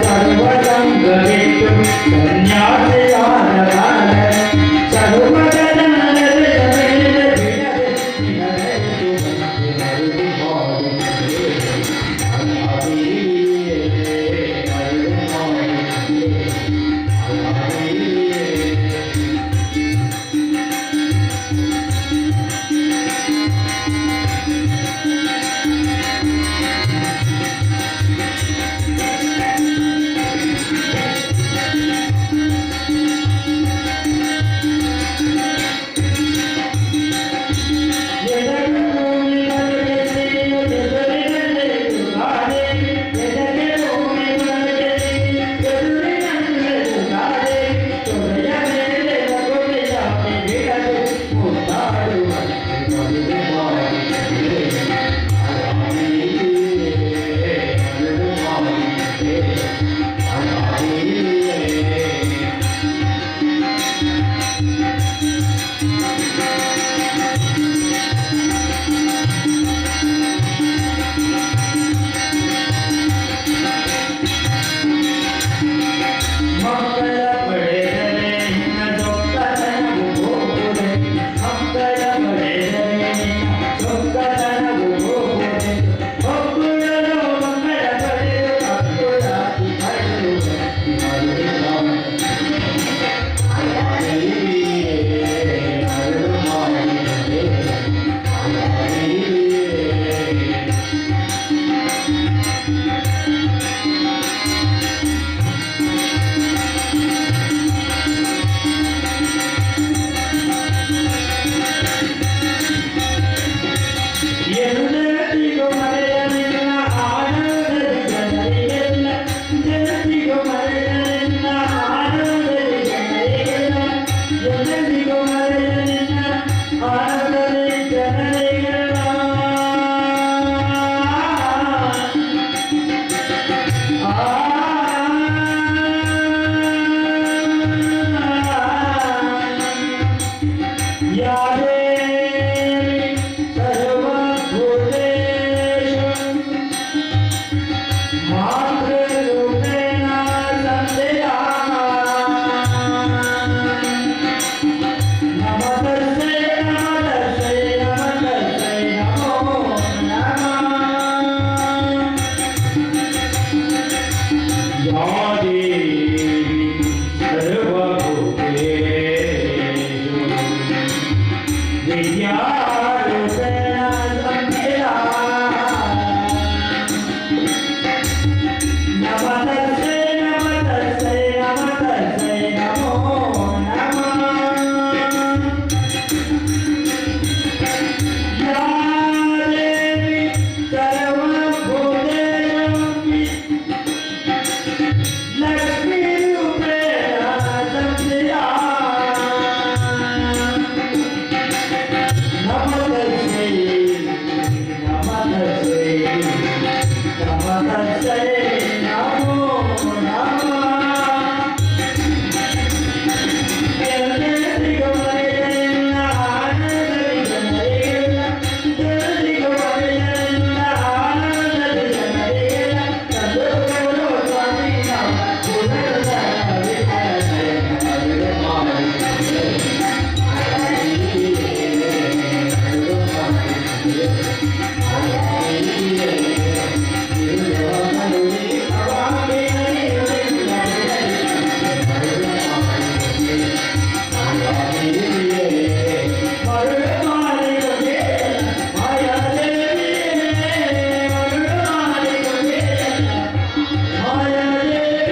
ಸರ್ವಸಂಗ ಬಿಟ್ಟು ಸನ್ಯಾಸಿಯಾದ ಬಾಲನು ಸರ್ವಜನರೆದೆಯ ಮೇಲೆ ಬಿಡದೆ ನಿನವೆಂದು ಮರುಳು ಮಾಡಿಕೊಂಡೆ. ಮಾಯಾದೇವಿಯೇ, ಮರುಳು ಮಾಡಿಕೊಂಡೆ. ಮಾಯಾದೇವಿಯೇ. ಎದಕ್ಕೆ ಭೂಮಿ ಬಲಗೆಸಿಯು ಎದುರಿನಲ್ಲೇ ದುರ್ಗಾದೇವಿ. ಎದಕ್ಕೆ ಭೂಮಿ ಬಲಗೆಸಿಯು ಎದುರಿನಲ್ಲೇ ದುರ್ಗಾದೇವಿ. ತೊಡೆಯ ಮೇಲೆ ಲಕೋಟೆಯಾಗಿ ಬಿಡದೆ ಮುದ್ದಾಡುವಂತೆ ಮರುಳು ಮಾಡಿಕೊಂಡೆ. ಮಾಯಾದೇವಿಯೇ, ಮರುಳು ಮಾಡಿಕೊಂಡೆ. ಮಾಯಾದೇವಿಯೇ. ಮಕ್ಕಳ ಪಡೆದರೆ ನಿನ್ನ ಸೊಕ್ಕತನವು ಹೋಗುವುದೇ. ಮಕ್ಕಳ ಪಡೆದರೆ ನಿನ್ನ ಸೊಕ್ಕತನವು ಹೋಗುವುದೇ. ಹೊಕ್ಕುಳಲು ಮಕ್ಕಳ ಪಡೆದು ಕಕ್ಕುಳಾಗಿ ಕಳ್ಳುವಂತೆ ಮರುಳು ಮಾಡಿಕೊಂಡೆ. ಮಾಯಾದೇವಿಯೇ, ಮರುಳು ಮಾಡಿಕೊಂಡೆ. ಮಾಯಾದೇವಿಯೇ. ಎಂದೆಂದಿಗೂ ಮರೆಯ ನಿನ್ನ ಆನಂದದಿ ಜನರಿಗೆಲ್ಲ, ಎಂದೆಂದಿಗೂ ಮರೆಯ ನಿನ್ನ ಆನಂದದಿ ಜನರಿಗೆಲ್ಲ, ಎಂದೆಂದಿಗೂ ಮರೆಯ ನಿನ್ನ ಆನಂದದಿ ಜನರಿಗೆಲ್ಲ. ಆ ಯಾ ದೇವಿ ಸರ್ವಭೂತೇಷು ಮಾತೃರೂಪೇಣ ಸಂಸ್ಥಿತಾ. ನಮಸ್ತಸ್ಯೈ ನಮಸ್ತಸ್ಯೈ ನಮಸ್ತಸ್ಯೈ ನಮೋ ನಮಃ. ಯಾ ದೇವಿ ಸರ್ವಭೂತೇಷು ವಿದ್ಯಾರೂಪೇಣ ಸಂಸ್ಥಿತಾ. ನಮಸ್ತಸ್ಯೈ ನಮಸ್ತಸ್ಯೈ ನಮಸ್ತಸ್ಯೈ ನಮೋ ನಮಃ. ಯಾ ದೇವಿ ಸರ್ವಭೂತೇಷು ಲಕ್ಷ್ಮೀರೂಪೇಣ ಸಂಸ್ಥಿತಾ. ನಮಸ್ತಸ್ಯೈ ನಮಸ್ತಸ್ಯೈ ನಮಸ್ತಸ್ಯೈ ನಮೋ ನಮಃ. ಎಂದೆಂದಿಗೂ ಮರೆಯ ನಿನ್ನ ಆನಂದದಿ ಜನರಿಗೆಲ್ಲ, ಎಂದೆಂದಿಗೂ ಮರೆಯ ನಿನ್ನ ಆನಂದದಿ ಜನರಿಗೆಲ್ಲ, ತಂದು ಸ್ವಾಮಿ ನಮ್ಮ ಪುನರುದ್ಧಾರ ವಿಠಲ ನಯನ ಮರುಳು ಮಾಡಿಕೊಂಡೆ. ಮಾಯಾದೇವಿಯೇ, ಮರುಳು ಮಾಡಿಕೊಂಡೆ. ಮಾಯಾದೇವಿಯೇ. ಇರುಲೋಕದಲ್ಲಿ ಭವಾಂಬೆ ನಲಿಯುವುದಿಲ್ಲ ಮರುಳು ಮಾಡಿಕೊಂಡೆ. ಮಾಯಾದೇವಿಯೇ, ಮರುಳು ಮಾಡಿಕೊಂಡೆ. ಮಾಯಾದೇವಿಯೇ, ಮರುಳು ಮಾಡಿಕೊಂಡೆ. ಮಾಯಾದೇವಿ.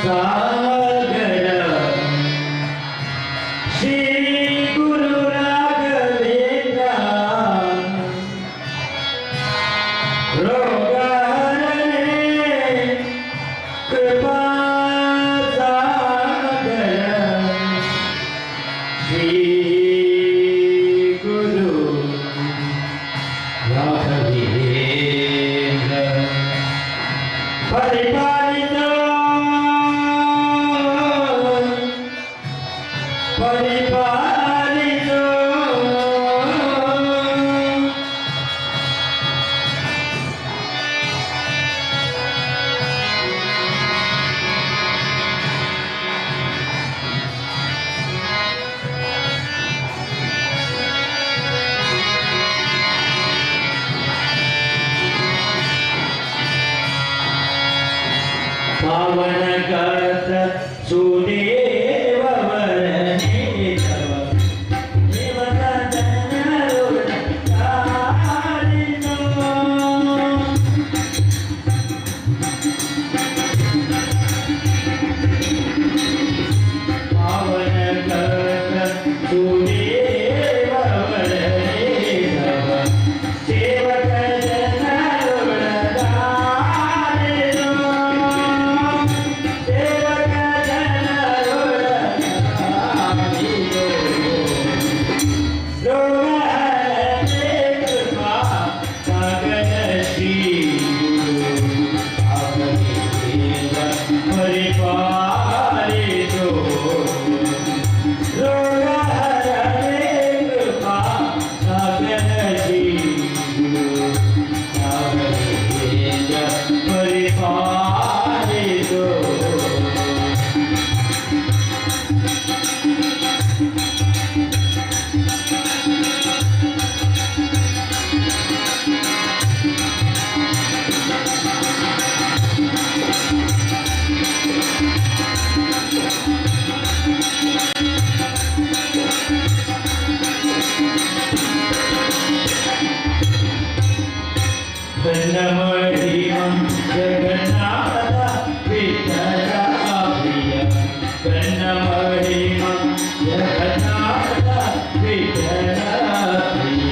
ಸಾಗರ ಶ್ರೀ ಗುರು ರಾಘವೇಂದ್ರ ರೋಗಹರಣೆ ಕೃಪಾ ಸಾಗರ ಶ್ರೀ ಗುರು ರಾಘವೇಂದ್ರ ಪರಿಪಾಲಿತ ಪರಿಪಾಲಿತ. ಪಾವನ ಗಾತ್ರ ಸುದೇವ ವರನೇತವ ದೇವತ ಜನರು ತಾರಿನೋ. ಪಾವನ ಗಾತ್ರ ಸುದೇವ ವರನೇತವ ಸೇವಕ ಜನರು ತಾರಿನೋ. ಸೇವಕ ಜನರು ತಾರಿನೋ. ರೋಗಹರಣೆ ಕೃಪಾ ಸಾಗರ ಶ್ರೀ ಗುರು ರಾಘವೇಂದ್ರ ಪರಿಪಾಲಿಸೋ. ರೋಗಹರಣೆ ಕೃಪಾ ಸಾಗರ ಶ್ರೀ ಗುರು ರಾಘವೇಂದ್ರ ಪರಿಪಾಲಿಸೋ. ಧನ್ಯ ಜಗನ್ನಾಥ ವಿಠಲ ಪ್ರಿಯ, ಧನ್ಯ ಜಗನ್ನಾಥ ವಿಠಲ ಪ್ರಿಯ.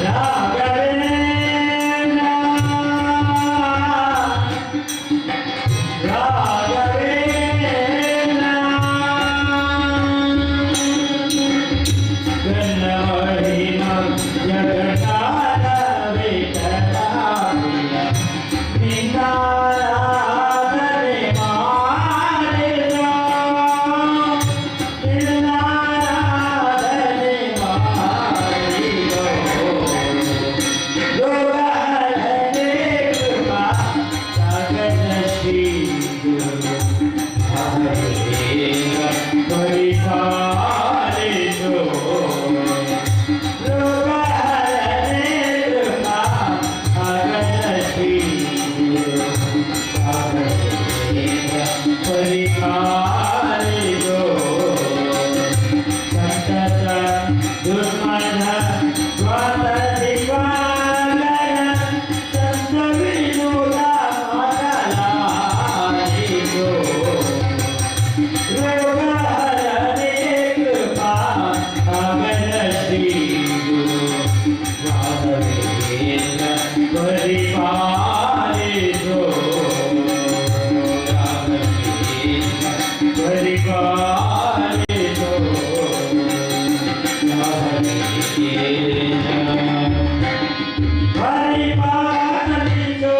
ರಾಘವೇಂದ್ರ ರಾಘವೇಂದ್ರ ಗಣಮಹಿಮ ಜಗನ್ನಾಥ ವಿಠಲ ಪ್ರಿಯ, ನಿನ್ನಾರಾಧನೆ ಮಾಡಿದ, ನಿನ್ನಾರಾಧನೆ ಮಾಡಿದ. ರೋಗಹರಣೆ ಕೃಪಾ ಸಾಗರ ಶ್ರೀ ಗುರು ರಾಘವೇಂದ್ರ ಪರಿಪಾಲಿಸೋ. ರೋಗಹರಣೆ ಕೃಪಾ ಸಾಗರ ಶ್ರೀ ಗುರು ರಾಘವೇಂದ್ರ ಪರಿಪಾಲಿಸೋ. ಸಂತತ ದುರ್ಮದ ಸ್ವಾತ ದಿವಾಕರ ಸಂತ ವಿನೋದ ಮಾತಲಾಡಿಸೋ. ರೋಗಹರಣೆ ಕೃಪಾ ಸಾಗರ ಶ್ರೀ ಗುರು ರಾಘವೇಂದ್ರ ಪರಿಪಾಲಿಸೋ. ರಾಘವೇಂದ್ರ ಪರಿಪಾಲಿಸೋ. ರಾಘವೇಂದ್ರ ಪರಿಪಾಲಿಸೋ.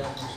Yeah.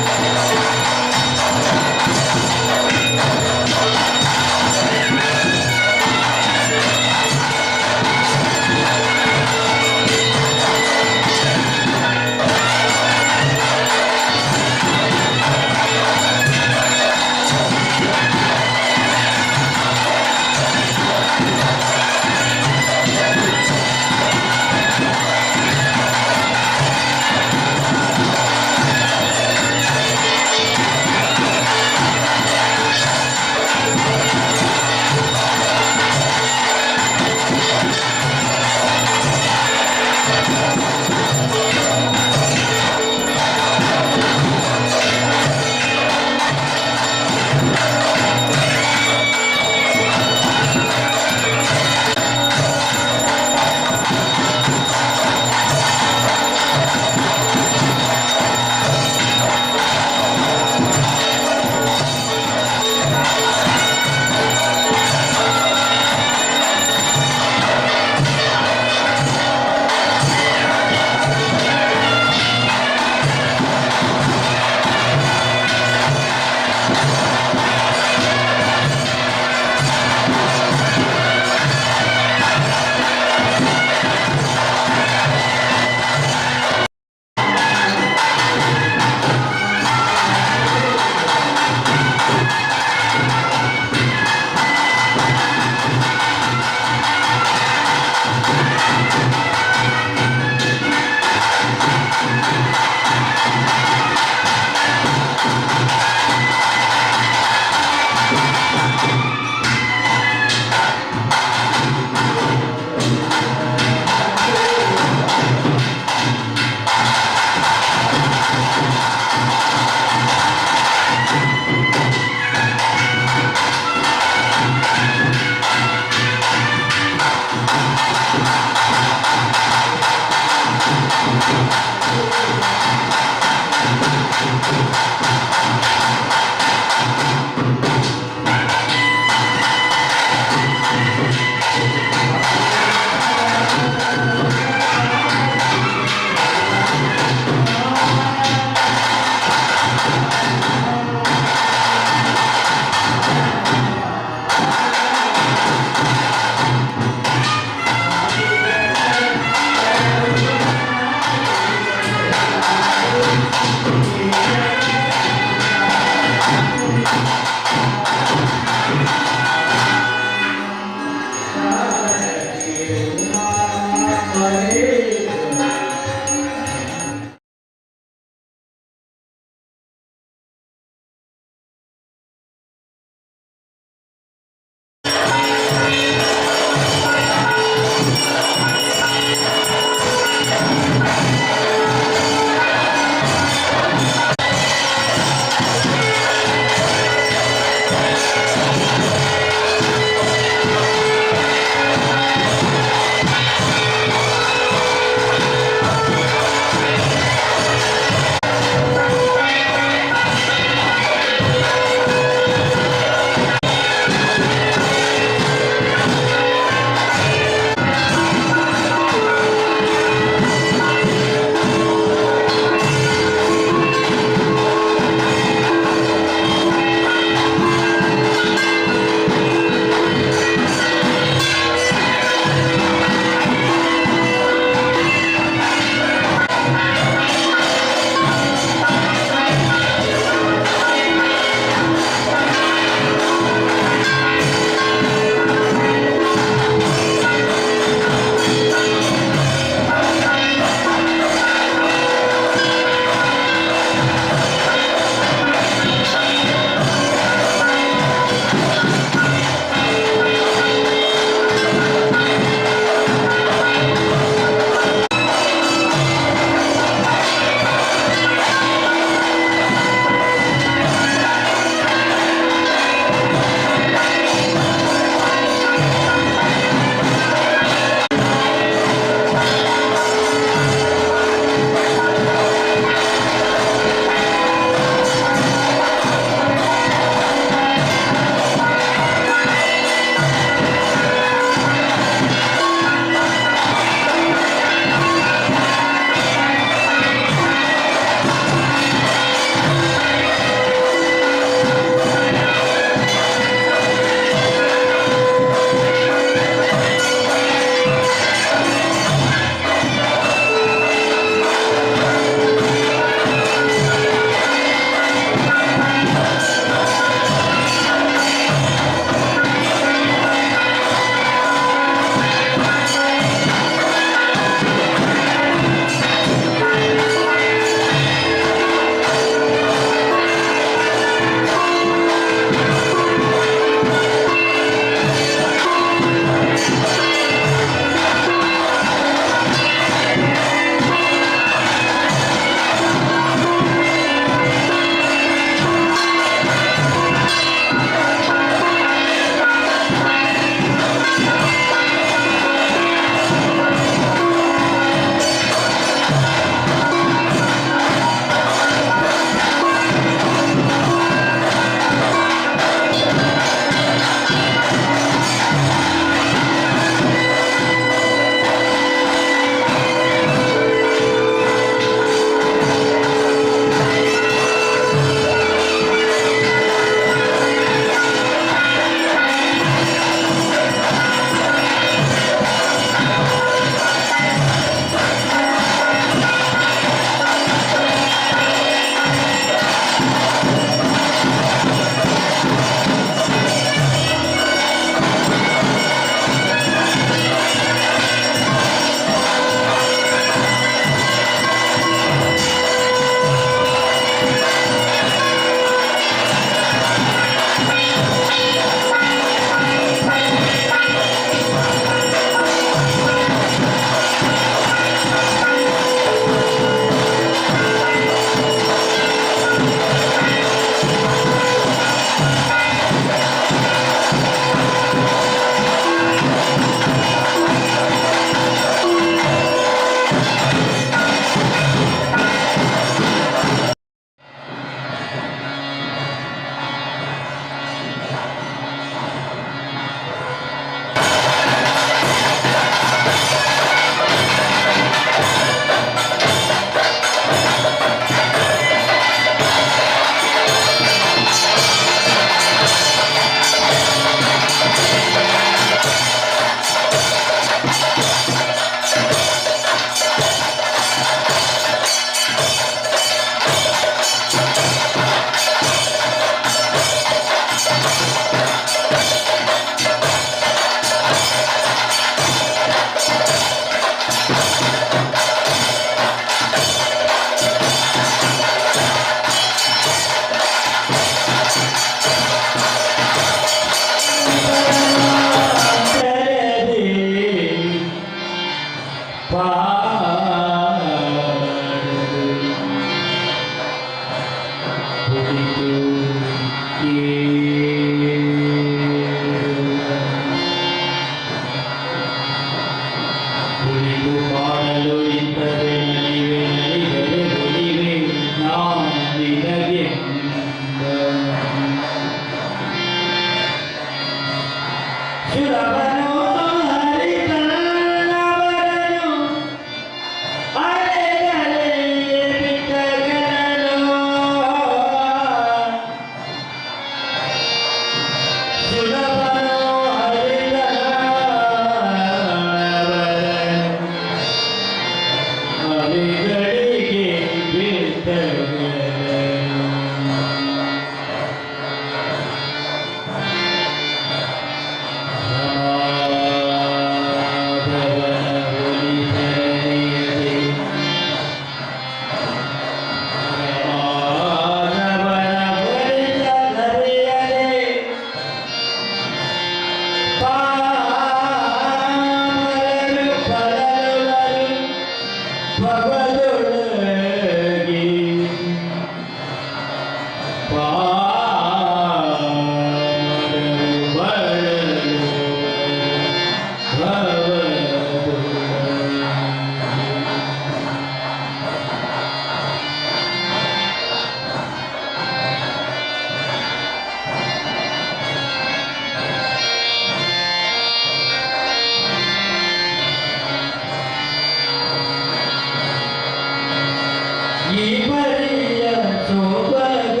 ಈ ಪರಿಯ ಸೊಬಗ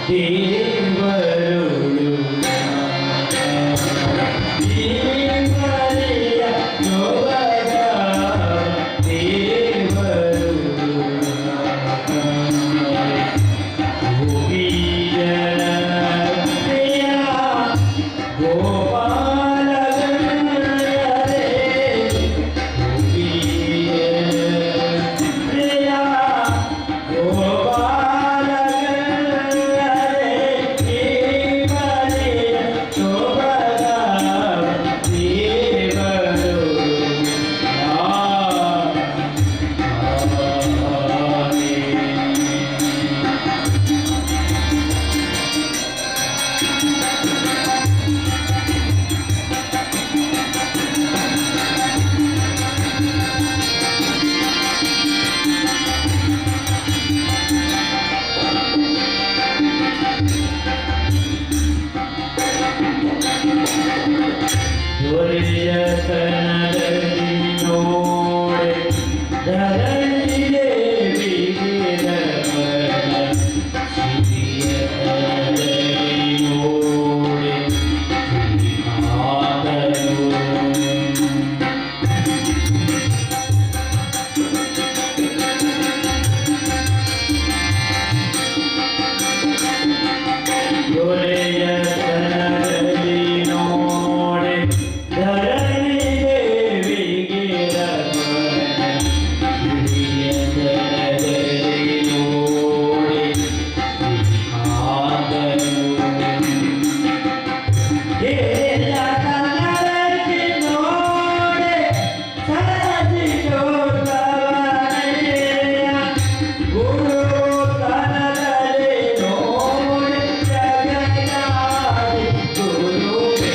ದೇವರುಳು ಈ ಪರಿಯ ಸೊಬಗ ದೇವರುಳು ಗೋಪೀಜನ ಪ್ರಿಯ ಗೋಪಾಲ ಗಣರೇ ಗೋಪೀಜನ ಪ್ರಿಯ ಗೋಪಾಲ ಗಣರೇ ಈ ಪರಿಯ ಸೊಬಗ ದೇವರುಳು ದೊರೆಯತನದಲ್ಲಿ ನೋಡೆ ಧರಣಿ ದೇವಿಗೆ ನಮನ ಸಿರಿಯತನದಲ್ಲಿ ನೋಡೆ ಶ್ರೀನಾಥನು. ದೊರೆಯತನದಲ್ಲಿ ನೋಡೆ ಧರಣಿ ದೇವಿಗೆ ನಮನ ಸಿರಿಯತನದಲ್ಲಿ ನೋಡೆ ಶ್ರೀನಾಥನು. ಹಿರಿಯತನದಲ್ಲಿ ನೋಡೆ ಸರಸಿ ಜೋತವನಯ್ಯ ಗುರುತನದಲ್ಲಿ ನೋಡೆ ಜಗದಾದಿ ಗುರುವೇ.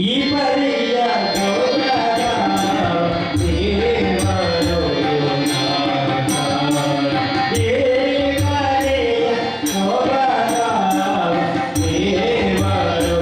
ಈ ಪರಿಯ ಸೊಬಗ ದೇವರು ದೇವರೆಯ ಸೊಬಗ ದೇವರು.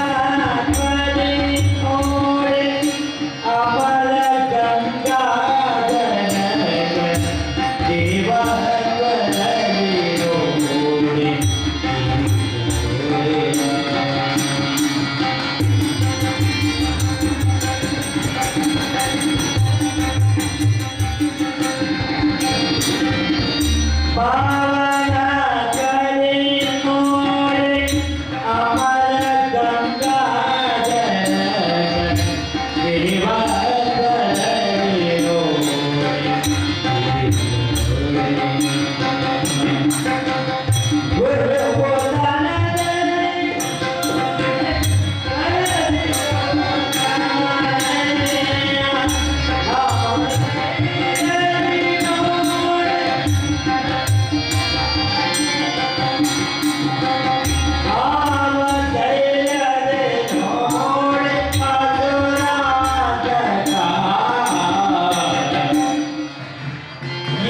ಪಾವನಾತ್ಮನೆ ನೋಡೆ ಅಮರ ಗಂಗಾಧರ ದೇವತ್ವದಲ್ಲಿ ನೋಡೆ. ಪಾವನಾತ್ಮನೆ ನೋಡೆ ಅಮರ ಗಂಗಾಧರ ದೇವತ್ವದಲ್ಲಿ ನೋಡೆ.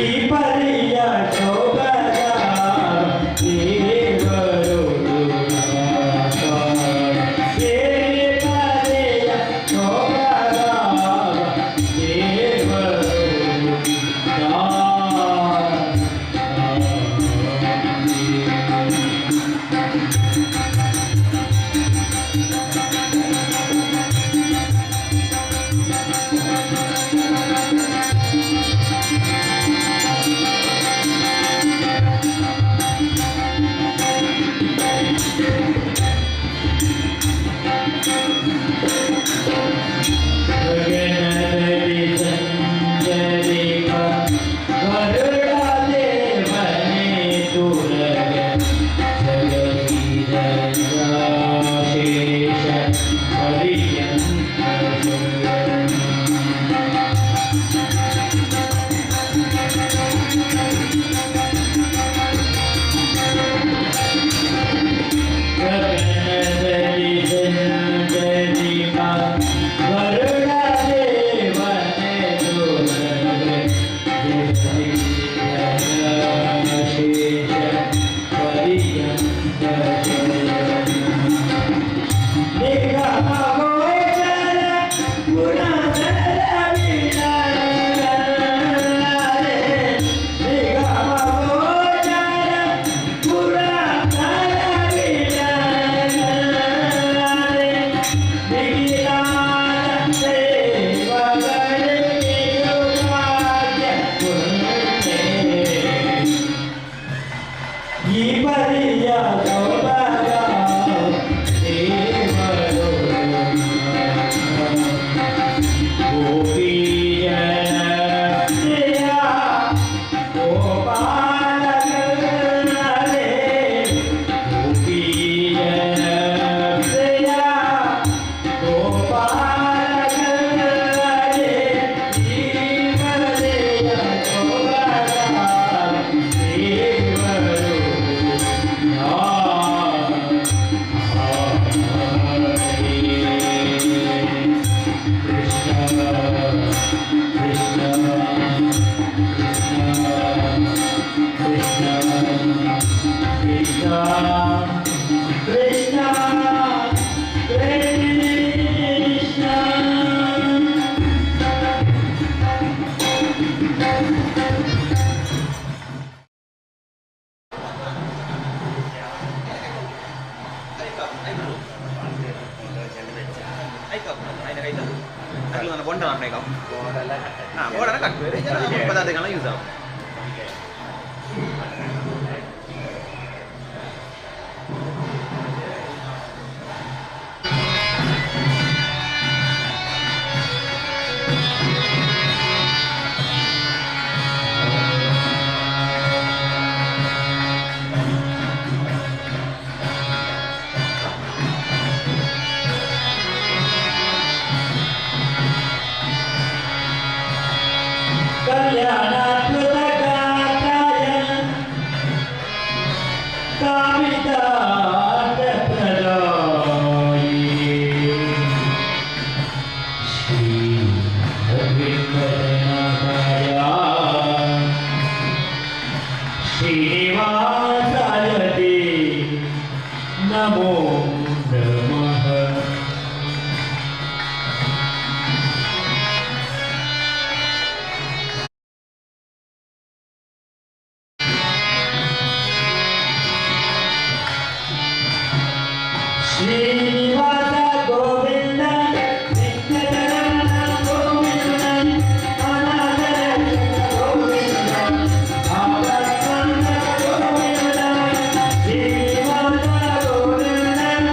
ಈ ಪರಿಯ Krishna Krishna. use ಆವು. ಕಲ್ಯಾಣಾತ್ಮಕ ಕಾಮಿತಾರ್ಥಪ್ರದಾಯಿ ಶ್ರೀ ವೆಂಕಟನಾಥಾಯ ಶ್ರೀನಿವಾಸಾಯ ತೇ ನಮೋ ನಮಃ. ಶ್ರೀನಿವಾಸ ಗೋವಿಂದ ವೆಂಕಟರಮಣ ಗೋವಿಂದ ಅನಾಥರಕ್ಷಕ ಗೋವಿಂದ ಆಪದ್ಬಾಂಧವ ಗೋವಿಂದ, ಶ್ರೀನಿವಾಸ ಗೋವಿಂದ.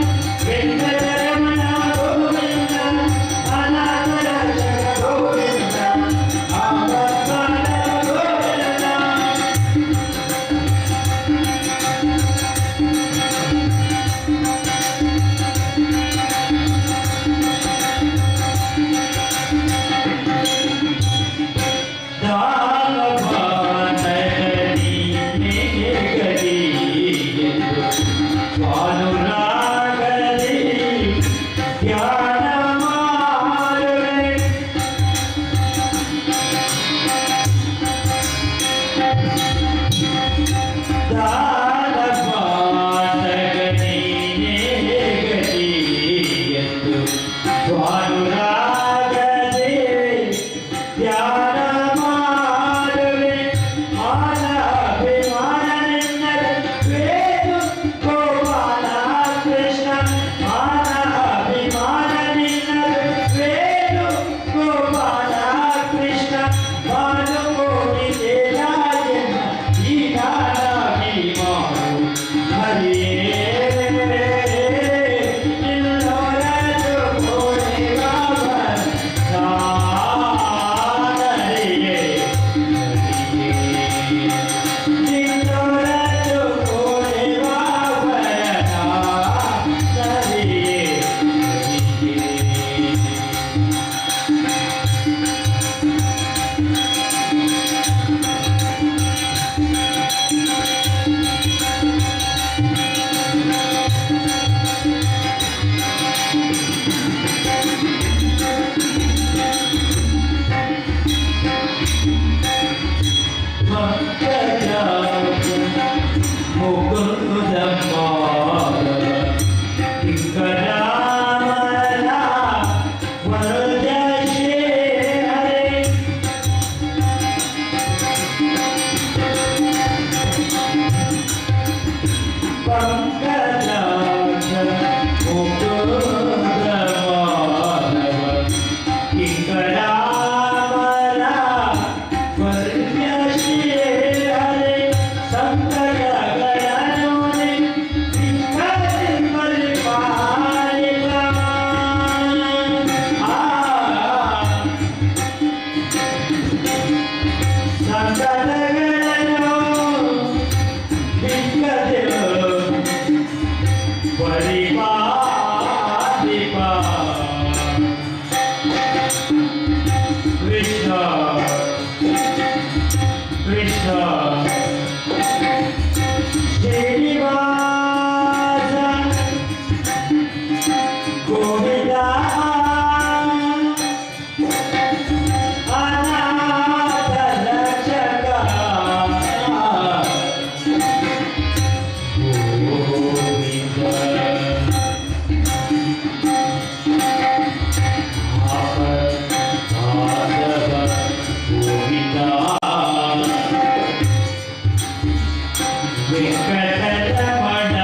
ವೆಂಕಟರಮಣ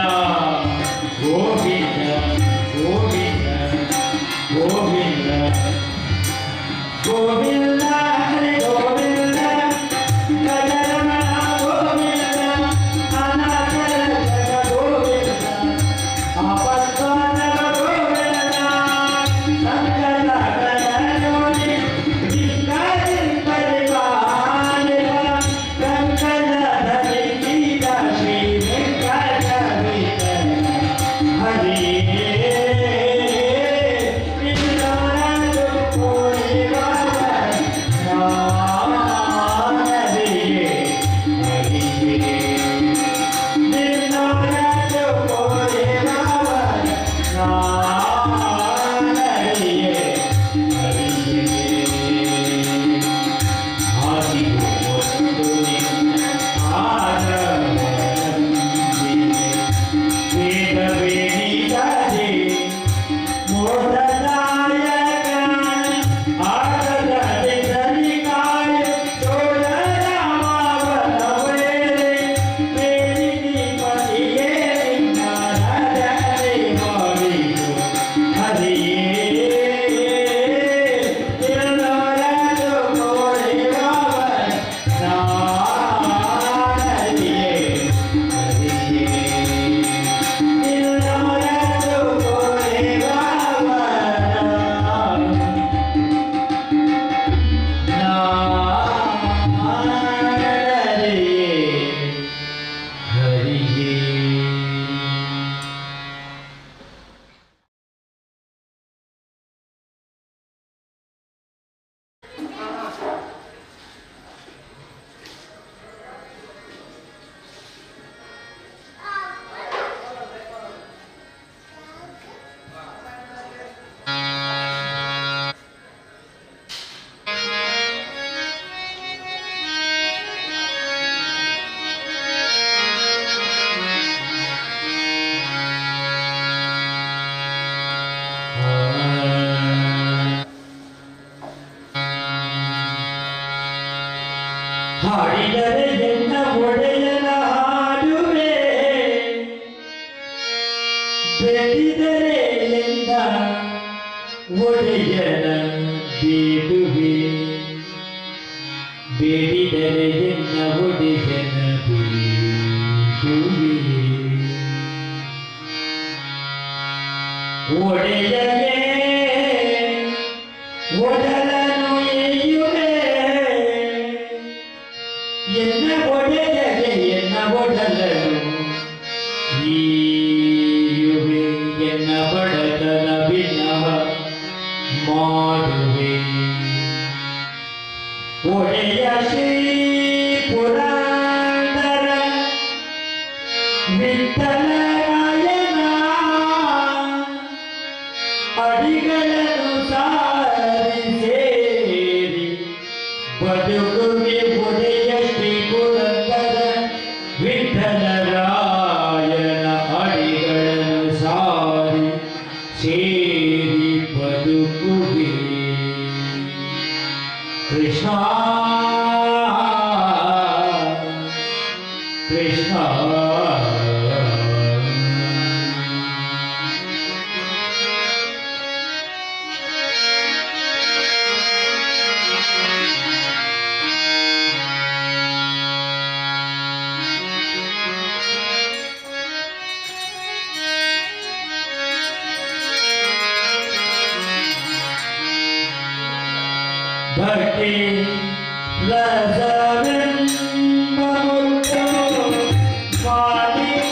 ಗೋವಿಂದ ಗೋವಿಂದ ಗೋವಿಂದ ಗೋವಿಂದ ಹರಿ ಗೋವಿಂದ ಗಜರಮಣ ಗೋವಿಂದ ಅನಾಥರ ಜಗ ಗೋವಿಂದ ಆಪತ್ಪಾದವ ಗೋವಿಂದ ಸಂಕಟ ಕಲಯೋನಿ ಪರಿಪಾಲಿಪ ಕಂಕಣ ಧರಿಸಿದ ಶ್ರೀ ವೆಂಕಟ ಹರಿ ಹಾಡಿದರೆ ಎನ್ನ ಒಡೆಯನ ಹಾಡುವೆ, ಬೇಡಿದರೆ ಎನ್ನ ಒಡೆಯನ ಬೇಡುವೆ, ಬೇಡಿದರೆ ಎನ್ನ ಒಡೆಯನ ಬೇಡುವೆ. ಒಡೆಯನೇ ಒಡಲನು ಏಯುವೆ, ಎನ್ನ ಒಡೆಯಗೆ ಎನ್ನ ಒಡಲನು ಈಯುವೆ, ಎನ್ನ ಬಡತನ ಭಿನ್ನವ ಮಾಡುವೆ. ಒಡೆಯ ಶ್ರೀ ಪುರಂದರ ವಿಠಲರಾಯನ ಅಡಿಗಳನ್ನು ಸಾರಿ ಸೇರಿ ಬದುಕುವೆ. ಒಡೆಯ ಶ್ರೀ ಪುರಂದರ ವಿಠಲರಾಯನ ಅಡಿಗಳನ್ನು ಸಾರಿ ಸೇರಿ ಬದುಕುವೆ. ಕೃಷ್ಣ ಕೃಷ್ಣ. ಭಕ್ತಿ ರಸವೆಂಬ ಮುತ್ತು ಮಾಣಿಕ್ಯದ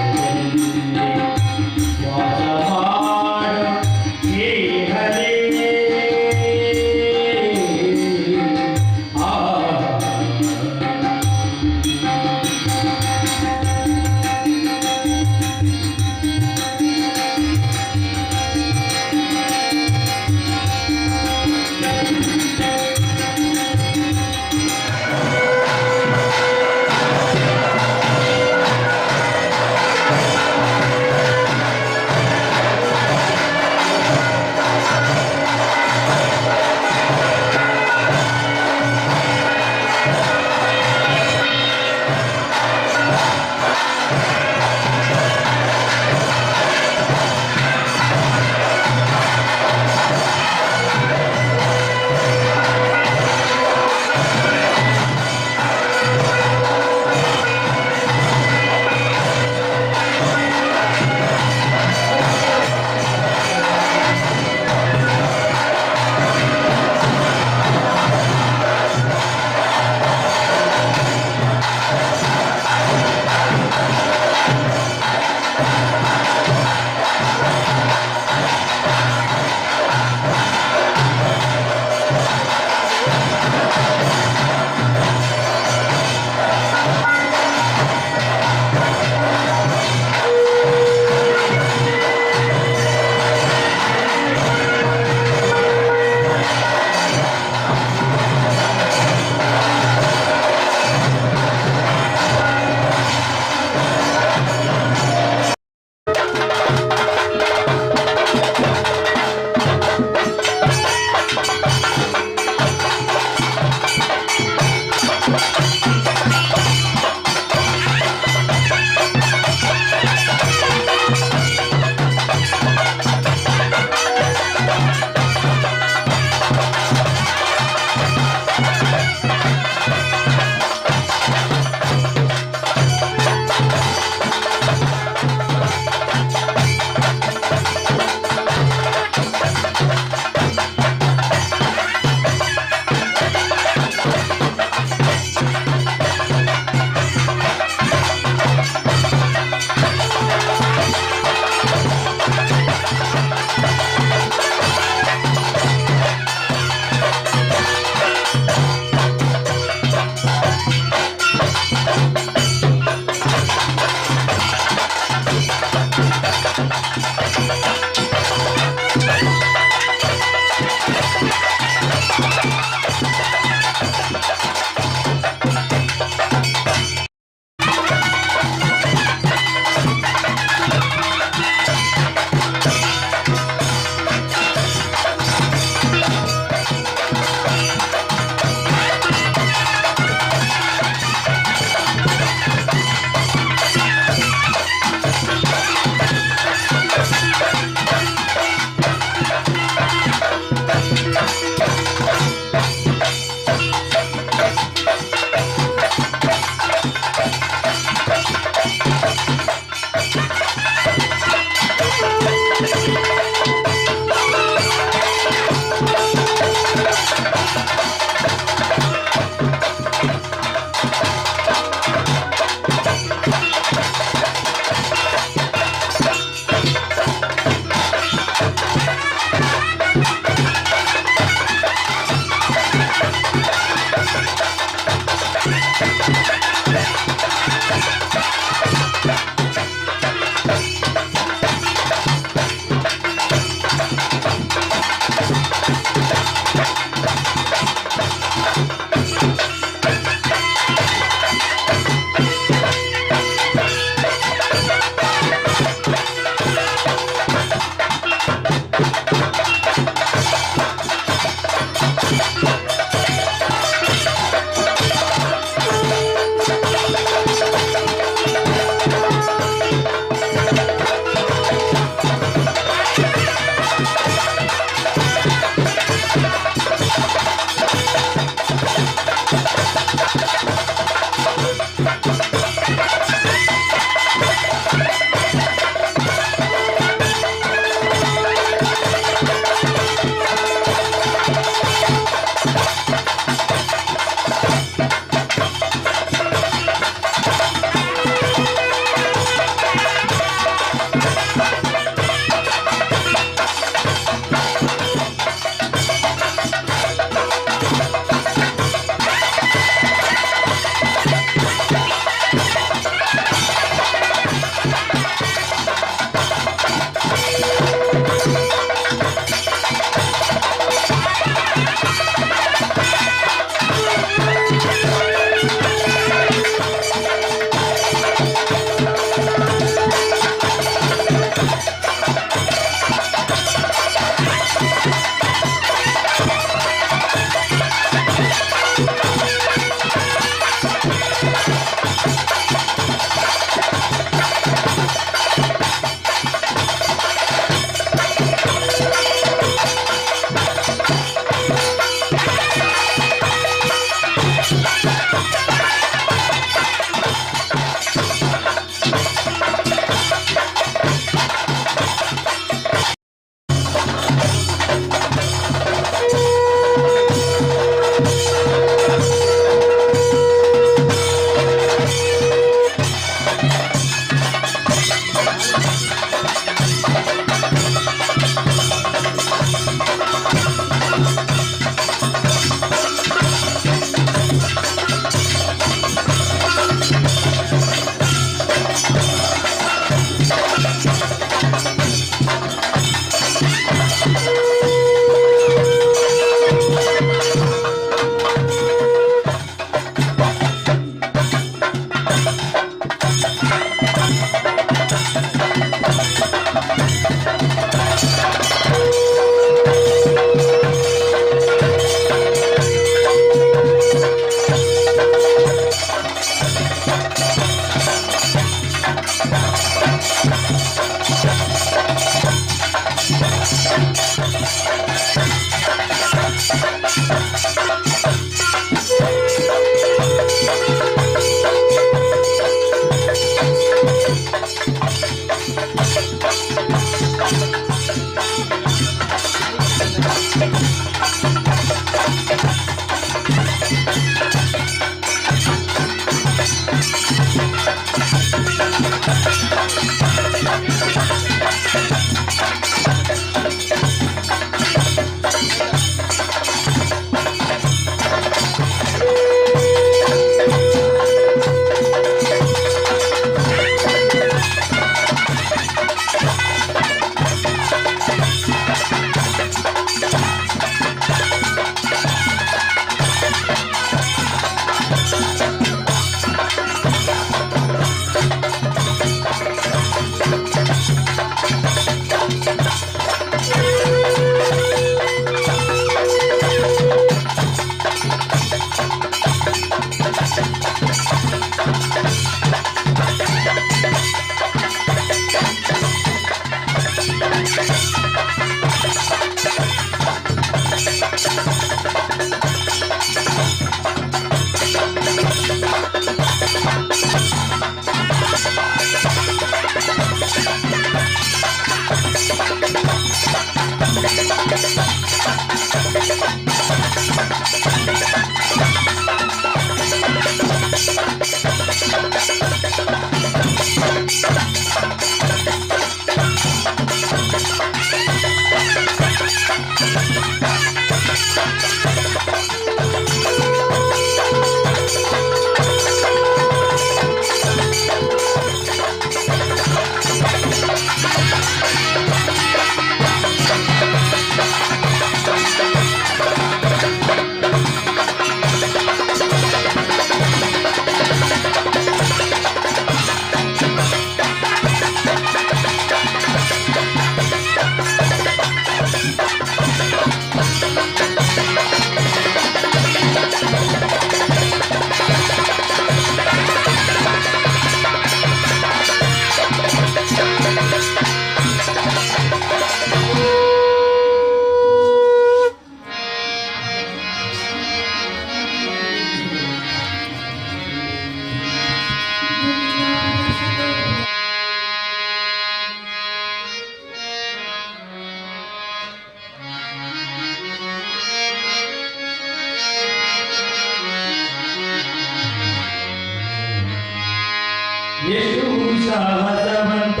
ಎಷ್ಟು ಸಾಹಸವಂತ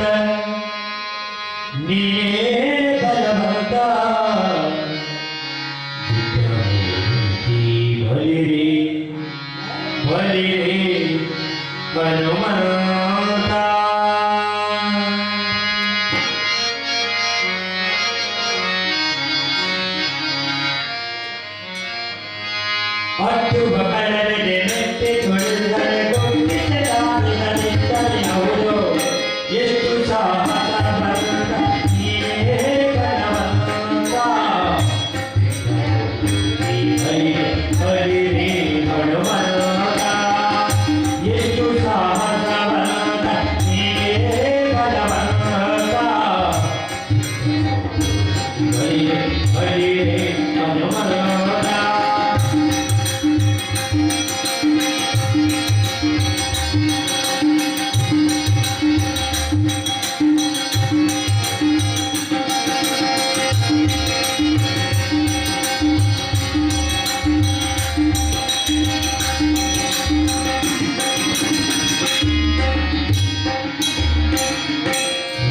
ನೀನೇ ಬಲವಂತ, ಬಲಿರಿ ಬಲಿರಿ ಹನುಮಂತ. ಅಟ್ಟು ಬಕಳರಿಗೆ ಮೆಟ್ಟಿ ತೊಳೆದರೆ ಹೌದು. ಎಷ್ಟು ಸಾಹಸವಂತ ನೀನೇ ಬಲವಂತ, ಬಲಿರಿ ಹನುಮಂತ. ಎಷ್ಟು ಸಾಹಸವಂತ ನೀನೇ ಬಲವಂತ, ಬಲಿರಿ ಬಲಿರಿ ಹನುಮಂತ.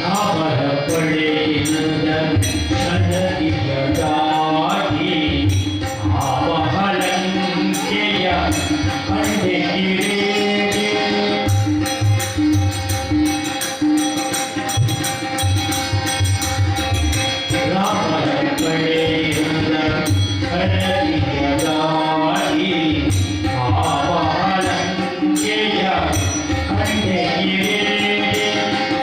ರಾಮನ ಪಡೆಯಿಂದ ಕ್ಷಣದಿಯ ದಾಟಿ ಆವಹಲಂಕೆಯ ಕಂಡೆಗಿರೇರಿ. ರಾಮನ ಪಡೆಯಿಂದ ಕ್ಷಣದಿಯ ದಾಟಿ ಆವಹಲಂಕೆಯ ಕಂಡೆಗಿರೇರಿ.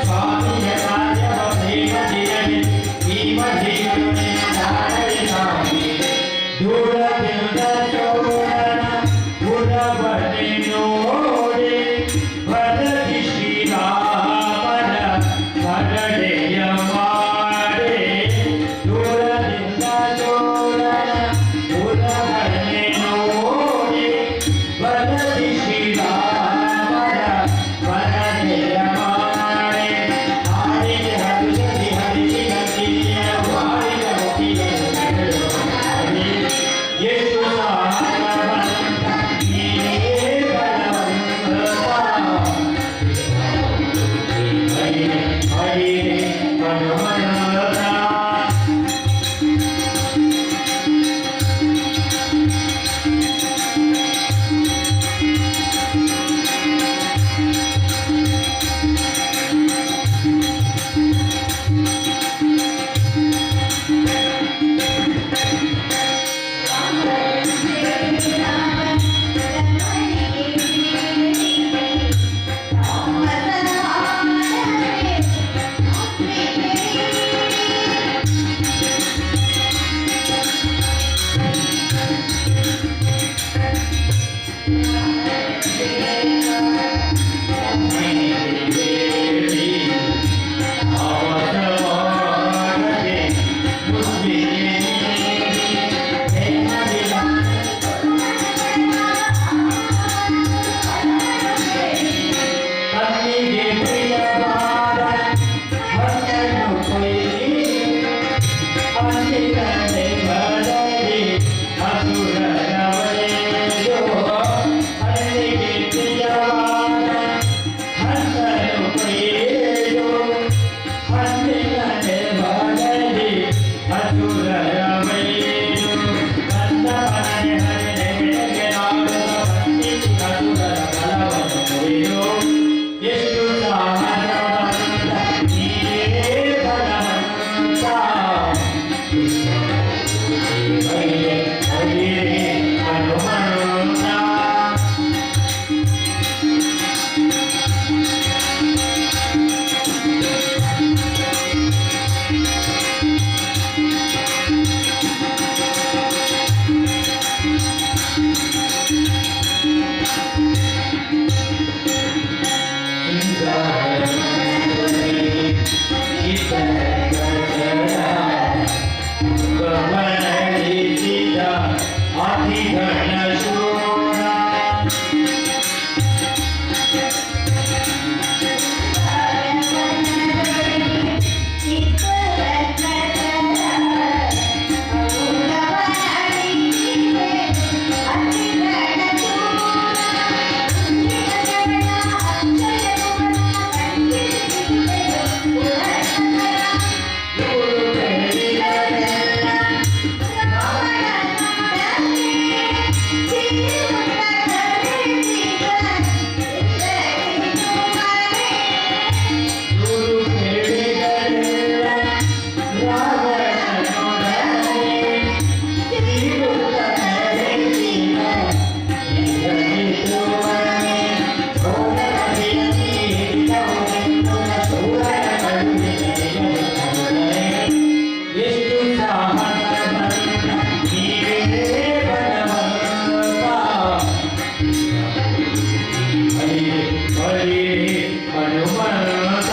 ಸ್ವಾಮಿಯ ಕಾರ್ಯವ ಪ್ರೇಮದಿರಲಿ ದೂರದಿಂದ ಚೋಳನ ಪುರವನೆ ನೋಡಿ ಬಲದಿ ಶ್ರೀರಾಮನ ಕರಡೆಯ ಮಾಡಿ. ದೂರದಿಂದ ಚೋಳನ ಪುರವನೆ ಪುರವನಳಿಸಿದ ಅತಿಗಣ ಶೂರ. ಗುರು ಹೇಳಿದರೆಲ್ಲ ರಾವಣನೊಡನೆ ತಿರುಗುತ್ತ ನಡೆಸಿದ ಇಂದ್ರಜಿತುವನೇ. ಎಷ್ಟು ಸಾಹಸ ಬಂದ ನೀವೇ ಬಲವಂತ. ಹರಿ ಹರಿ ಹನುಮಂತ.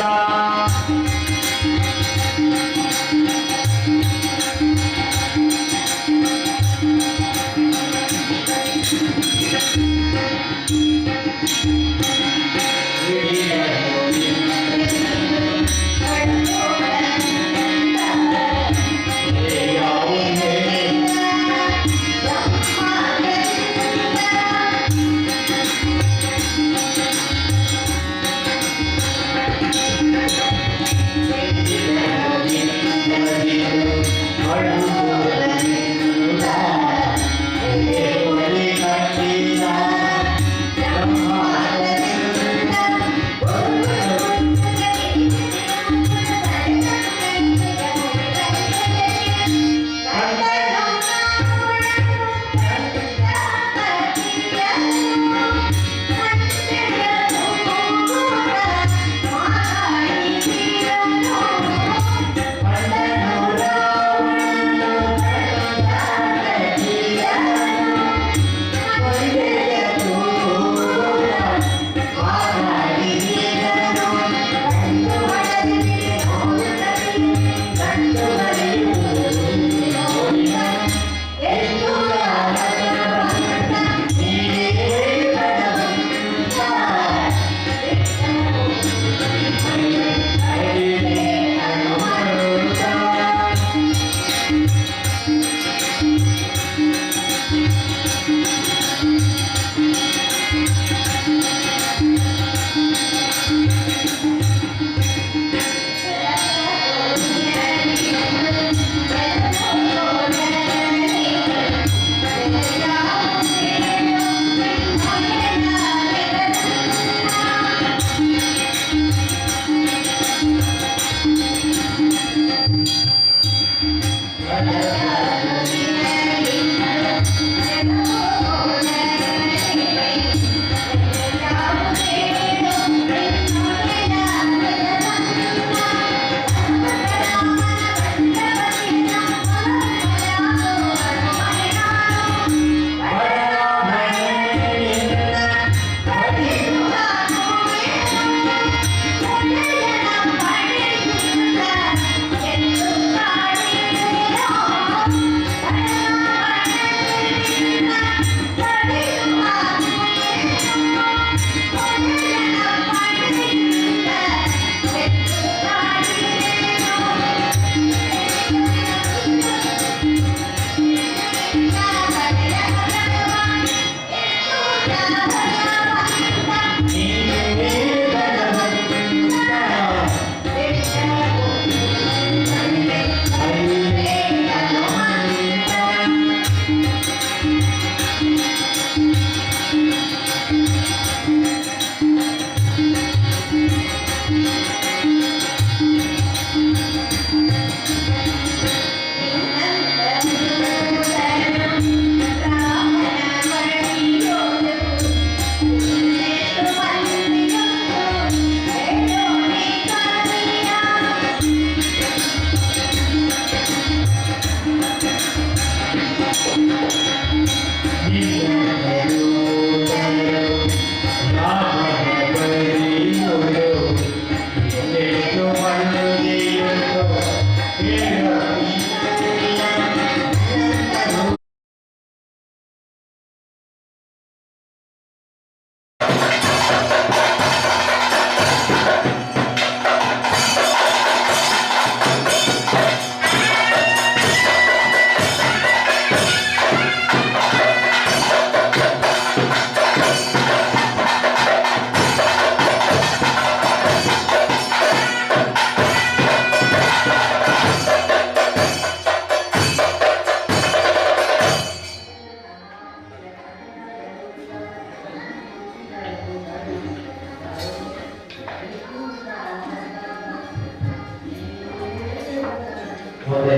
ಮುಂದೆ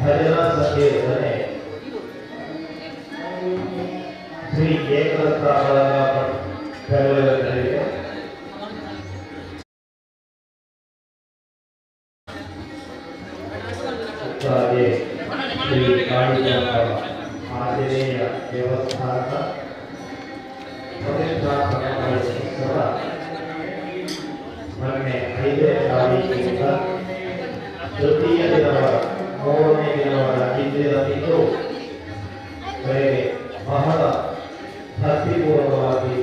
ಭಜನಾ ಸಂಕೀರ್ತನೆ ಶ್ರೀ ಏಕದತ್ತ ಬೆಂಗಳೂರಿನಲ್ಲಿದೆ. ಹಾಗೆ ಶ್ರೀ ಕಾಳಿಕಾಂಬ ಆಂಜನೇಯ ದೇವಸ್ಥಾನದ ಪ್ರತಿಷ್ಠಾಪನಾ ಉತ್ಸವ ಮೊನ್ನೆ 5ನೇ ತಾರೀಕಿನಿಂದ ತೃತೀಯ ದಿನವಾದ ಮೂರನೇ ದಿನವಾದ ಇಂದಿನಂದು ಬೆಳಗ್ಗೆ ಬಹಳ ಭಕ್ತಿಪೂರ್ವಕವಾಗಿ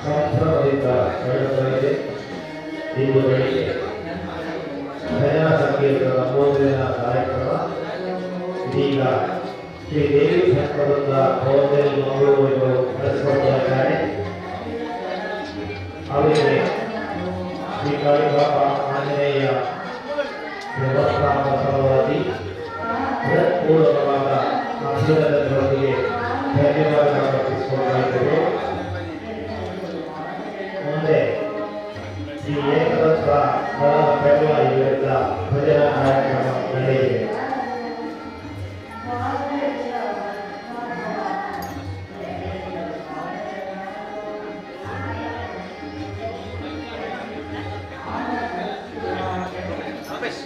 ಸಂಭ್ರಮದಿಂದ ನಡೆಯುತ್ತಿದೆ. ಇಂದು ಬೆಳಿಗ್ಗೆ ಭಜನಾ ಸಂಕೀರ್ತನ ಮೂರನೇ ಕಾರ್ಯಕ್ರಮ ಇದೀಗ ಶ್ರೀ ದೇವಿ ಭಕ್ತರಿಂದ ಭವನದಲ್ಲಿ ಮಂಗಳೂರಿಗಳು ನಡೆಸಿಕೊಡುತ್ತಿದ್ದಾರೆ. ಅವರಿಗೆ ಶ್ರೀ ಕಾಳಿಕಾಂಬ ಆಂಜನೇಯ ದೇವಸ್ಥಾನದ ಪರವಾಗಿ ಹೃತ್ಪೂರ್ವಕವಾದ ಅಭಿನಂದನೆಗಳೊಂದಿಗೆ ಧನ್ಯವಾದಗಳನ್ನು ಅರ್ಪಿಸಿಕೊಳ್ತಾ ಇದ್ದೇವೆ. ಮುಂದೆ ಈ ಏಕದತ್ತ ಬಳಗ ಪೆರ್ಲ ಇವರಿಂದ ಭಜನಾ ಕಾರ್ಯಕ್ರಮ ನಡೆಯಲಿದೆ. ರಮೇಶ್.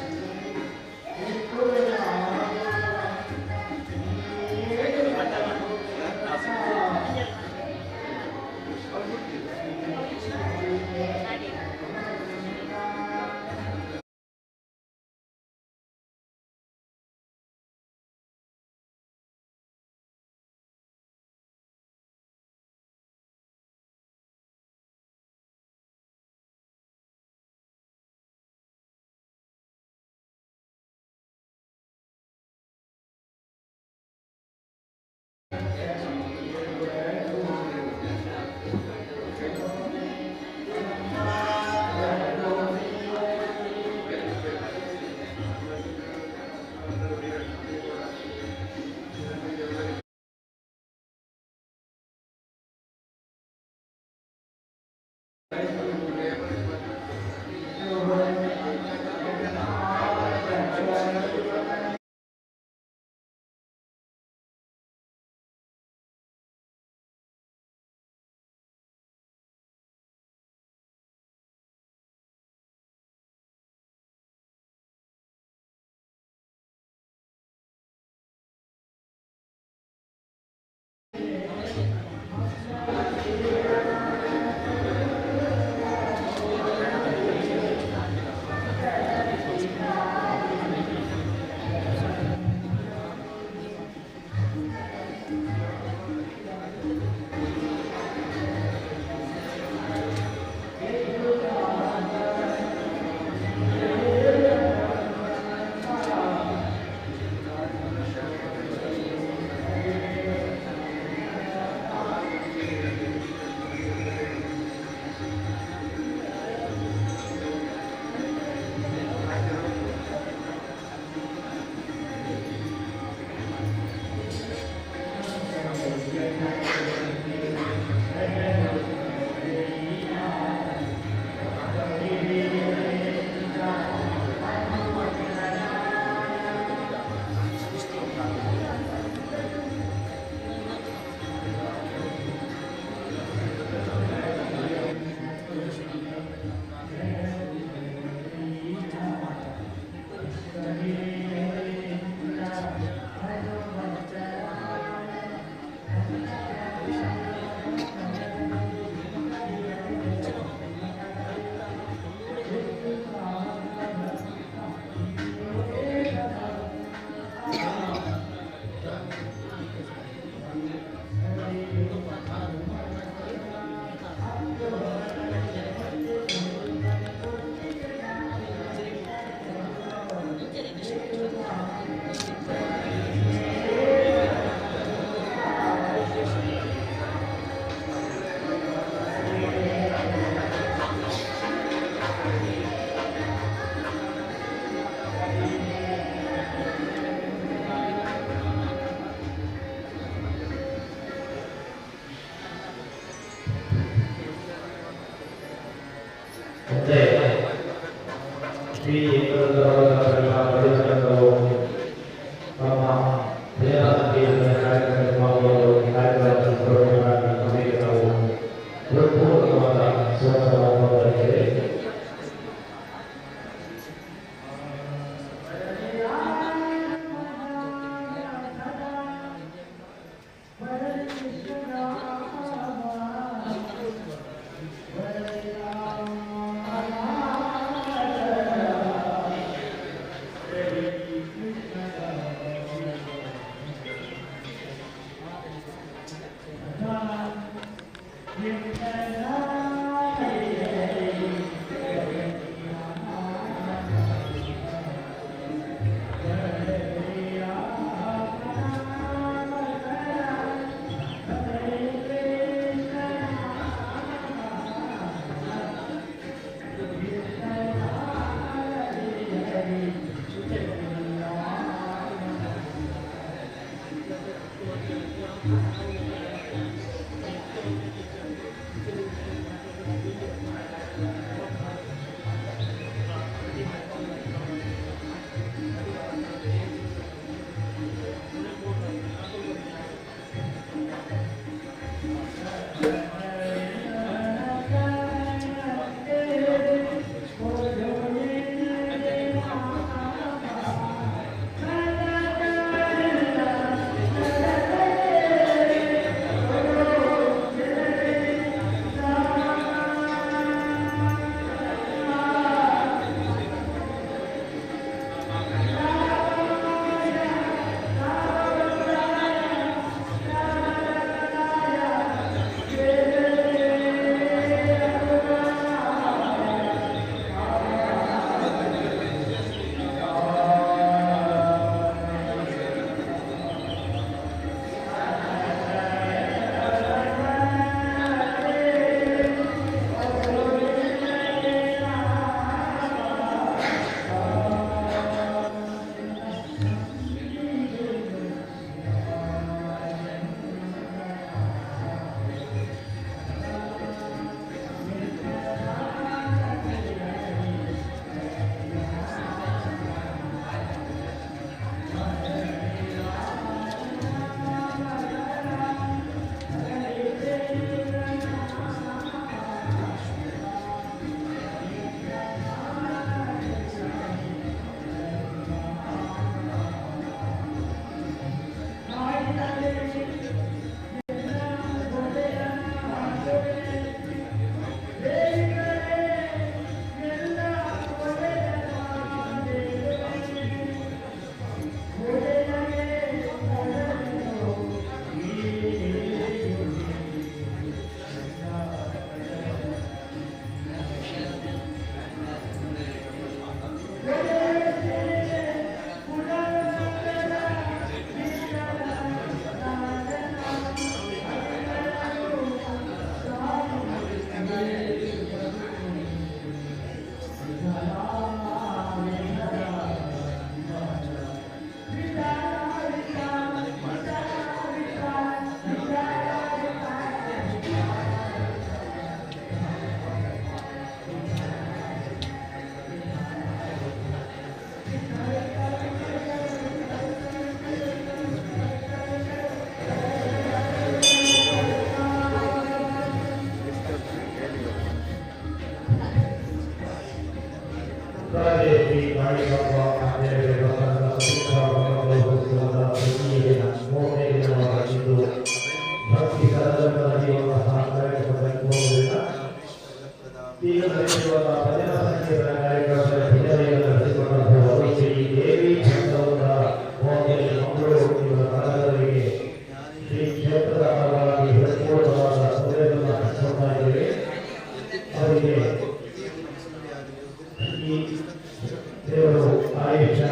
ವಿಶೇಷ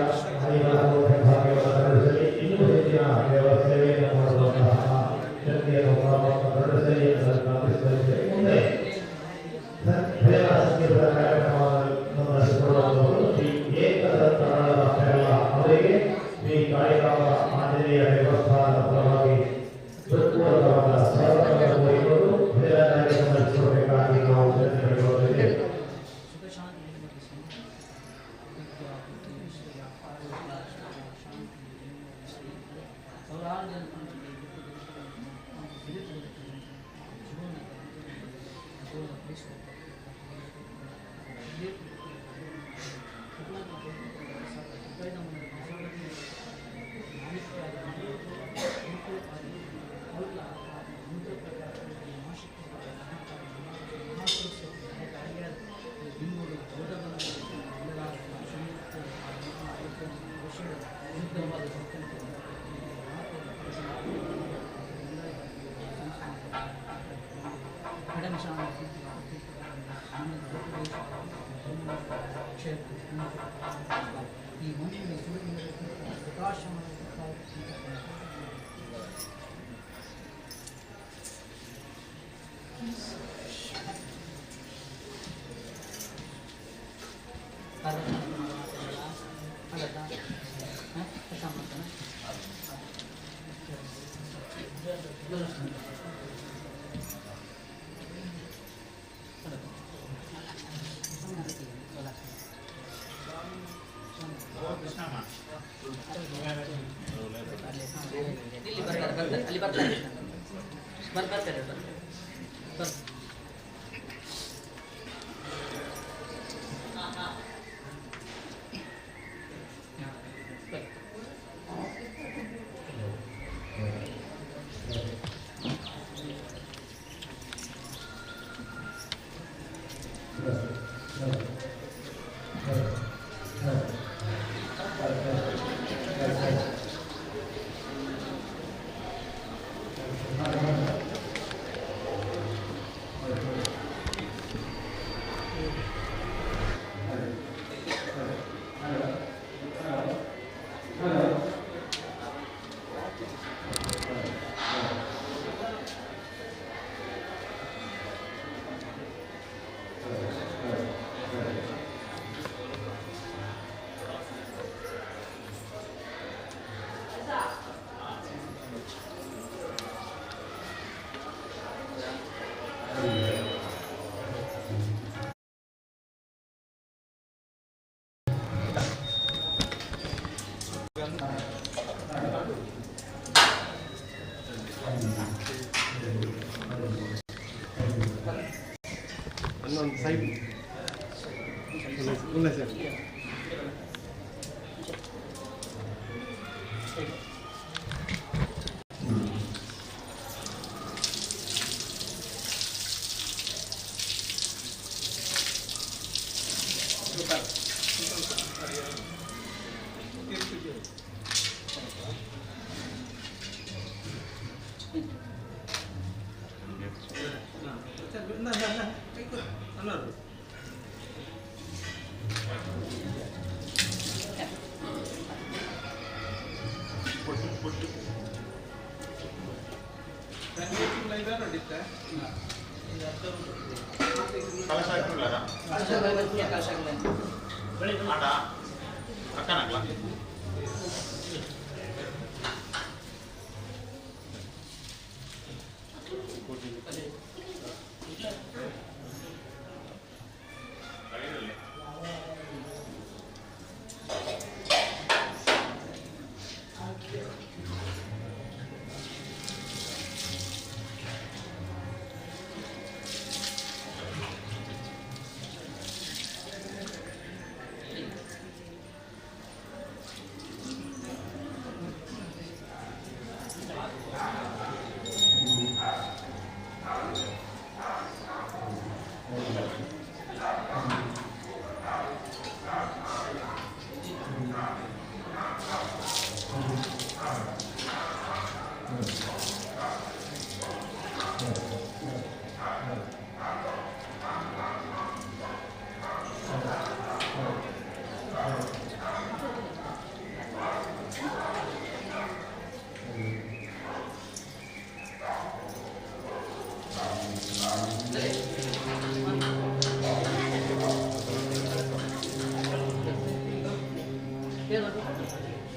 ಭಾಗ್ಯವನ್ನು ಕರುಣಿಸಲಿ. ಇನ್ನೂ ಹೆಚ್ಚಿನ ದೇವರ ಸೇವೆಯನ್ನು ಮಾಡುವಂತಹ ಶಕ್ತಿಯನ್ನು ಪರಮಾತ್ಮ ಕರುಣಿಸಲಿ ಎಂದು ಪ್ರಾರ್ಥಿಸುತ್ತಾ ಇದ್ದೇವೆ. ಮುಂದೆ ಭಜನಾ ಸಂಕೀರ್ತನ ಕಾರ್ಯಕ್ರಮವನ್ನು ನಡೆಸಿಕೊಡುವಂತವರು ಶ್ರೀ ಏಕದಂತರಾಳದ ಪೆರ್ಲ ಅವರಿಗೆ ಶ್ರೀ ಕಾಳಿಕಾಂಬ ಆಂಜನೇಯ ದೇವಸ್ಥಾನದ ಪರವಾಗಿ ಹೃತ್ಪೂರ್ವಕವಾದ ಸ್ವಾಗತವನ್ನು ಕೋರಿಕೊಂಡು ಭಜನಾ ಕಾರ್ಯಕ್ರಮ ನಡೆಸಿಕೊಡಬೇಕಾಗಿ ನಾವು ವಿನಂತಿ ಮಾಡಿಕೊಳ್ಳುತ್ತಿದ್ದೇವೆ. ಇಲ್ಲಿ ಬರ್ತಾರೆ ಬರ್ತಾರೆ ಅಲ್ಲಿ ಬರ್ತಾರೆ ಬರ್ತಾರೆ ಬರ್ತಾರೆ ಬರ್ತಾರೆ. एकदन्तमुपास्महे।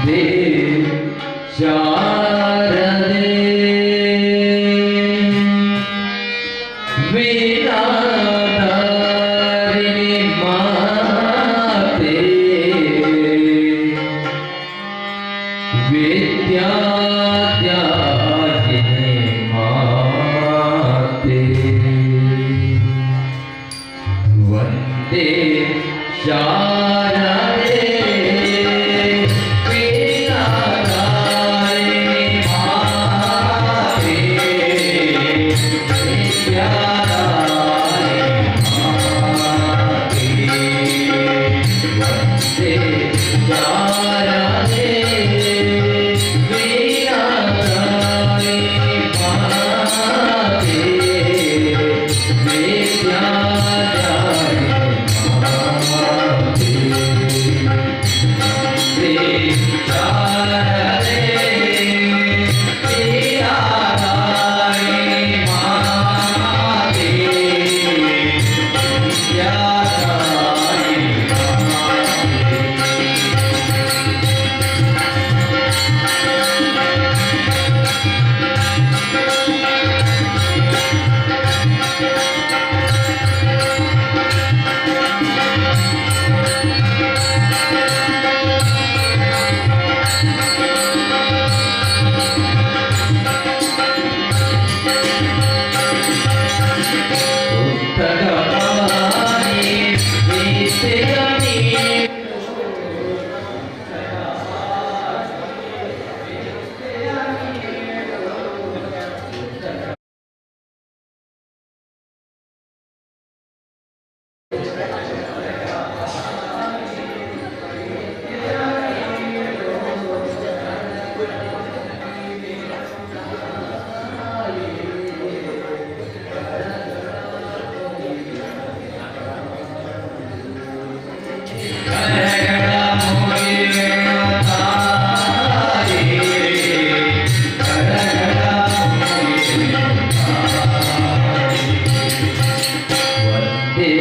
ವಂದೇ ಶಾರದೆ ವೀಣಾಧಾರಿಣಿ ಮಾತೆ ವಿದ್ಯಾದಾಯಿನಿ ಮಾತೆ ವಂದೇ ಶಾರದೆ ವೀಣಾಧಾರಿಣಿ ಮಾತೆ ವಿದ್ಯಾದಾಯಿನಿ ಮಾತೆ ವಂದೇ ಶಾರದೆ ವೀಣಾಧಾರಿಣಿ ಮಾತೆ ವಿದ್ಯಾದಾಯಿನಿ ಮಾತೆ ವಂದೇ ಶಾರದೆ ವೀಣಾಧಾರಿಣಿ ಮಾತೆ ವಿದ್ಯಾದಾಯಿನಿ ಮಾತೆ. ಪುಸ್ತಕಪಾಣಿ ವಿದ್ಯೆಯ ಕರಗಳ ಮುಗಿವೆನು ತಾಯಿ, ಕರಗಳ ಮುಗಿವೆನು ತಾಯಿ. ವಂದೇ.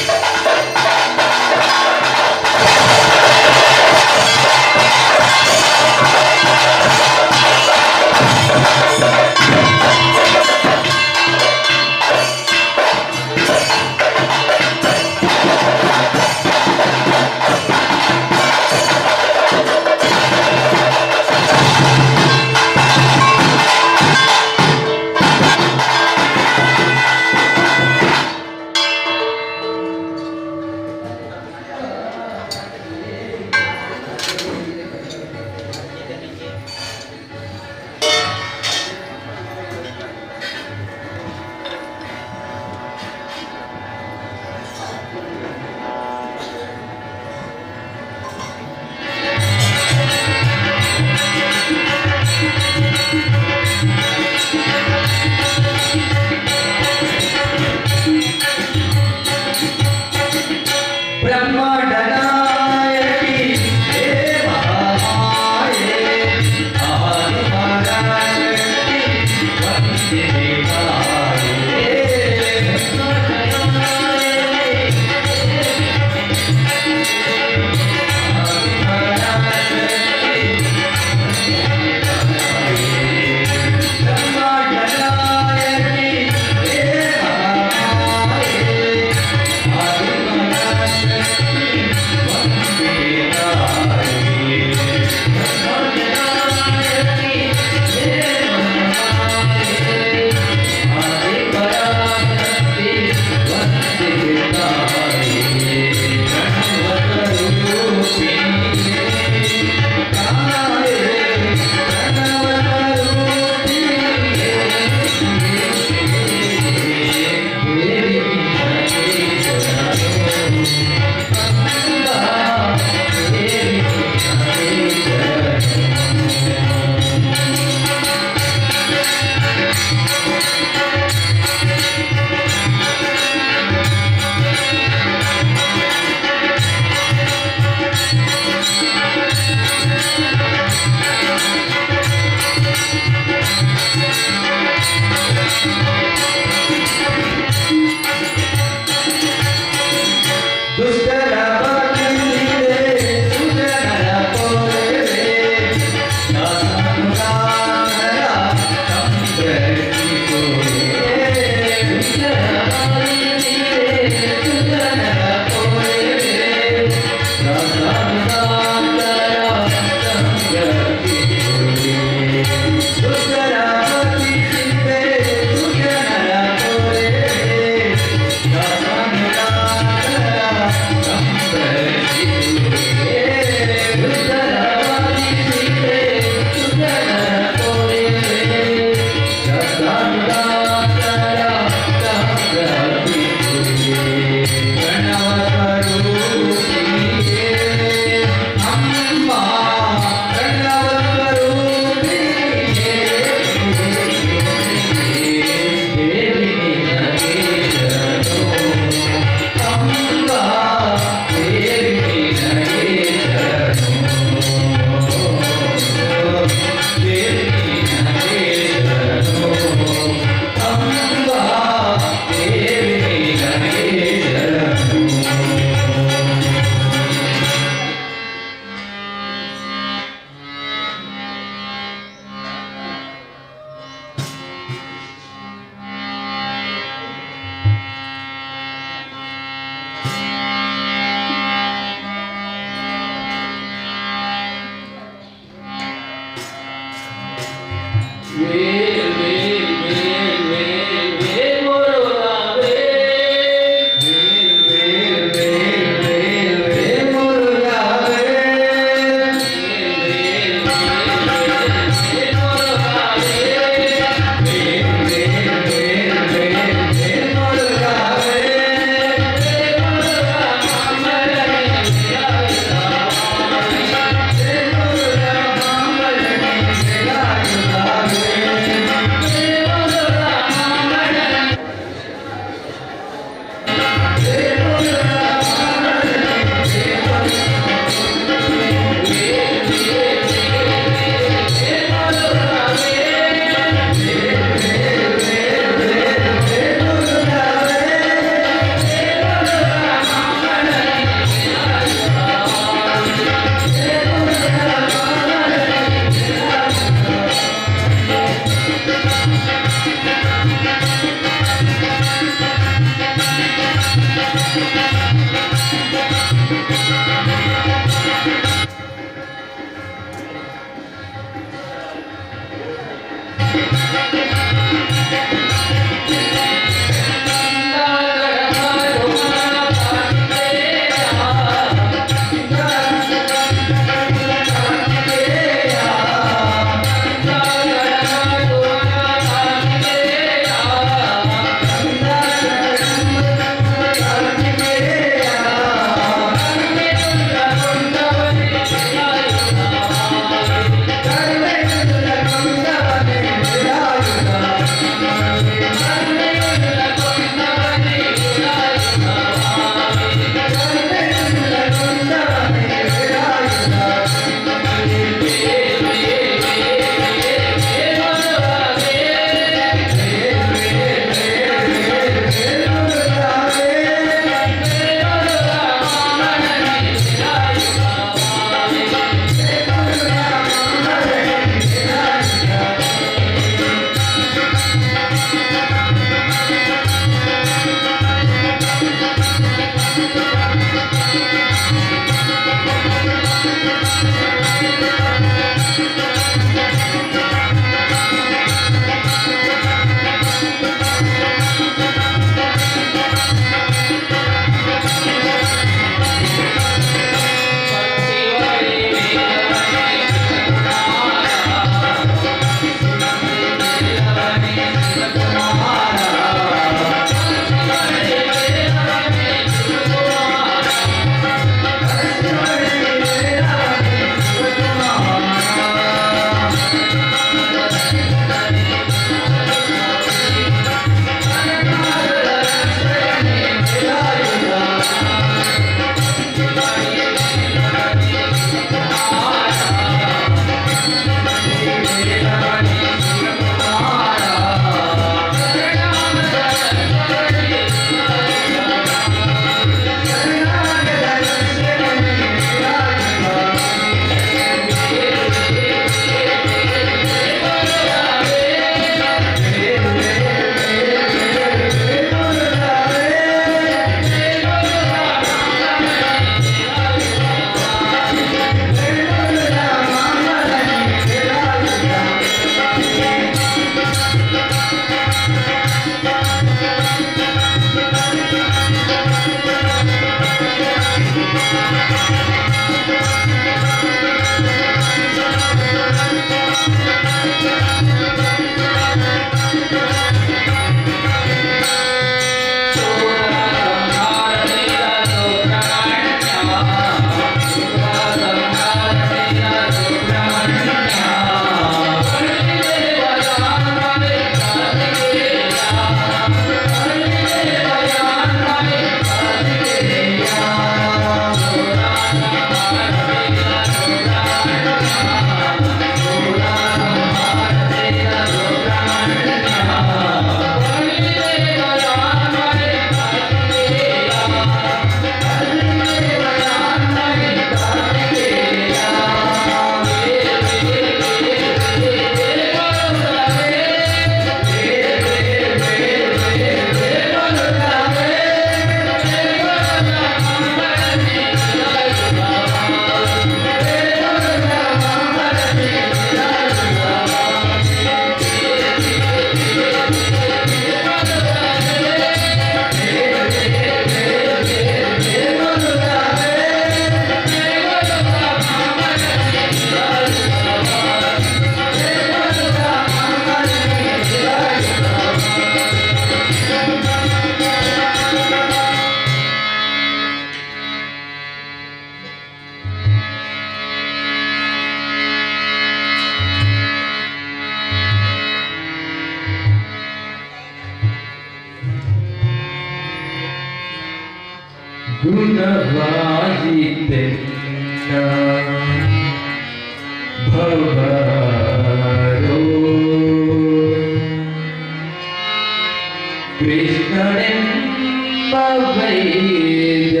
ಕೃಷ್ಣನೆಂಬ ವೈದ್ಯ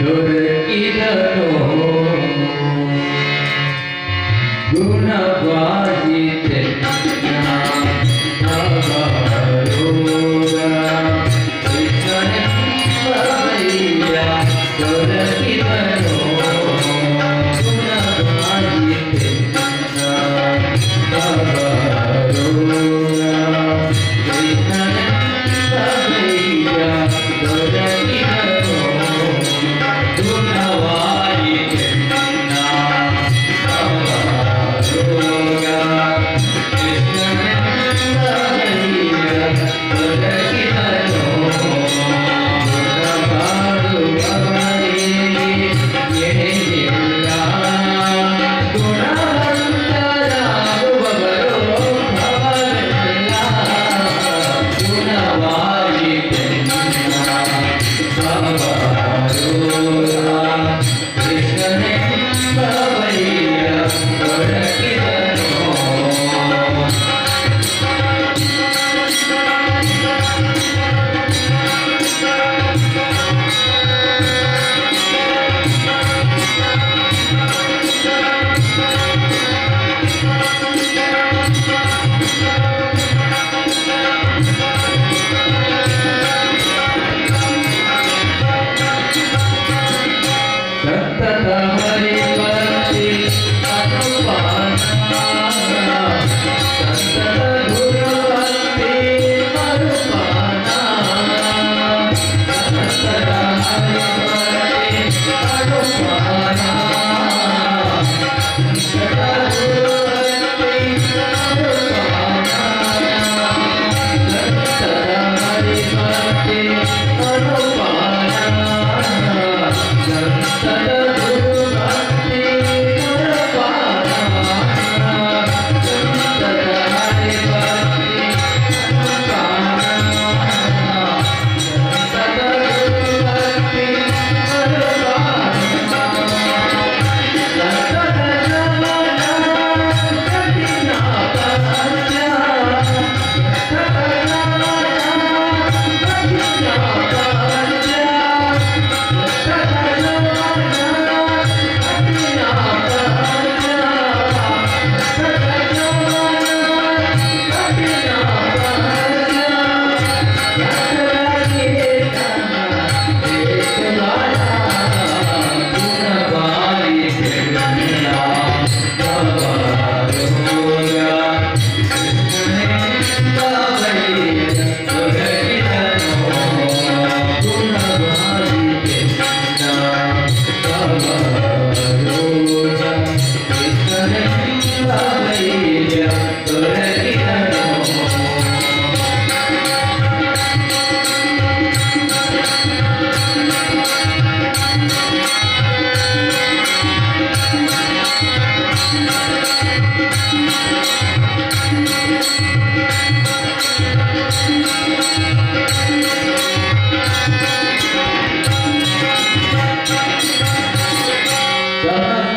ದೊರಕಿದನು ಗುಣವಾಯಿತೆನ್ನ ಭವರೋಗ. ಕೃಷ್ಣನೆಂಬ ವೈದ್ಯ ದೊರಕಿದನು ಗುಣವಾಯಿತೆನ್ನ ಭವರೋಗ. ಕೃಷ್ಣನೆಂಬ ವೈದ್ಯ ದೊರಕಿದನು ಗುಣವಾಯಿತೆನ್ನ ಭವರೋಗ.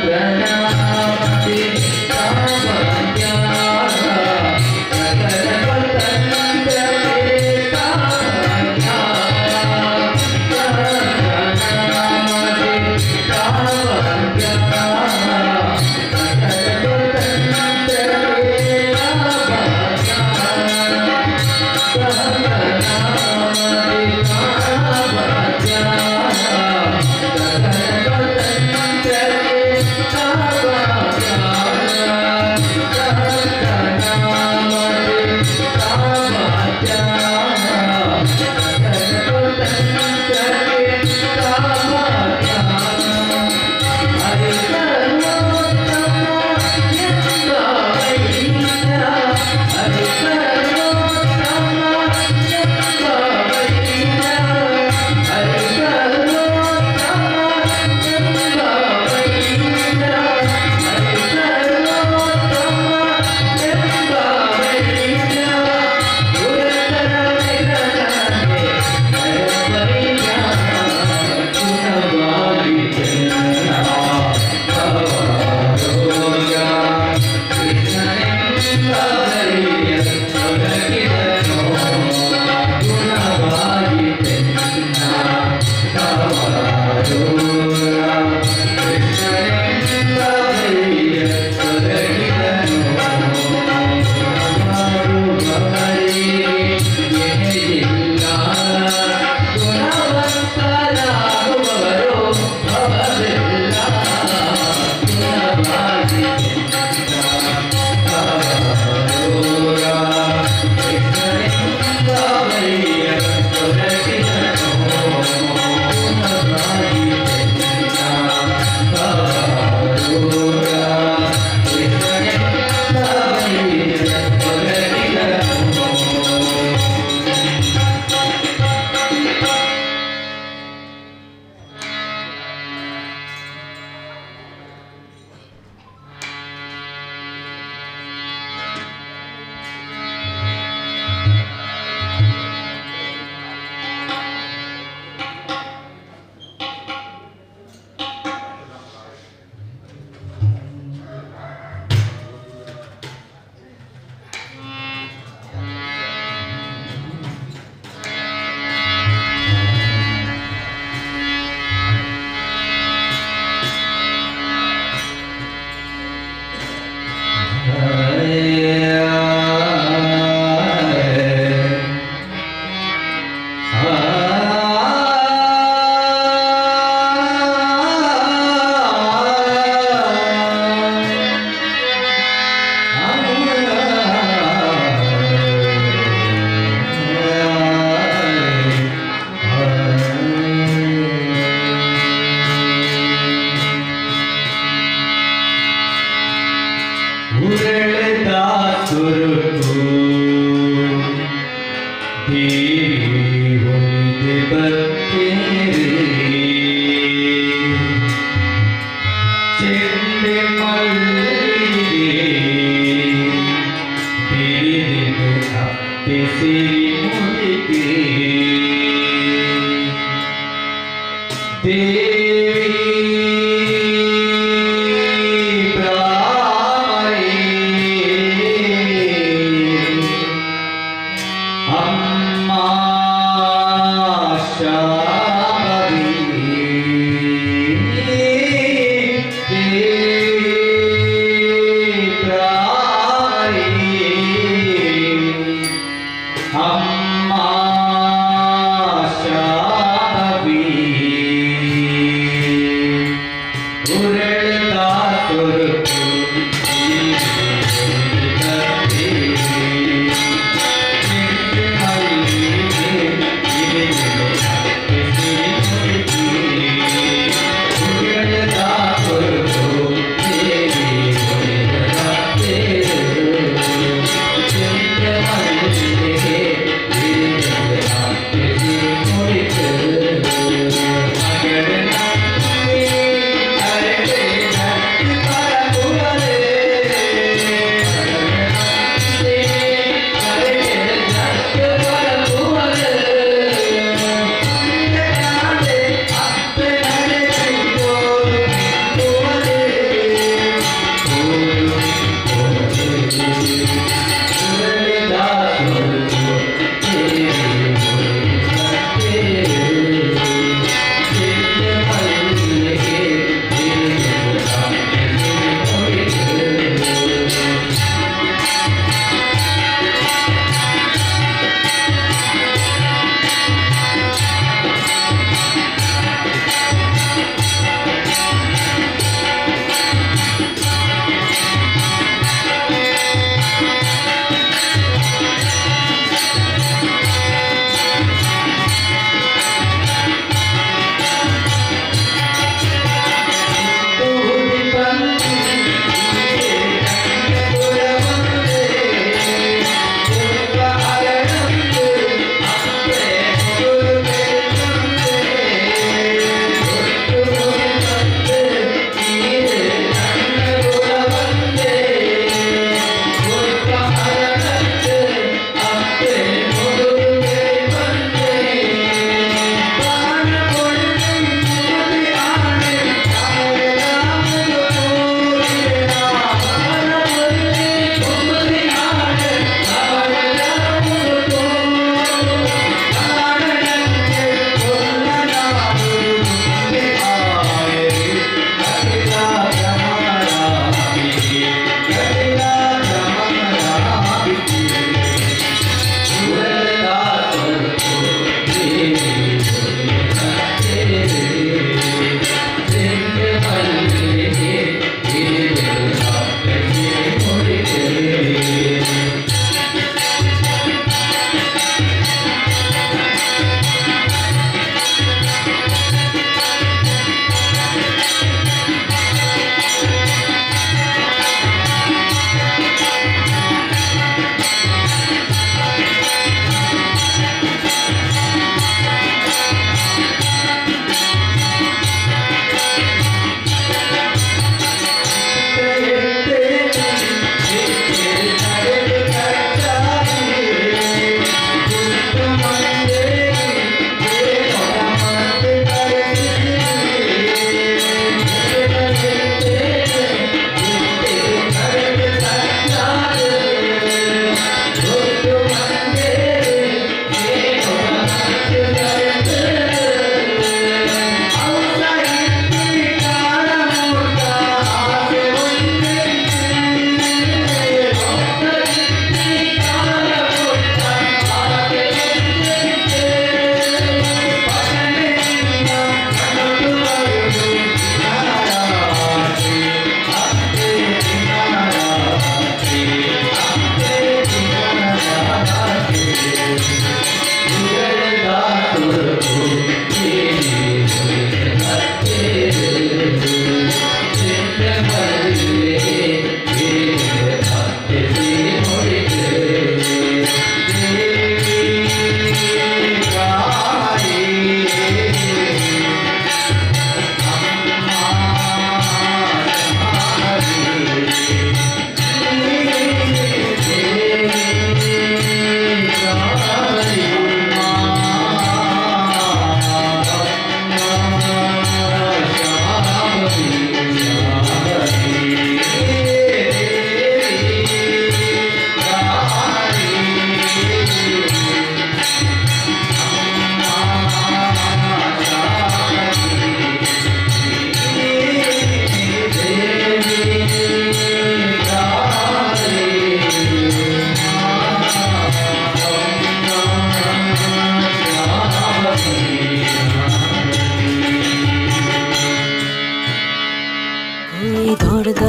Devi.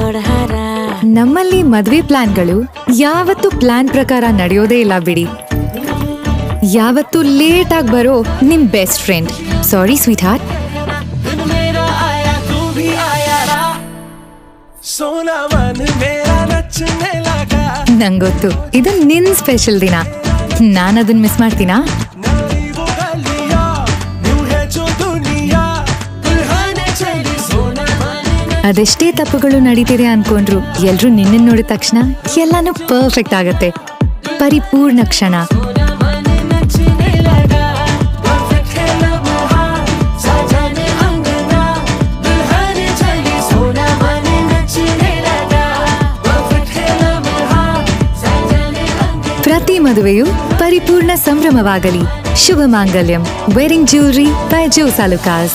ಜೋಡ್ ಹಾರ. ನಮ್ಮಲ್ಲಿ ಮದ್ವೆ ಪ್ಲಾನ್ಗಳು ಯಾವತ್ತೂ ಪ್ಲಾನ್ ಪ್ರಕಾರ ನಡೆಯೋದೇ ಇಲ್ಲ ಬಿಡಿ. ಯಾವತ್ತೂ ಲೇಟ್ ಆಗಿ ಬರೋ ನಿಮ್ best friend, sorry sweetheart. दिन मेरा आया, तू भी आया, सोना मन मेरा नचने लगा. ನಂಗೊತ್ತು, ಇದು ನಿನ್ ಸ್ಪೆಷಲ್ ದಿನ. ನಾನ್ ಅದನ್ ಮಿಸ್ ಮಾಡ್ತೀನಾ? नई वो गलियां, न्यू है जो दुनिया, दुल्हन चली सोना मन. ಅದೆಷ್ಟೇ ತಪ್ಪುಗಳು ನಡೀತಿದೆ ಅನ್ಕೊಂಡ್ರು, ಎಲ್ರೂ ನಿನ್ನನ್ ನೋಡಿದ ತಕ್ಷಣ ಎಲ್ಲಾನು ಪರ್ಫೆಕ್ಟ್ ಆಗತ್ತೆ. ಪರಿಪೂರ್ಣ ಕ್ಷಣ. सोना मन नचने लगा, परफेक्ट है लम्हा, साजन अंगना, दुल्हन चली सोना मन नचने लगा, परफेक्ट है लम्हा, साजन अंगना. ಪ್ರತಿ ಮದುವೆಯು ಪರಿಪೂರ್ಣ ಸಂಭ್ರಮವಾಗಲಿ. ಶುಭ ಮಾಂಗಲ್ಯಂ wedding jewellery by Jos Alukkas.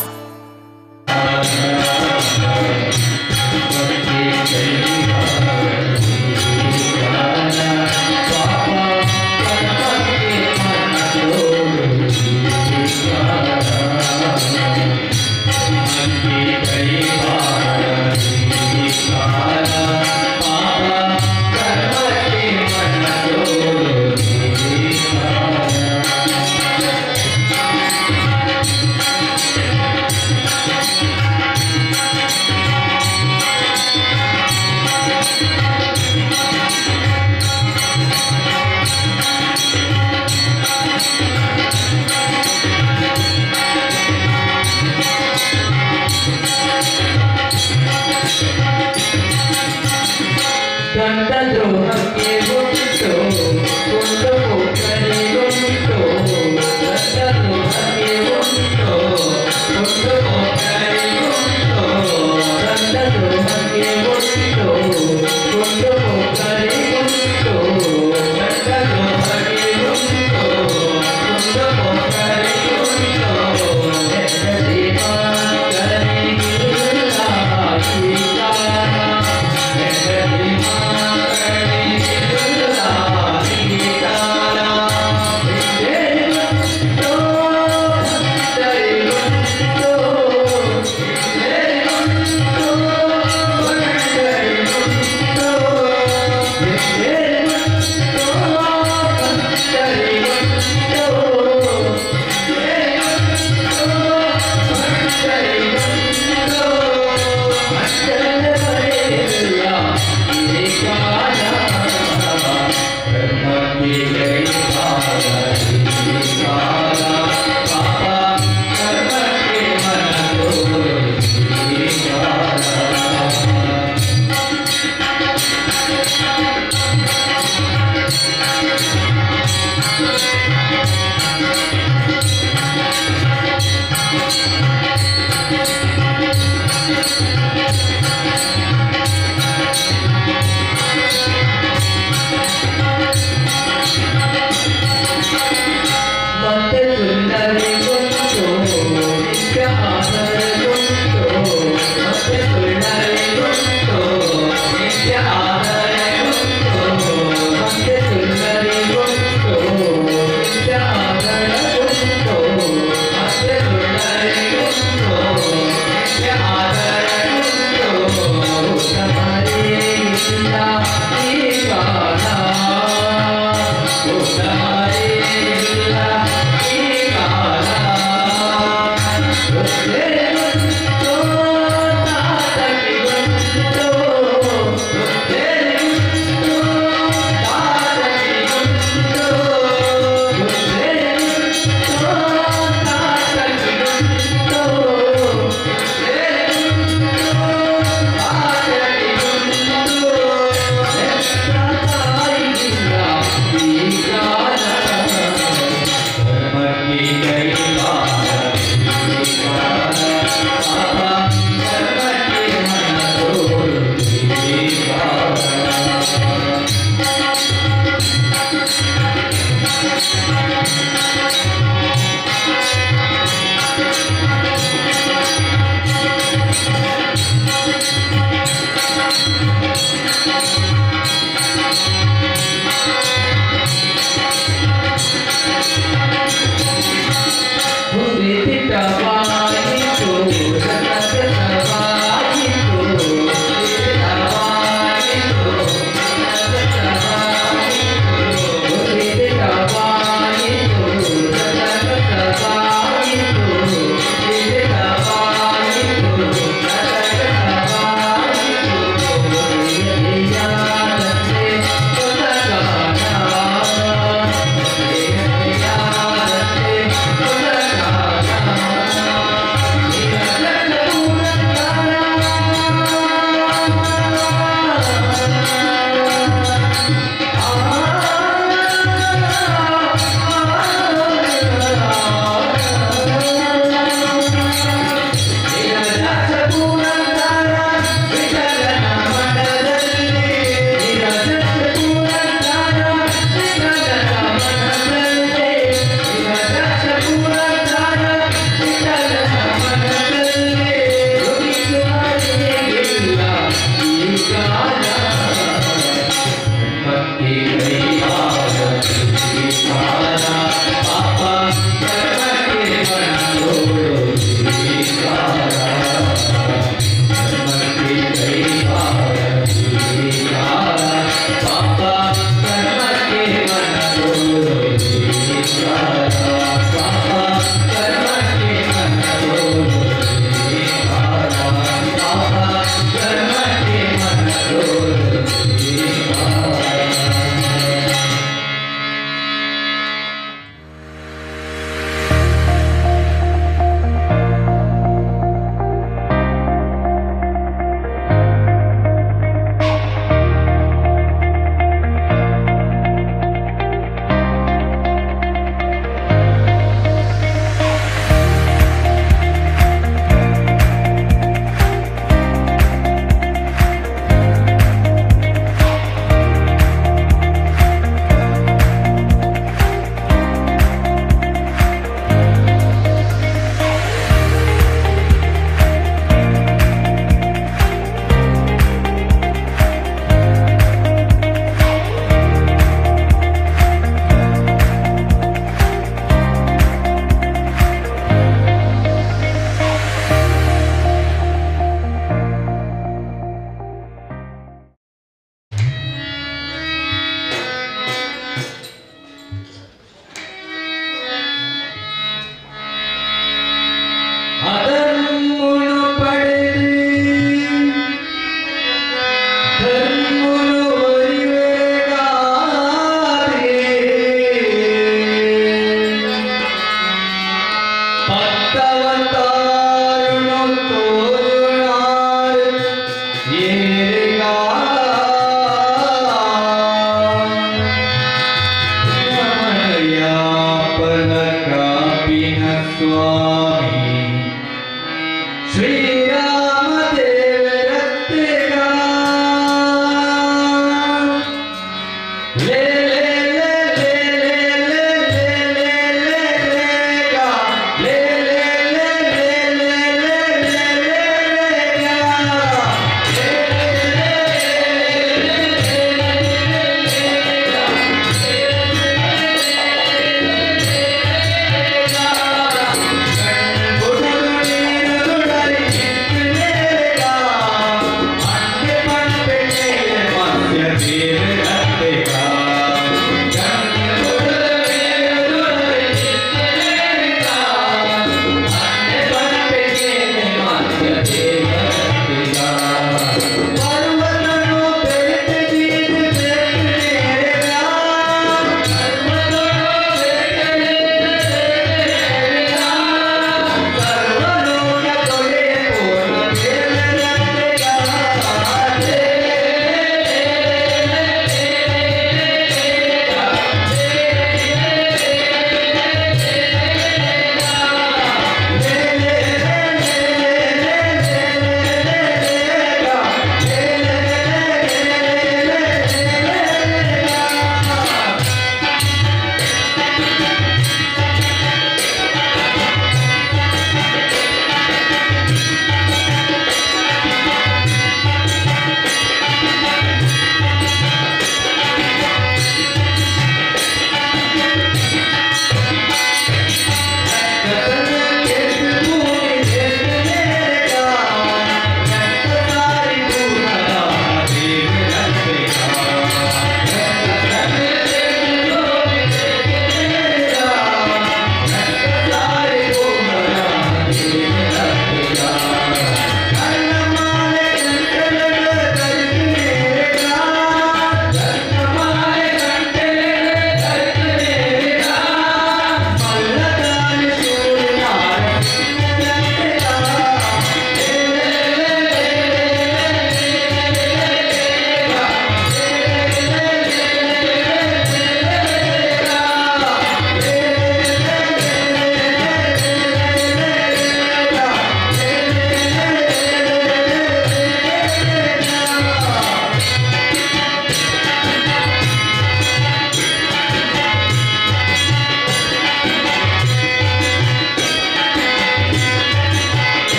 ದೊಡ್ಡ ದ್ರೋಹಕ್ಕೆ ಉಂಟು ಒಂದು ಪೊಕ್ಕರಿಗುಂಟು. ದೊಡ್ಡ ದ್ರೋಹಕ್ಕೆ ಉಂಟು ಒಂದು ಪೊಕ್ಕರಿಗುಂಟು. ದೊಡ್ಡ ದ್ರೋಹಕ್ಕೆ ಉಂಟು ಒಂದು ಪೊಕ್ಕರಿಗುಂಟು. ದೊಡ್ಡ ದ್ರೋಹಕ್ಕೆ ಉಂಟು ಒಂದು ಪೊಕ್ಕರಿಗುಂಟು. ಹೆಂಡತಿ ಮಕ್ಕಳಿಗಿಲ್ಲ ಅಧಿಕಾರ. ಹೆಂಡತಿ ಮಕ್ಕಳಿಗಿಲ್ಲ ಅಧಿಕಾರ. ಹಿಂದೆ ಉಂಟು, ಹಿಂದೆ ಉಂಟು. ಹಿಂದೆ ಉಂಟು, ಬಂದರಿಗುಂಟು. ಹಿಂದೆ ಉಂಟು, ಬಂದರಿಗುಂಟು. ಹಿಂದೆ ಉಂಟು, ಬಂದರಿಗುಂಟು. ಮಂಡಲ ಬರೆಯಿಲ್ಲ ಧರ್ಮಕ್ಕೆ ಕೈವಾಡ ಕಾಲ. ಪಾಪ ಕರ್ಮಕ್ಕೆ ಮನದೋರು ಕಾಲ.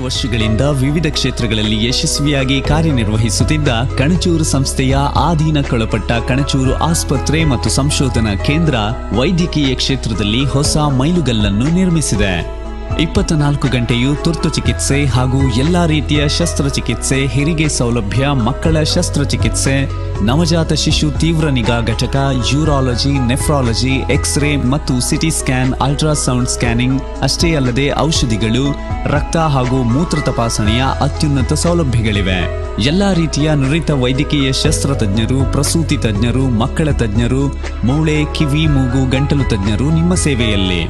ವರ್ಷಗಳಿಂದ ವಿವಿಧ ಕ್ಷೇತ್ರಗಳಲ್ಲಿ ಯಶಸ್ವಿಯಾಗಿ ಕಾರ್ಯನಿರ್ವಹಿಸುತ್ತಿದ್ದ ಕಣಚೂರು ಸಂಸ್ಥೆಯ ಆಧೀನಕ್ಕೊಳಪಟ್ಟ ಕಣಚೂರು ಆಸ್ಪತ್ರೆ ಮತ್ತು ಸಂಶೋಧನಾ ಕೇಂದ್ರ ವೈದ್ಯಕೀಯ ಕ್ಷೇತ್ರದಲ್ಲಿ ಹೊಸ ಮೈಲುಗಲ್ಲನ್ನು ನಿರ್ಮಿಸಿದೆ. 24 ಗಂಟೆಯೂ ತುರ್ತು ಚಿಕಿತ್ಸೆ ಹಾಗೂ ಎಲ್ಲಾ ರೀತಿಯ ಶಸ್ತ್ರಚಿಕಿತ್ಸೆ, ಹೆರಿಗೆ ಸೌಲಭ್ಯ, ಮಕ್ಕಳ ಶಸ್ತ್ರಚಿಕಿತ್ಸೆ, ನವಜಾತ ಶಿಶು ತೀವ್ರ ನಿಗಾ ಘಟಕ, ಯೂರಾಲಜಿ, ನೆಫ್ರಾಲಜಿ, ಎಕ್ಸ್ರೇ ಮತ್ತು ಸಿಟಿ ಸ್ಕ್ಯಾನ್, ಅಲ್ಟ್ರಾಸೌಂಡ್ ಸ್ಕ್ಯಾನಿಂಗ್ ಅಷ್ಟೇ ಅಲ್ಲದೆ ಔಷಧಿಗಳು, ರಕ್ತ ಹಾಗೂ ಮೂತ್ರ ತಪಾಸಣೆಯ ಅತ್ಯುನ್ನತ ಸೌಲಭ್ಯಗಳಿವೆ. ಎಲ್ಲಾ ರೀತಿಯ ನುರಿತ ವೈದ್ಯಕೀಯ ಶಸ್ತ್ರತಜ್ಞರು, ಪ್ರಸೂತಿ ತಜ್ಞರು, ಮಕ್ಕಳ ತಜ್ಞರು, ಮೂಳೆ, ಕಿವಿ, ಮೂಗು, ಗಂಟಲು ತಜ್ಞರು ನಿಮ್ಮ ಸೇವೆಯಲ್ಲಿ.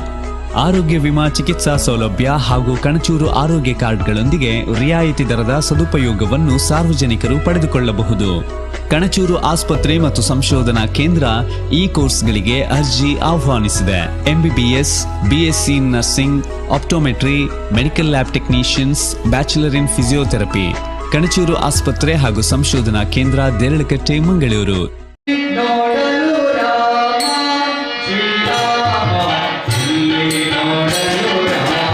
ಆರೋಗ್ಯ ವಿಮಾ ಚಿಕಿತ್ಸಾ ಸೌಲಭ್ಯ ಹಾಗೂ ಕಣಚೂರು ಆರೋಗ್ಯ ಕಾರ್ಡ್ಗಳೊಂದಿಗೆ ರಿಯಾಯಿತಿ ದರದ ಸದುಪಯೋಗವನ್ನು ಸಾರ್ವಜನಿಕರು ಪಡೆದುಕೊಳ್ಳಬಹುದು. ಕಣಚೂರು ಆಸ್ಪತ್ರೆ ಮತ್ತು ಸಂಶೋಧನಾ ಕೇಂದ್ರ ಈ ಕೋರ್ಸ್ಗಳಿಗೆ ಅರ್ಜಿ ಆಹ್ವಾನಿಸಿದೆ: MBBS, BSc Nursing, Optometry, Medical Lab Technicians, Bachelor in Physiotherapy. Kanachur ಆಸ್ಪತ್ರೆ ಹಾಗೂ ಸಂಶೋಧನಾ ಕೇಂದ್ರ, ದೇರಳಕಟ್ಟೆ, ಮಂಗಳೂರು. ನೋಡಲು ರಾಮ, ಶ್ರೀರಾಮ, ಇಲ್ಲಿ ನೋಡಲು ರಾಮ.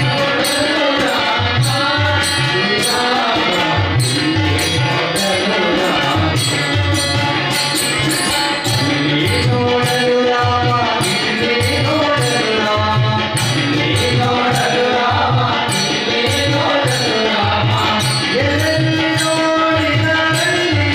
ನೋಡಲು ರಾಮ, ಶ್ರೀರಾಮ, ಇಲ್ಲಿ ನೋಡಲು ರಾಮ. ಇಲ್ಲಿ ನೋಡಲು ರಾಮ, ಇಲ್ಲಿ ನೋಡಲು ರಾಮ, ಇಲ್ಲಿ ನೋಡಲು ರಾಮ, ಇಲ್ಲಿ ನೋಡಲು ರಾಮ. ಎಲ್ಲೆಲ್ಲಿ ನೋಡಿದರಲ್ಲಿ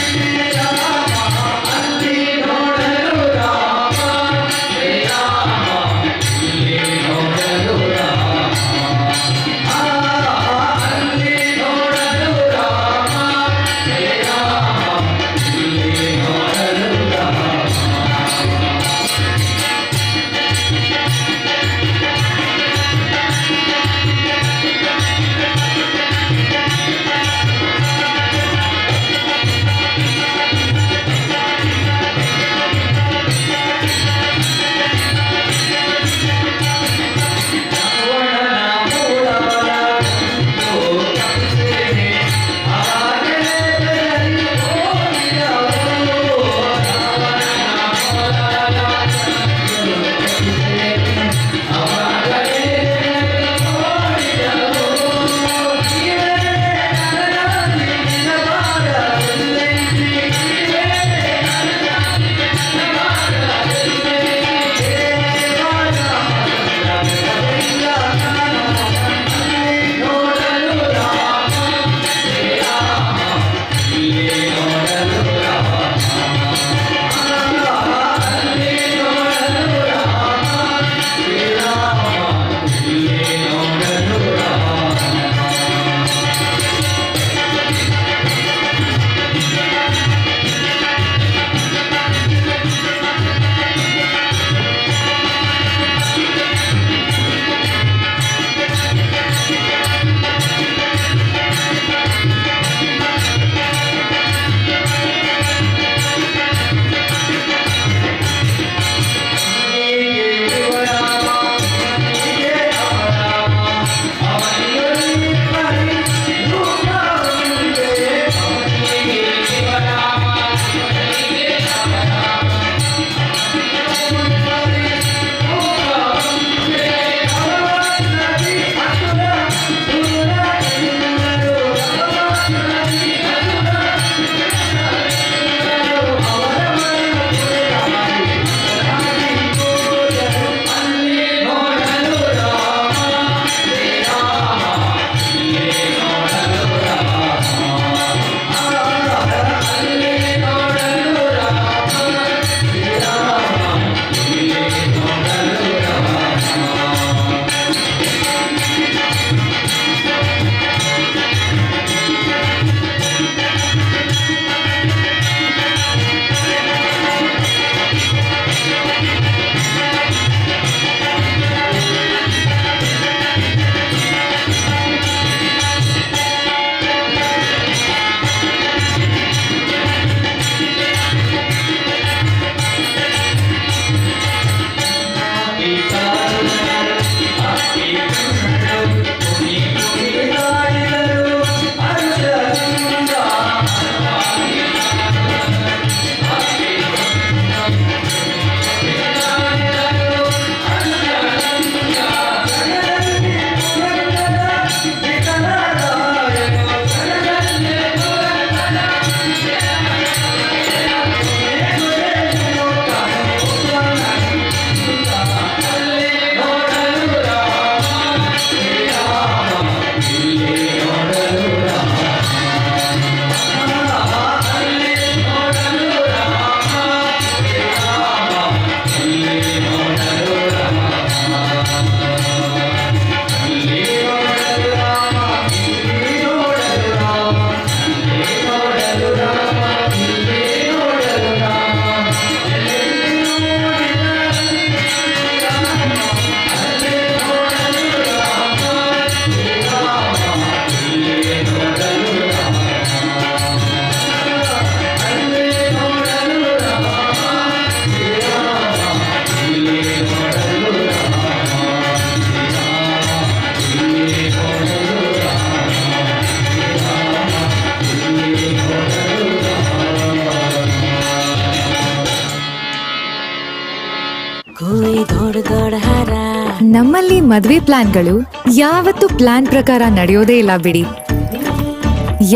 ನಮ್ಮಲ್ಲಿ ಮದುವೆ ಪ್ಲಾನ್ಗಳು ಯಾವತ್ತೂ ಪ್ಲಾನ್ ಪ್ರಕಾರ ನಡೆಯೋದೇ ಇಲ್ಲ ಬಿಡಿ.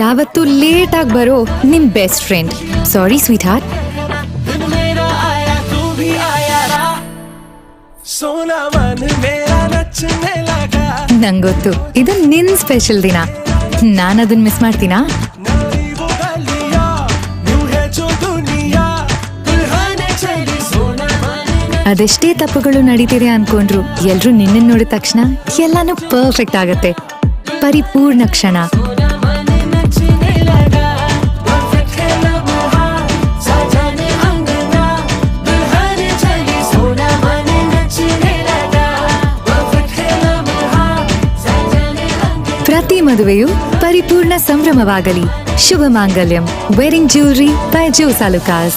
ಯಾವತ್ತೂ ಲೇಟ್ ಆಗಿ ಬರೋ ನಿಮ್ best friend, sorry sweetheart. दिन मेरा आया तू भी आया रा सोना मन मेरा नचने लगा. ನಂಗೊತ್ತು, ಇದು ನಿನ್ ಸ್ಪೆಷಲ್ ದಿನ. ನಾನದನ್ ಮಿಸ್ ಮಾಡ್ತೀನಾ? नई वो गलियां न्यू है जो दुनिया दुल्हन चली सोना मन. ಅದೆಷ್ಟೇ ತಪ್ಪುಗಳು ನಡೀತಿದೆ ಅನ್ಕೊಂಡ್ರು ಎಲ್ರೂ ನಿನ್ನನ್ ನೋಡಿದ ತಕ್ಷಣ ಎಲ್ಲಾನು ಪರ್ಫೆಕ್ಟ್ ಆಗತ್ತೆ. ಪರಿಪೂರ್ಣ ಕ್ಷಣ. सोना मन नचने लगा, परफेक्ट है लम्हा, सजन अंगना दुल्हन चली सोना मन नचने लगा, परफेक्ट है लम्हा, सजन अंगना. ಪ್ರತಿ ಮದುವೆಯು ಪರಿಪೂರ್ಣ ಸಂಭ್ರಮವಾಗಲಿ. ಶುಭ ಮಾಂಗಲ್ಯಂ. Wedding jewellery by Jos Alukkas.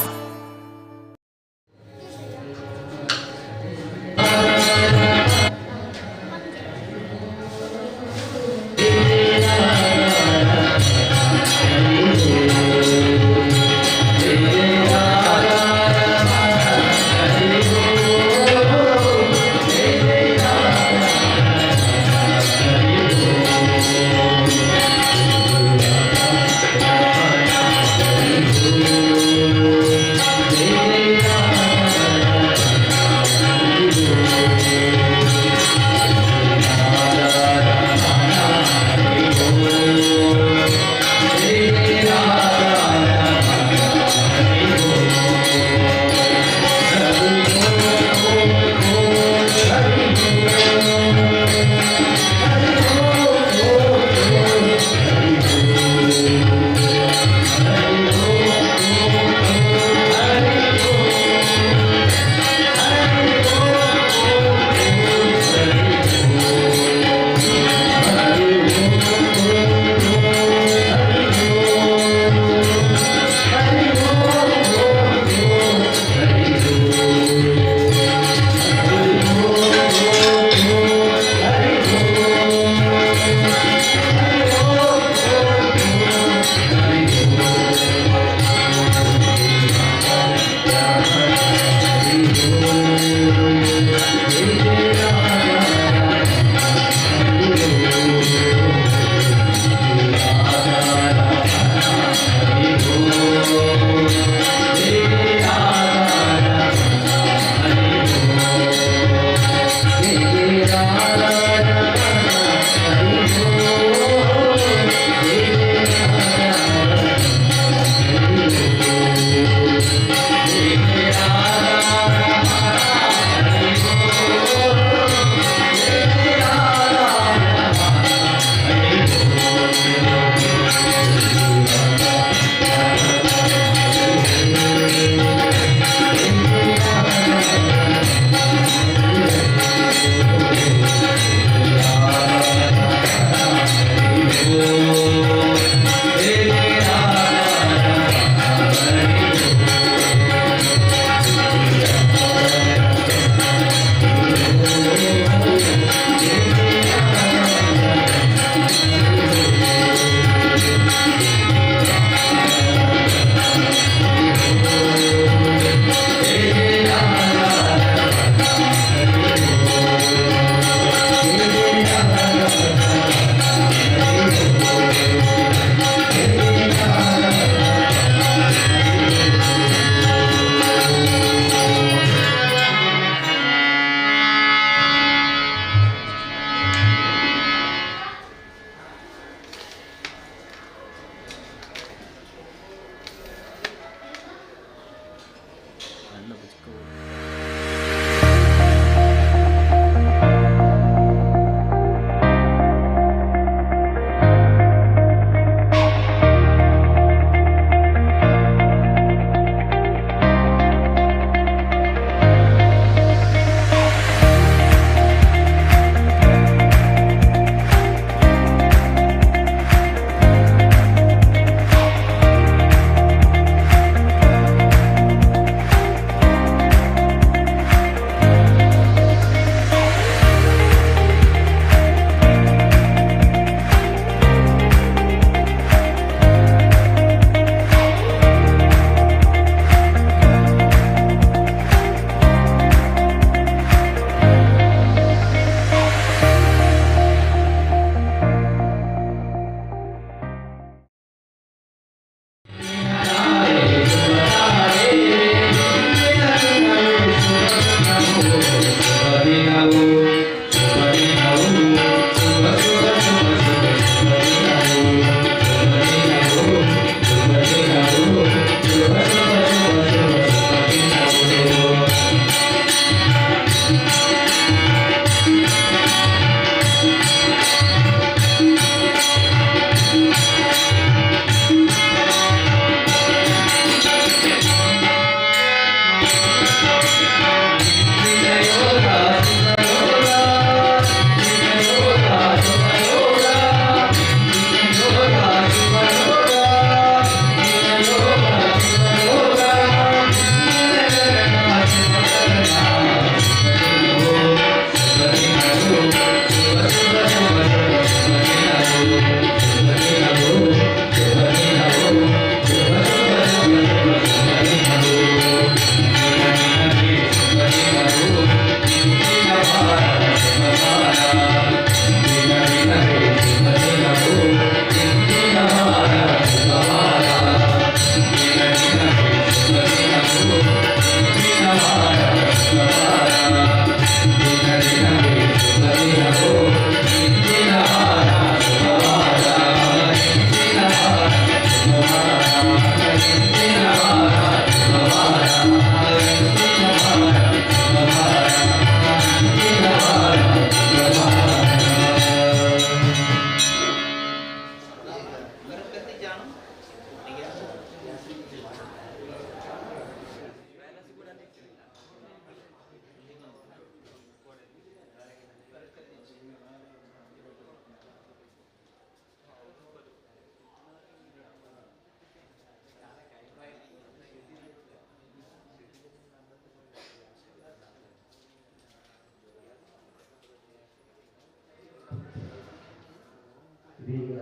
ಇದೀಗ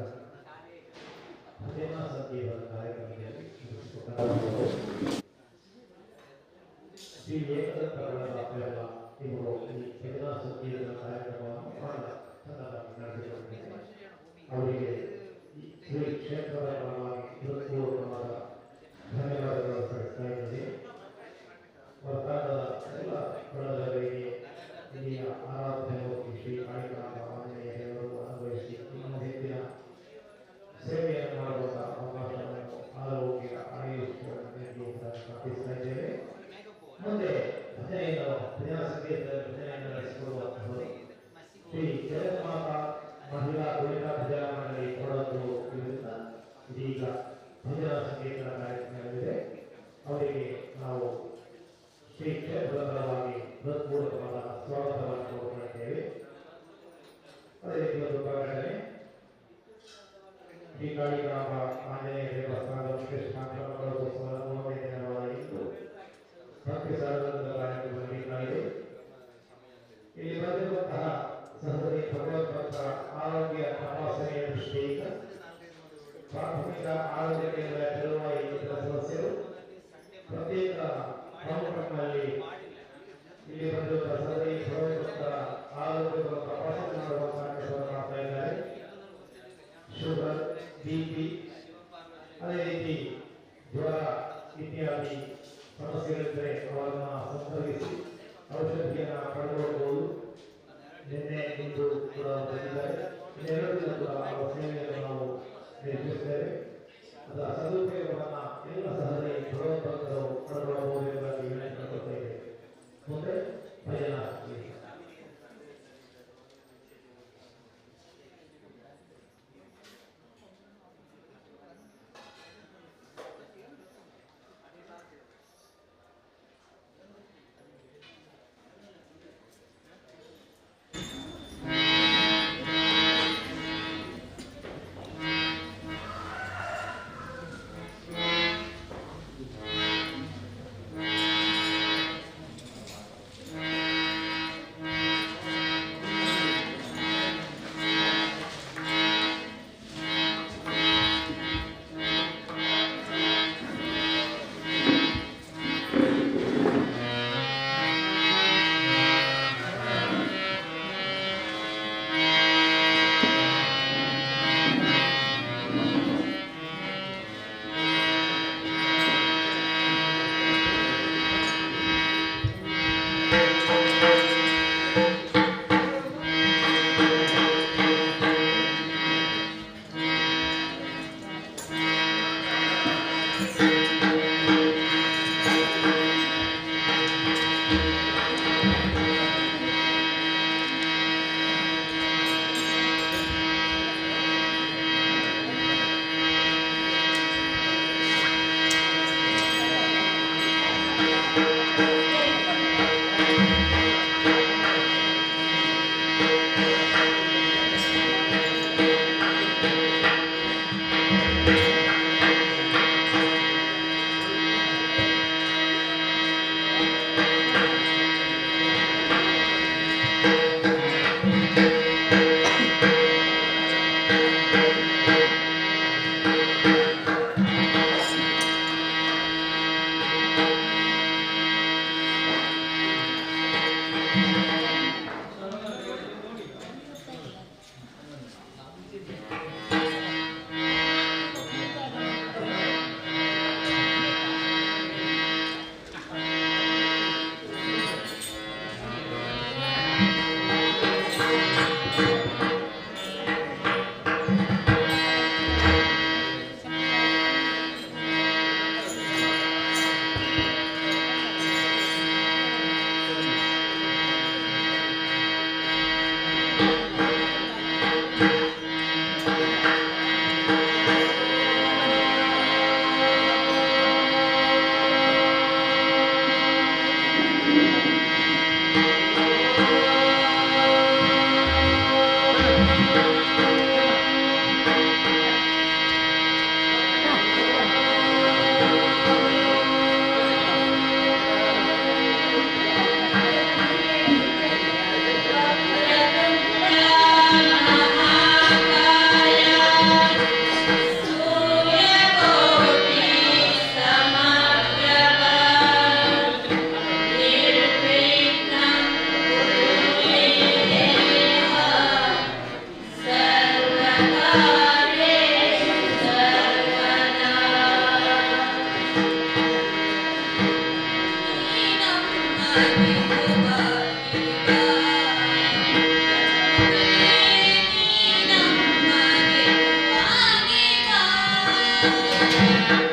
ಭಜನಾ ಸಂಗೀತದ ಕಾರ್ಯಕ್ರಮದಲ್ಲಿ ಶ್ರೀ ಏಕದಂತಗಳ ಇವರು ಈ ಭಜನಾ ಸಂಗೀತದ ಕಾರ್ಯಕ್ರಮವನ್ನು ಬಹಳ ಚಂದವಾಗಿ ನಡೆಸಿಕೊಟ್ಟಿದ್ದಾರೆ. ಅವರಿಗೆ ಈ ಶ್ರೀ ಕ್ಷೇತ್ರದ ಪರವಾಗಿ ಹೃತ್ಪೂರ್ವಕವಾದ ಧನ್ಯವಾದಗಳು ಸಲ್ಲಿಸ್ತಾ ಇದ್ದೇನೆ. ವರ್ತಾದ ಎಲ್ಲ ಬಳಗರಿಗೆ ಇಲ್ಲಿಯ ಆರಾಧನೆ ಹೋಗಿ ಶ್ರೀ ಕಾಳಿಕಾಂಬ ಆಂಜನೇಯ ದೇವರು ಅನುಭವಿಸಿ ಇನ್ನೂ ಹೆಚ್ಚಿನ ಸೇವೆಯನ್ನು ಮಾಡುವಂತಹ ಅವಕಾಶವನ್ನು ಆರೋಗ್ಯ ಆಯುಷ್ಯವನ್ನು ನೀಡಲಿ ಅಂತ ಪ್ರಾರ್ಥಿಸ್ತಾ ಇದ್ದೇವೆ. ಮುಂದೆ ಭಜನೆಯನ್ನು ಭಜನಾ ಸಂಗೀತದಲ್ಲಿ ಭಜನೆಯನ್ನು ನಡೆಸಿಕೊಡುವಂತಹವರು ಶ್ರೀ ಜಗನ್ಮಾತಾ ಮಹಿಳಾ ಗುಳಿಕಾ ಭಜನಾ ಮಂಡಳಿ ಕೊಡಗು ಇವರಿಂದ ಇದೀಗ ಭಜನಾ ಸಂಗೀತದ ಕಾರ್ಯಕ್ರಮವಿದೆ. ಅವರಿಗೆ ನಾವು ಶ್ರೀ ಕ್ಷೇತ್ರದ ಪರವಾಗಿ ಹೃತ್ಪೂರ್ವಕವಾದ ಸ್ವಾಗತವನ್ನು ಕೋರುತ್ತಿದ್ದೇವೆ. ಅದೇ ರೀತಿ ಒಂದು ಪ್ರಕಟಣೆ, ಶ್ರೀ ಕಾಳಿಕಾಂಬ ಆಂಜನೇಯ ದೇವಸ್ಥಾನದ ಕೃಷ್ಣ ಮೂರನೇ ದಿನವಾದ ಇಂದು ಭಕ್ತಿ ಸಾಧನದ ಕಾರ್ಯಕ್ರಮ ನಡೆಯಲಿದೆ. ಇಲ್ಲಿ ಬಂದಿರುವಂತಹ ಸಹೋದರಿ ಭಗವದ್ಭಕ್ತರ ಆರೋಗ್ಯ ತಪಾಸಣೆಯ ದೃಷ್ಟಿಯಿಂದ ಪ್ರಾಥಮಿಕ ಆರೋಗ್ಯ ಕೇಂದ್ರ ತೆರವಾಯಿ ಇತರ ಸದಸ್ಯರು ಪ್ರತ್ಯೇಕ ಕೌಂಟರ್ನಲ್ಲಿ ಇಲ್ಲಿ ಬಂದಿರುವ ಸಹೋದರಿ ಭಗವದ್ಭಕ್ತರ ಆರೋಗ್ಯವನ್ನು ತಪಾಸಣೆ ಮಾಡುವಂತಹ ಕೆಲಸವನ್ನು ಮಾಡ್ತಾ ಇದ್ದಾರೆ. ಶುಗರ್, ಬಿಪಿ, ಅದೇ ರೀತಿ ಜ್ವರ ಇತ್ಯಾದಿ ಸಮಸ್ಯೆಗಳಿದ್ದರೆ ಅವರನ್ನು ಸಂಪರ್ಕಿಸಿ ಔಷಧಿಯನ್ನು ಪಡೆದುಕೊಳ್ಳಬಹುದು. ನಿನ್ನೆ ಇಂದು ಕೂಡ ಬಂದಿದ್ದಾರೆ. ಇನ್ನೆರಡು ದಿನ ಕೂಡ ಅವರ ಸೇವೆಯನ್ನು ನಾವು ನಿರೀಕ್ಷಿಸುತ್ತೇವೆ. ಅದರ ಸದುಪಯೋಗವನ್ನು ಎಲ್ಲ ಸಹೋದರಿ ಭಗವದ್ಭಕ್ತರು ಪಡೆದುಕೊಳ್ಳಬಹುದು ಎಂಬುದಾಗಿ ವಿನಂತಿ ಮಾಡಿಕೊಳ್ತಾ ಇದ್ದೇವೆ. ಮುಂದೆ ಭಜನಾ ಸಂಗೀತ. Thank you. Thank you.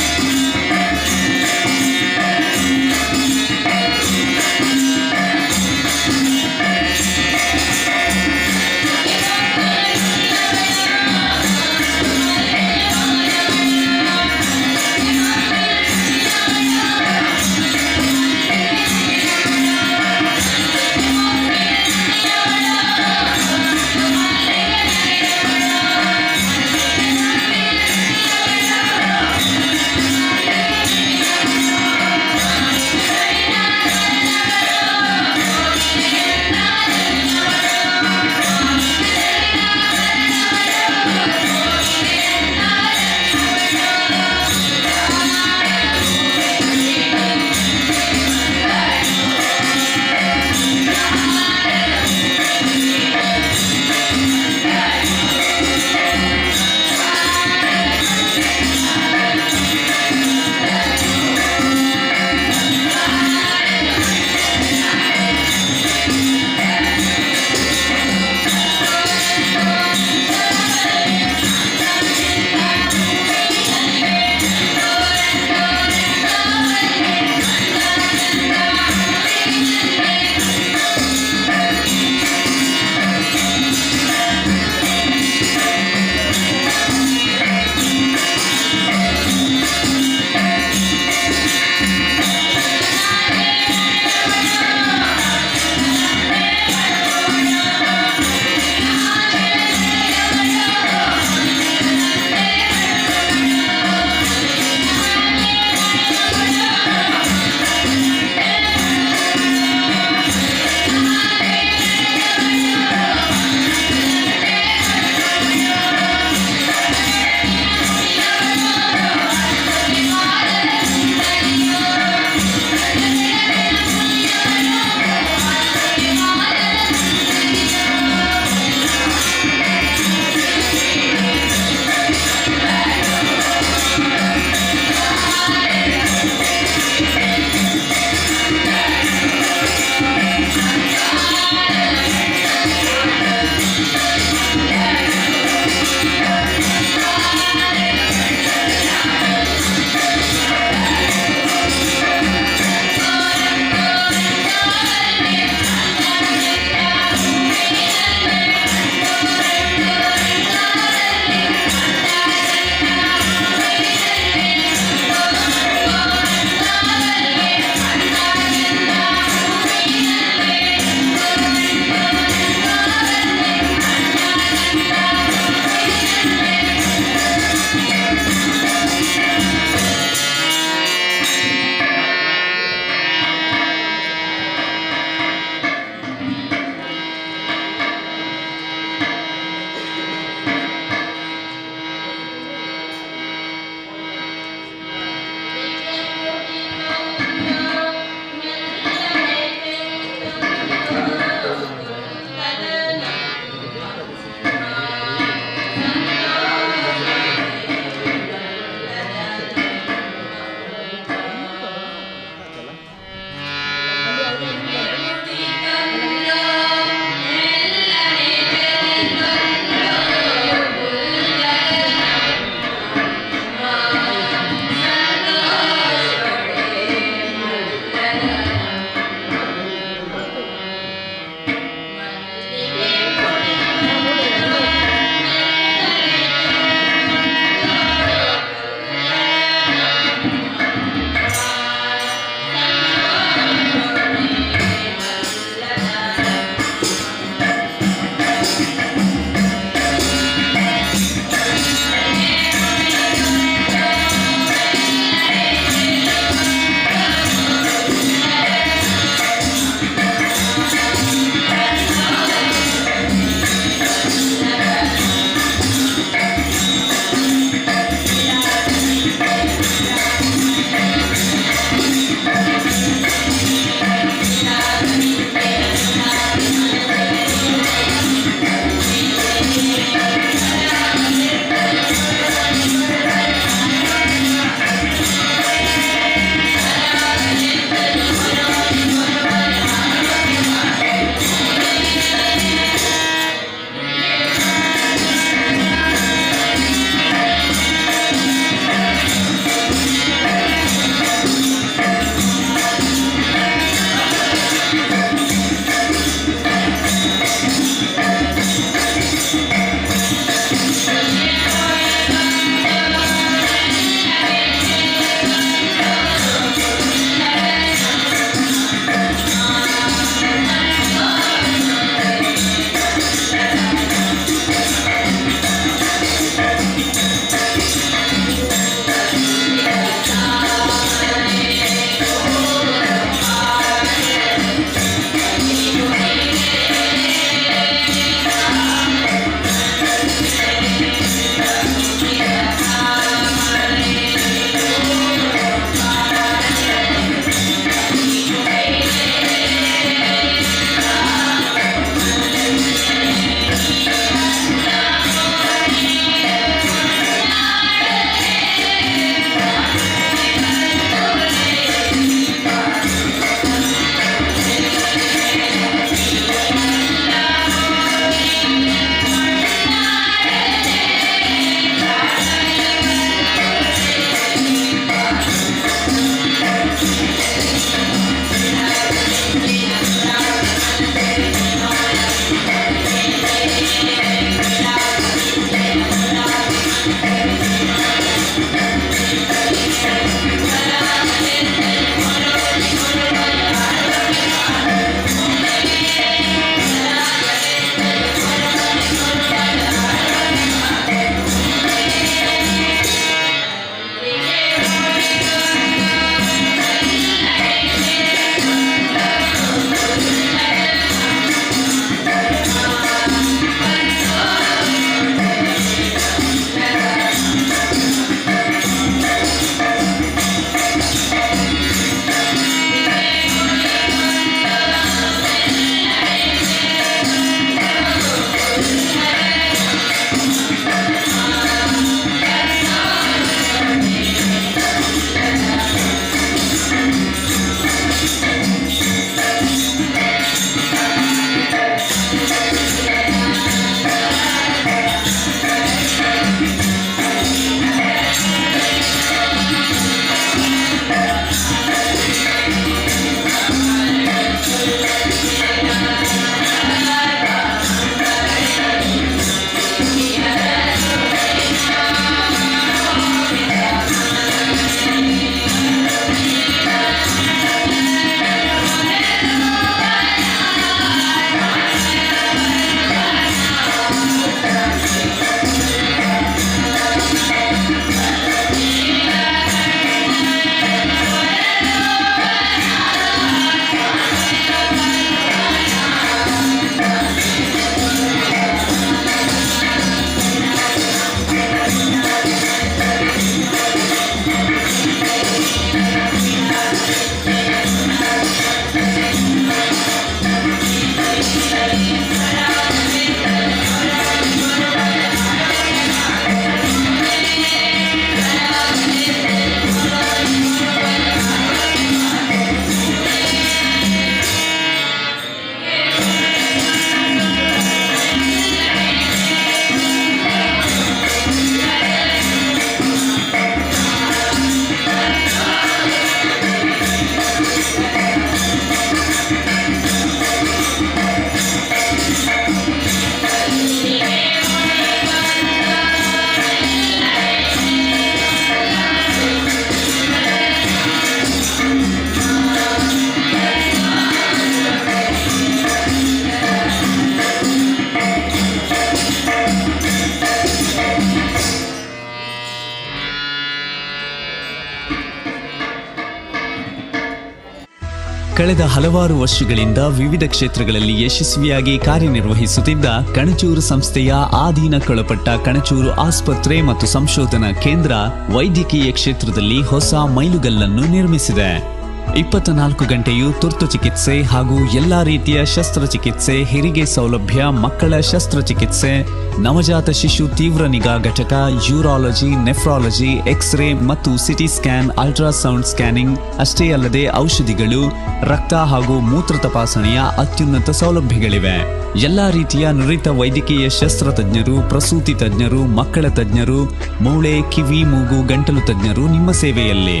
ಕಳೆದ ಹಲವಾರು ವರ್ಷಗಳಿಂದ ವಿವಿಧ ಕ್ಷೇತ್ರಗಳಲ್ಲಿ ಯಶಸ್ವಿಯಾಗಿ ಕಾರ್ಯನಿರ್ವಹಿಸುತ್ತಿದ್ದ ಕಣಚೂರು ಸಂಸ್ಥೆಯ ಆಧೀನಕ್ಕೊಳಪಟ್ಟ ಕಣಚೂರು ಆಸ್ಪತ್ರೆ ಮತ್ತು ಸಂಶೋಧನಾ ಕೇಂದ್ರ ವೈದ್ಯಕೀಯ ಕ್ಷೇತ್ರದಲ್ಲಿ ಹೊಸ ಮೈಲುಗಲ್ಲನ್ನು ನಿರ್ಮಿಸಿದೆ. 24 ಗಂಟೆಯೂ ತುರ್ತು ಚಿಕಿತ್ಸೆ ಹಾಗೂ ಎಲ್ಲಾ ರೀತಿಯ ಶಸ್ತ್ರಚಿಕಿತ್ಸೆ, ಹೆರಿಗೆ ಸೌಲಭ್ಯ, ಮಕ್ಕಳ ಶಸ್ತ್ರಚಿಕಿತ್ಸೆ, ನವಜಾತ ಶಿಶು ತೀವ್ರ ನಿಗಾ ಘಟಕ, ಯೂರಾಲಜಿ, ನೆಫ್ರಾಲಜಿ, ಎಕ್ಸ್ರೇ ಮತ್ತು ಸಿಟಿ ಸ್ಕ್ಯಾನ್, ಅಲ್ಟ್ರಾಸೌಂಡ್ ಸ್ಕ್ಯಾನಿಂಗ್ ಅಷ್ಟೇ ಅಲ್ಲದೆ ಔಷಧಿಗಳು, ರಕ್ತ ಹಾಗೂ ಮೂತ್ರ ತಪಾಸಣೆಯ ಅತ್ಯುನ್ನತ ಸೌಲಭ್ಯಗಳಿವೆ. ಎಲ್ಲಾ ರೀತಿಯ ನುರಿತ ವೈದ್ಯಕೀಯ ಶಸ್ತ್ರತಜ್ಞರು, ಪ್ರಸೂತಿ ತಜ್ಞರು, ಮಕ್ಕಳ ತಜ್ಞರು, ಮೂಳೆ, ಕಿವಿ, ಮೂಗು, ಗಂಟಲು ತಜ್ಞರು ನಿಮ್ಮ ಸೇವೆಯಲ್ಲಿ.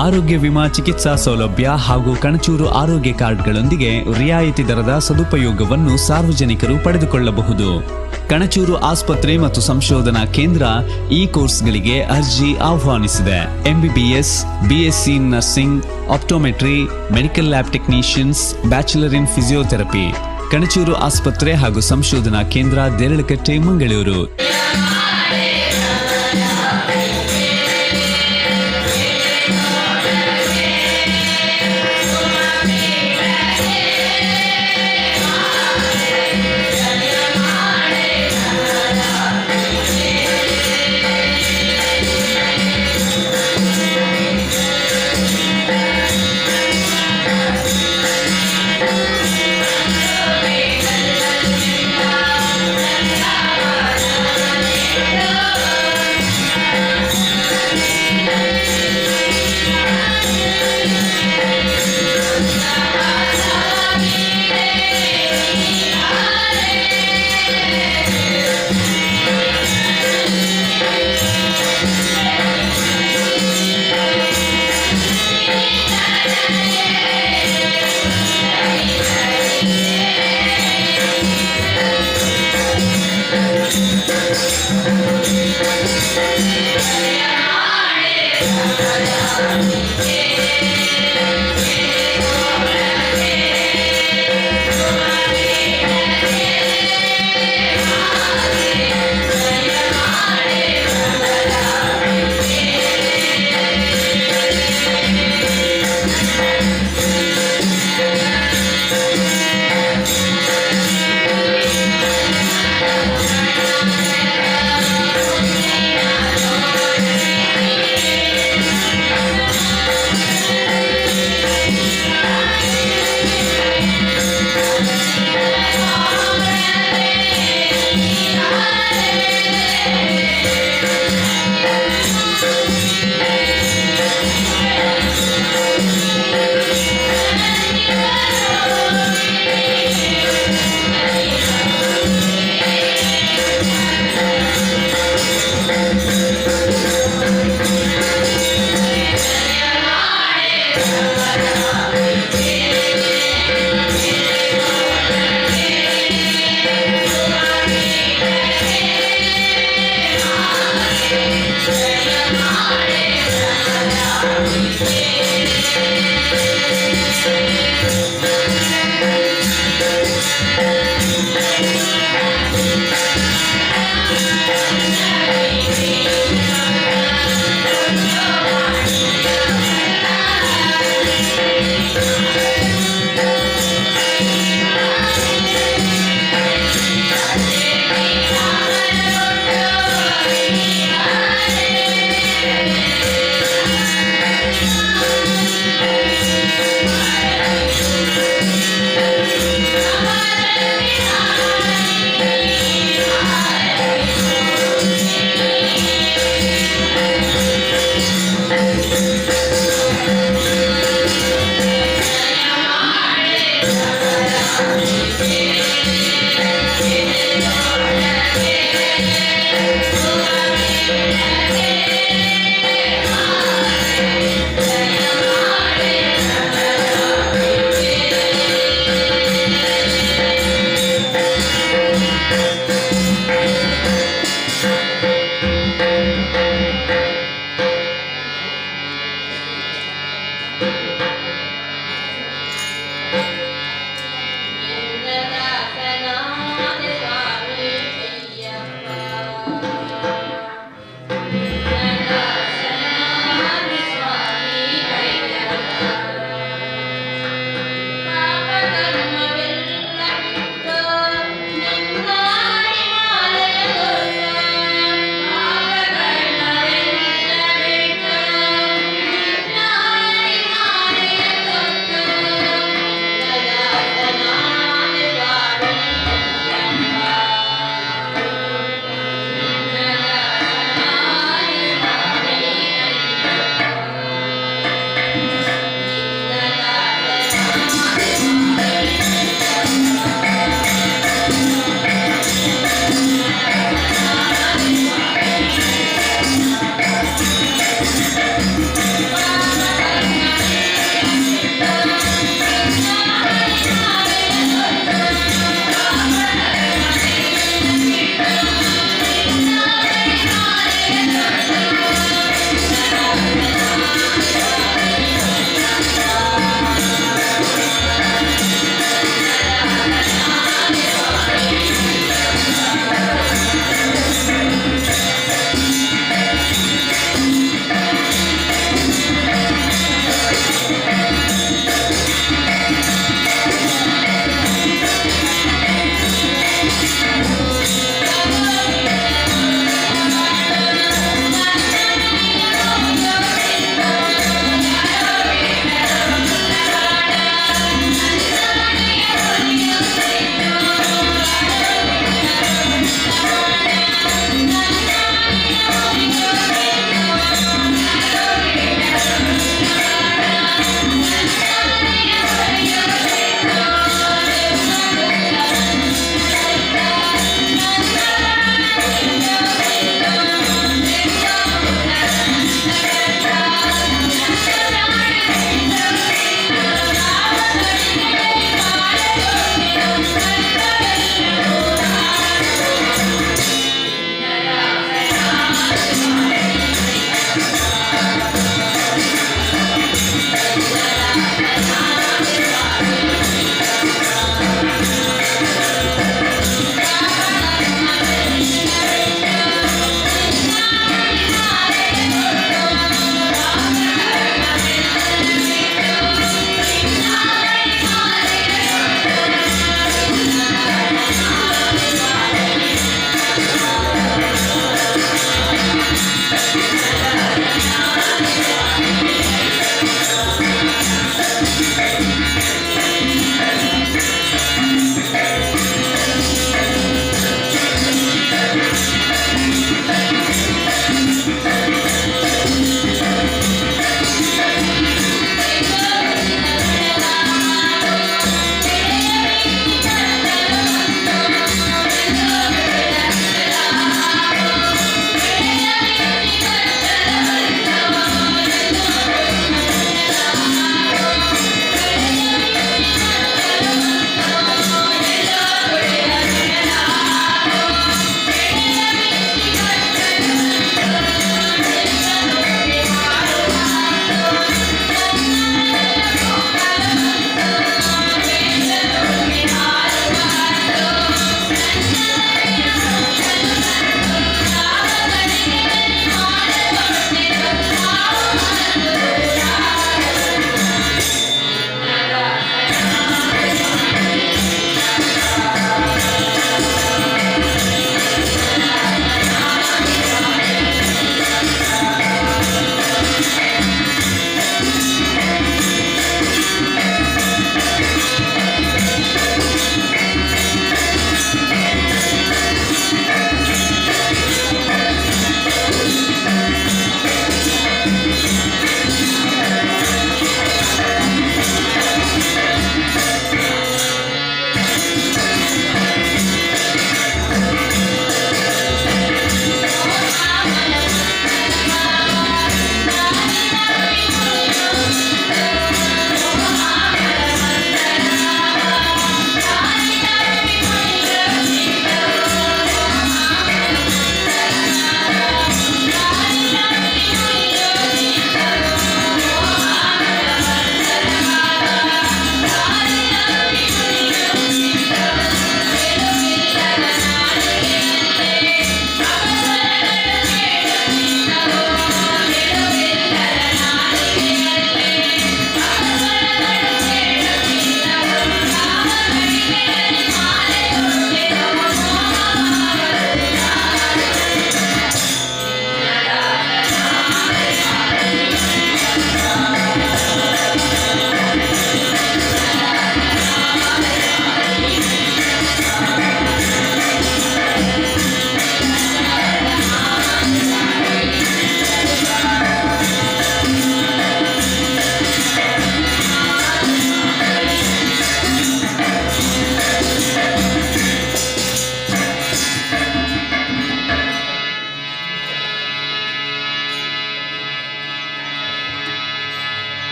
ಆರೋಗ್ಯ ವಿಮಾ ಚಿಕಿತ್ಸಾ ಸೌಲಭ್ಯ ಹಾಗೂ ಕಣಚೂರು ಆರೋಗ್ಯ ಕಾರ್ಡ್ಗಳೊಂದಿಗೆ ರಿಯಾಯಿತಿ ದರದ ಸದುಪಯೋಗವನ್ನು ಸಾರ್ವಜನಿಕರು ಪಡೆದುಕೊಳ್ಳಬಹುದು. ಕಣಚೂರು ಆಸ್ಪತ್ರೆ ಮತ್ತು ಸಂಶೋಧನಾ ಕೇಂದ್ರ ಈ ಕೋರ್ಸ್ಗಳಿಗೆ ಅರ್ಜಿ ಆಹ್ವಾನಿಸಿದೆ. MBBS, BSc nursing, optometry, medical lab technicians, bachelor in physiotherapy. Kanachur ಆಸ್ಪತ್ರೆ ಹಾಗೂ ಸಂಶೋಧನಾ ಕೇಂದ್ರ, ದೇರಳಕಟ್ಟೆ, ಮಂಗಳೂರು.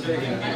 Thank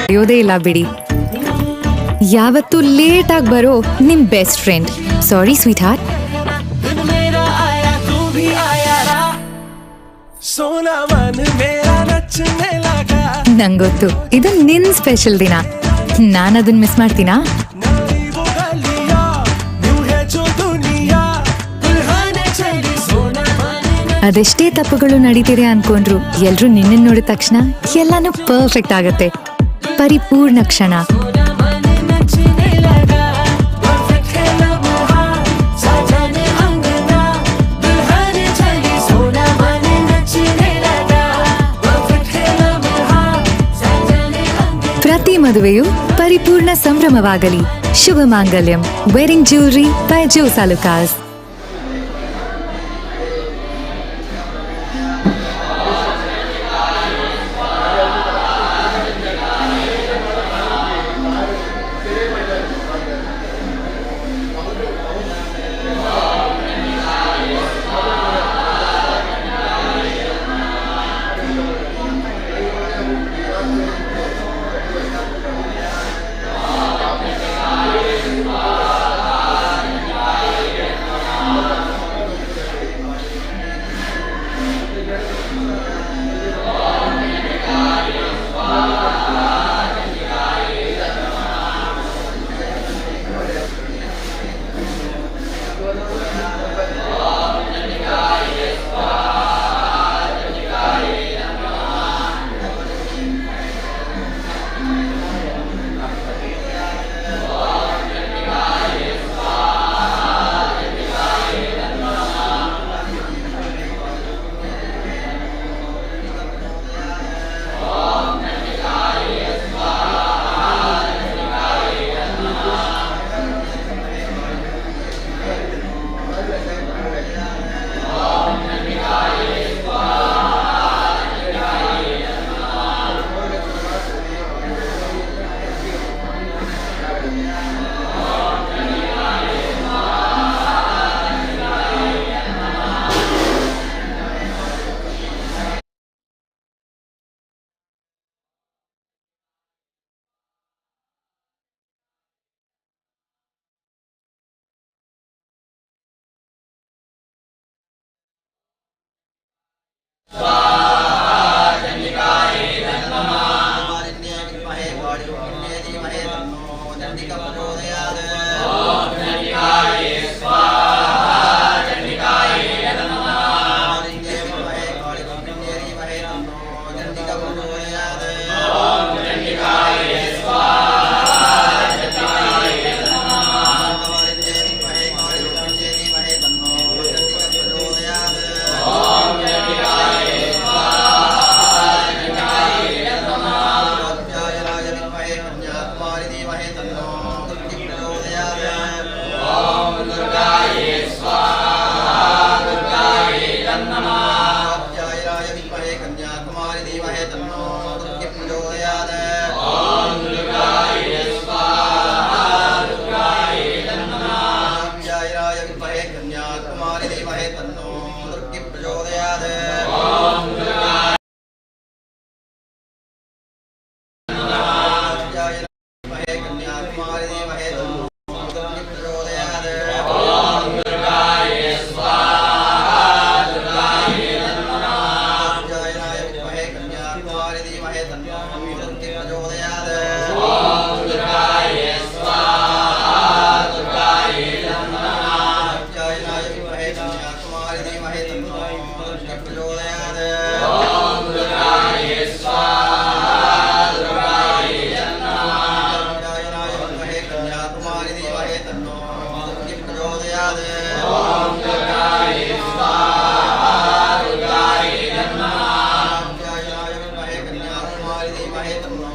ನಡೆಯೋದೇ ಇಲ್ಲ ಬಿಡಿ. ಯಾವತ್ತೂ ಲೇಟ್ ಆಗಿ ಬರೋ ನಿಮ್ ಬೆಸ್ಟ್ ಫ್ರೆಂಡ್. ಸಾರಿ ಸ್ವೀಟ್ ಹಾರ್ಟ್. दिन मेरा आया, तू भी आया रा। सोना मन मेरा नचने लगा। ನಂಗೊತ್ತು, ಇದು ನಿನ್ ಸ್ಪೆಷಲ್ ದಿನ. ನಾನ್ ಅದನ್ ಮಿಸ್ ಮಾಡ್ತೀನಾ? नई वो गलियां, न्यू है जो दुनिया, दुल्हन चली। सोना मन ಅದೆಷ್ಟೇ ತಪ್ಪುಗಳು ನಡೀತಿದೆ ಅನ್ಕೊಂಡ್ರು ಎಲ್ರೂ ನಿನ್ನನ್ ನೋಡಿದ ತಕ್ಷಣ ಎಲ್ಲಾನು ಪರ್ಫೆಕ್ಟ್ ಆಗತ್ತೆ. ಪರಿಪೂರ್ಣ ಕ್ಷಣ. सोना मन नचने लगा। परफेक्ट है लम्हा, साजन अंगना, दुल्हन चली। सोना मन नचने लगा। परफेक्ट है लम्हा, साजन अंगना। ಪ್ರತಿ ಮದುವೆಯು ಪರಿಪೂರ್ಣ ಸಂಭ್ರಮವಾಗಲಿ. ಶುಭ ಮಾಂಗಲ್ಯಂ. Wedding jewellery by Jos Alukkas. धीमहि तन्नो दुर्गे प्रचोदयात्। ॐ दुर्गायै स्वाहा दुर्गायै कात्यायनाय विद्महे कन्याकुमारी धीमहि तन्नो दुर्गे प्रचोदयात्। ॐ कात्यायनाय विद्महे कन्याकुमारी धीमहि तन्नो दुर्गे प्रचोदयात्। ॐ दुर्गायै स्वाहा दुर्गायै कात्यायनाय विद्महे कन्याकुमारी धीमहि तन्नो दुर्गे प्रचोदयात्। ॐ दुर्गायै स्वाहा दुर्गायै कात्यायनाय विद्महे कन्याकुमारी धीमहि तन्नो दुर्गे प्रचोदयात्। ॐ दुर्गायै स्वाहा दुर्गायै कात्यायनाय विद्महे कन्याकुमारी धीमहि तन्नो दुर्गे प्रचोदयात्। ॐ दुर्गायै स्वाहा दुर्गायै कात्यायनाय विद्महे कन्याकुमारी धीमहि तन्नो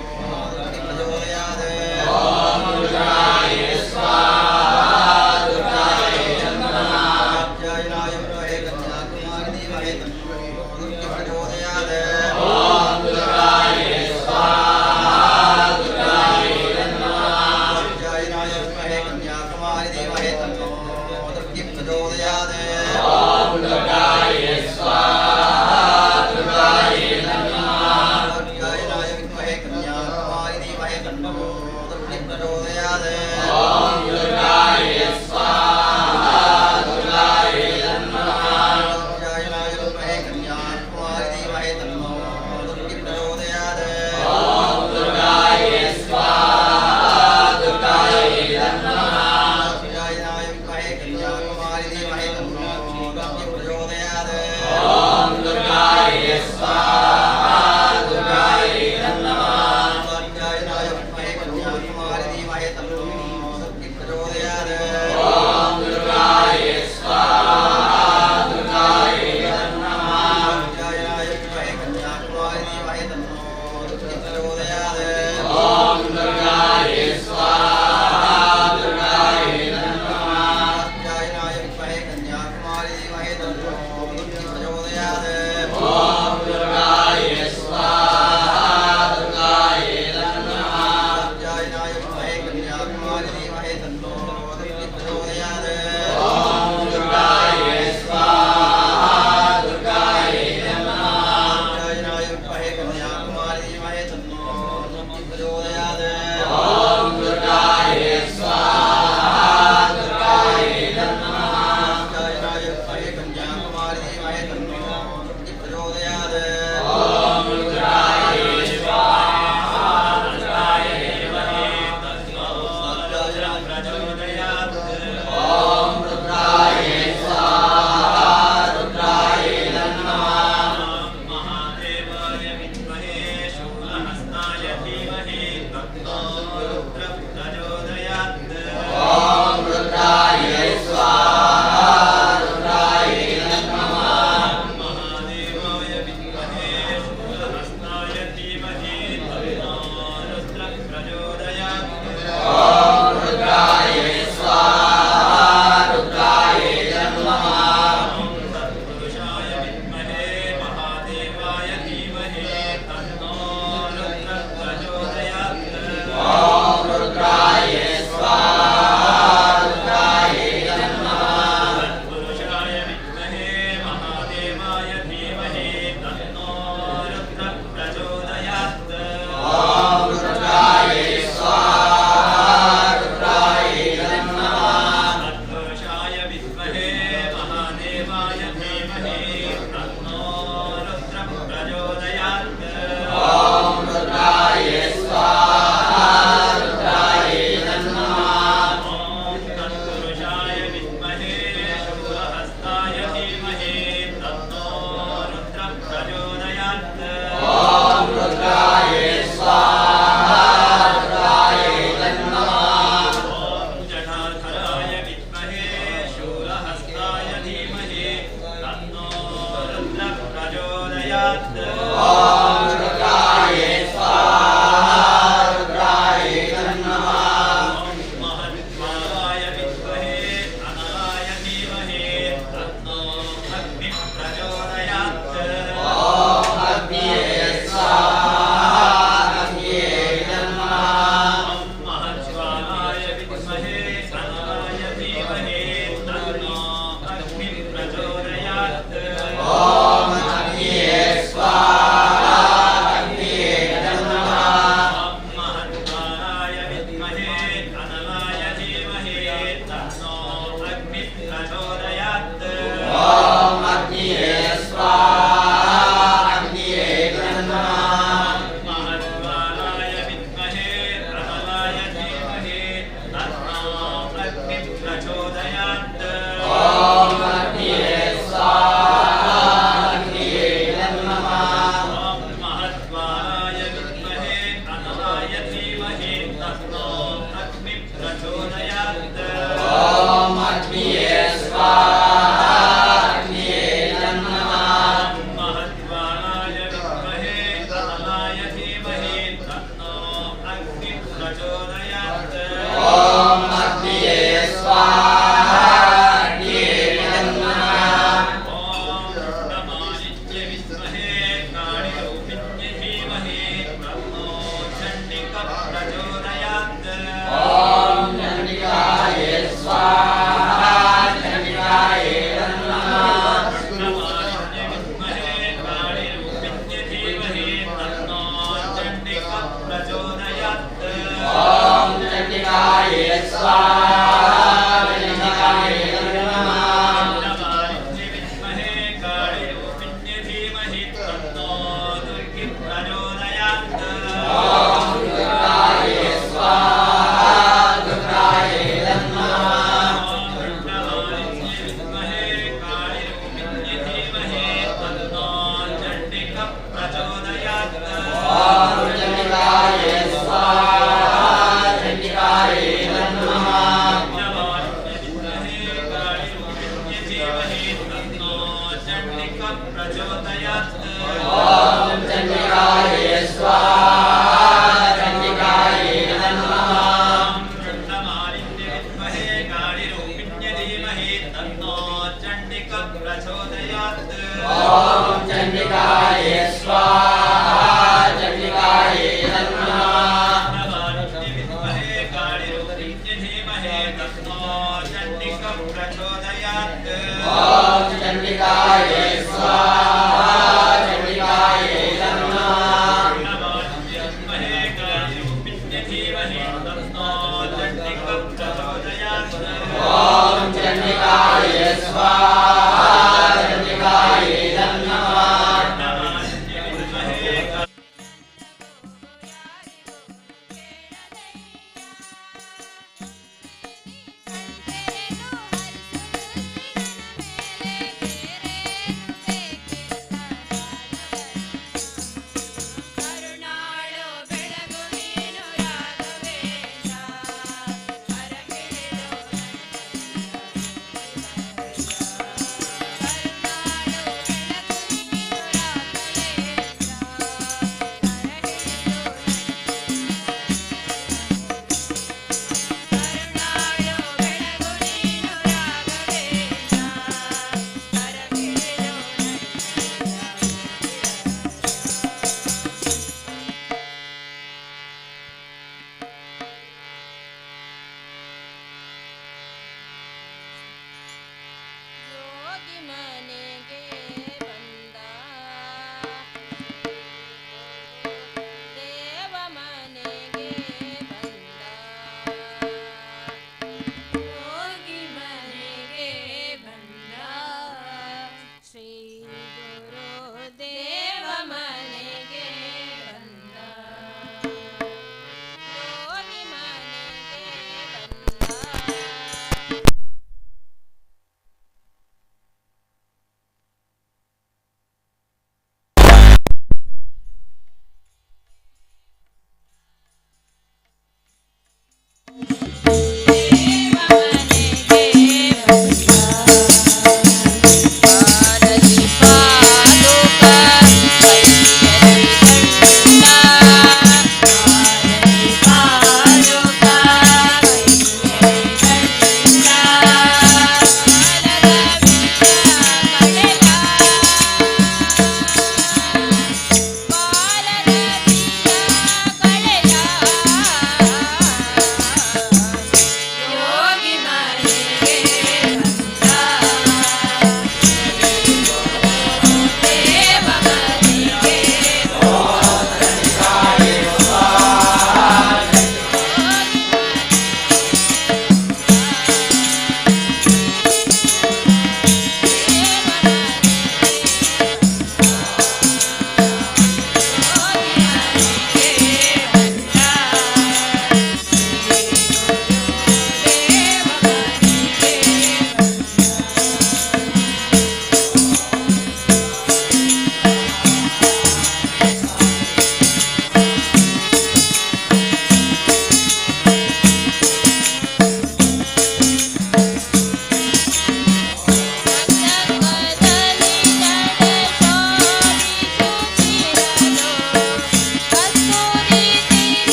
ಮೇಲೆ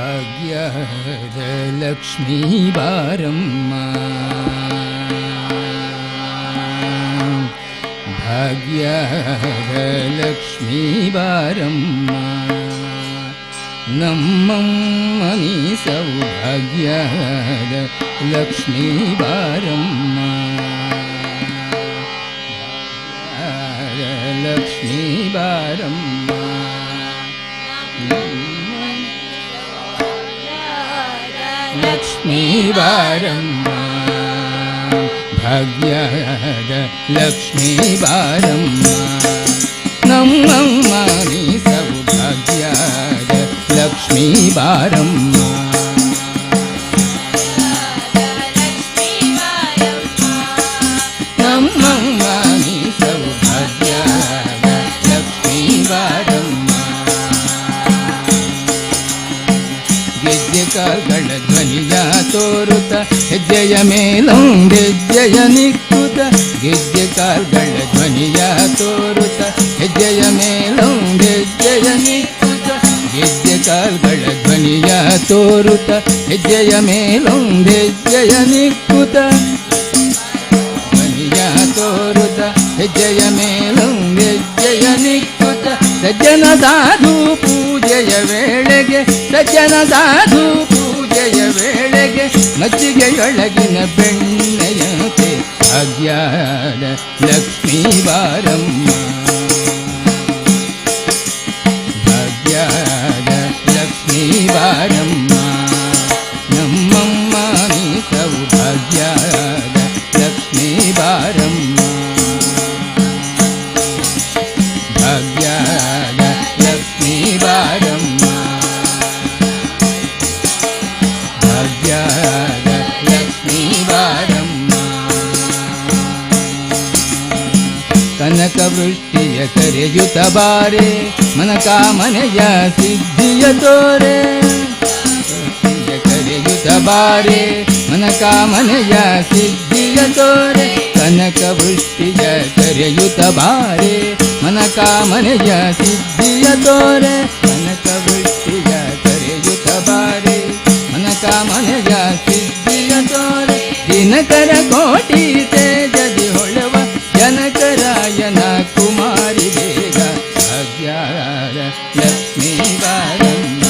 ಭಾಗ್ಯದ ಲಕ್ಷ್ಮೀ ಬಾರಮ್ಮ, ಭಾಗ್ಯದ ಲಕ್ಷ್ಮೀ ಬಾರಮ್ಮ, ನಮ್ಮಮ್ಮ ನೀ ಸೌಭಾಗ್ಯದ ಲಕ್ಷ್ಮೀ ಬಾರಮ್ಮ, ಲಕ್ಷ್ಮೀ ಬಾರಮ್ಮ, ಲಕ್ಷ್ಮೀ ಬಾರಮ್ಮ, ಭಾಗ್ಯದ ಲಕ್ಷ್ಮೀ ಬಾರಮ್ಮ, ನಮ್ಮಮ್ಮ ನೀ ಸೌಭಾಗ್ಯದ ಲಕ್ಷ್ಮೀ ಬಾರಮ್ಮ. ನಮ್ಮಮ್ಮ ನೀ ಸೌಭಾಗ್ಯದ ಲಕ್ಷ್ಮೀ ಬಾರಮ್ಮ. ಗೆಜ್ಜೆ ಕಾಲ್ಗಳ ಧ್ವನಿಯ ತೋರುತ ಹೆಜ್ಜೆಯ ಮೇಲೊಂದೆಜ್ಜೆಯ ನಿಕ್ಕುತ, ಗೆಜ್ಜೆ ಕಾಲ್ಗಳ ಧ್ವನಿಯ ತೋರುತ ಹೆಜ್ಜೆಯ ಮೇಲೊಂದೆಜ್ಜೆಯ ನಿಕ್ಕುತ, ಗೆಜ್ಜೆ ಕಾಲ್ಗಳ ಧ್ವನಿಯ ತೋರುತ ಹೆಜ್ಜೆಯ ಮೇಲೊಂದೆಜ್ಜೆಯ ನಿಕ್ಕುತ, ಧ್ವನಿಯ ತೋರುತ ಹೆಜ್ಜೆಯ ಮೇಲೊಂದೆಜ್ಜೆಯ ನಿಕ್ಕುತ, ಸಜ್ಜನ ಸಾಧು ಪೂಜೆಯ ವೇಳೆಗೆ, ಸಜ್ಜನ ಸಾಧು ಪೂಜೆಯ ವೇಳೆಗೆ, ಮಜ್ಜಿಗೆಯೊಳಗಿನ ಬೆಣ್ಣೆಯಂತೆ ಭಾಗ್ಯದ ಲಕ್ಷ್ಮೀ ಬಾರಮ್ಮ, ಭಾಗ್ಯದ ಲಕ್ಷ್ಮೀ ಬಾರಮ್ಮ, ನಮ್ಮಮ್ಮ ನೀ ಸೌಭಾಗ್ಯದ ಲಕ್ಷ್ಮೀ ಬಾರಮ್ಮ, ಭಾಗ್ಯದ ಲಕ್ಷ್ಮೀ ಬಾರಮ್ಮ, ಭಾಗ್ಯದ ಲಕ್ಷ್ಮೀ ಬಾರಮ್ಮ. ಕನಕವೃಷ್ಟಿಯ ಕರೆಯುತ ಬಾರೆ, ಮನಕಾಮನೆಯ ಸಿದ್ಧಿಯ ತೋರೆ, ವೃಷ್ಟಿಯ ಕರೆಯುತ ಬಾರೆ, ಮನಕಾಮನೆಯ ಸಿದ್ಧಿಯ ತೋರೆ, ಕನಕವೃಷ್ಟಿಯ ಕರೆಯುತ ಬಾರೆ, ಮನಕಾಮನೆಯ ಸಿದ್ಧಿಯ ತೋರೆ, ಕನಕವೃಷ್ಟಿಯ ಕರೆಯುತ ಬಾರೆ, ಮನಕಾಮನೆಯ ಸಿದ್ಧಿಯ ತೋರೆ, ದಿನಕರ ಕೋಟಿ ತೇಜದಿ ಹೊಳೆವ ಜನಕರಾಯನ ಕುಮಾರಿ ಬೇಗ, ಭಾಗ್ಯದ ಲಕ್ಷ್ಮೀ ಬಾರಮ್ಮ,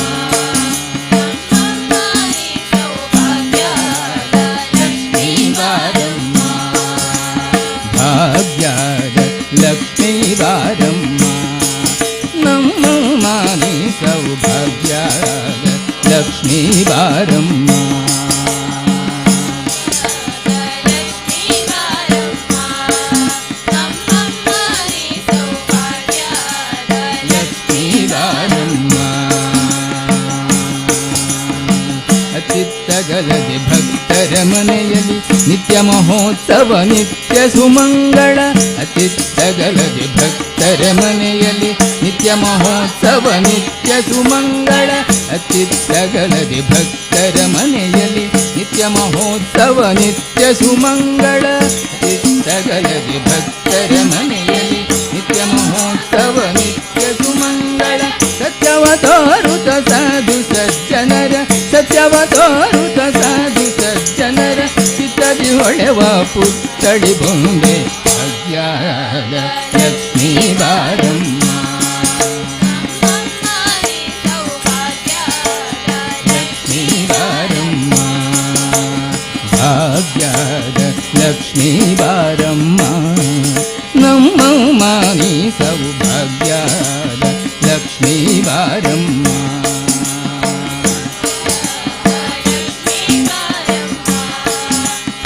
ಲಕ್ಷ್ಮೀ ಬಾರಮ್ಮ, ಭಾಗ್ಯದ ಲಕ್ಷ್ಮೀ ಬಾರಮ್ಮ, ನಮ್ಮಮ್ಮ ನೀ ಸೌಭಾಗ್ಯದ ಲಕ್ಷ್ಮೀ ಬಾರಮ್ಮ. ಲಕ್ಷ್ಮೀ ಬಾರಮ್ಮ. ಅಚಿತ್ತಗಲದೆ ಭಕ್ತರ ಮನೆಯಲ್ಲಿ ನಿತ್ಯ ಮಹೋತ್ಸವ ನಿತ್ಯ ಸುಮಂಗಳ, ಅಚಿತ್ತಗಲದೆ ಭಕ್ತರ ಮನೆಯಲ್ಲಿ ನಿತ್ಯ ಮಹೋತ್ಸವ ನಿತ್ಯ ಸುಮಂಗಳ, ಅಚಿತ್ತಗಲದೆ ಭಕ್ತರ ಮನೆಯಲ್ಲಿ ನಿತ್ಯ ಮಹೋತ್ಸವ ನಿತ್ಯ ಸುಮಂಗಳ, ಚಿತ್ತಗಲದೆ ಭಕ್ತರ ಮನೆಯಲ್ಲಿ ನಿತ್ಯ ಮಹೋತ್ಸವ ನಿತ್ಯ ಸುಮಂಗಳ, ಸತ್ಯವ ತೋರುತ ಸಾಧು ಸಜ್ಜನರ, ಸತ್ಯವ ತೋರುತ ಸಾಧು ಸಜ್ಜನರ, ಚಿತ್ತದಿ ಹೊಳೆವ ಪುತ್ತಳಿ ಬೊಂಬೆ, ಭಾಗ್ಯದ ಲಕ್ಷ್ಮೀ ಬಾರಮ್ಮ, ಲಕ್ಷ್ಮೀ ಬಾರಮ್ಮ, ಭಾಗ್ಯದ ಲಕ್ಷ್ಮೀ ಬಾರಮ್ಮ, ನಮ್ಮಮ್ಮ ನೀ ಸೌಭಾಗ್ಯದ ಲಕ್ಷ್ಮೀ ಬಾರಮ್ಮ.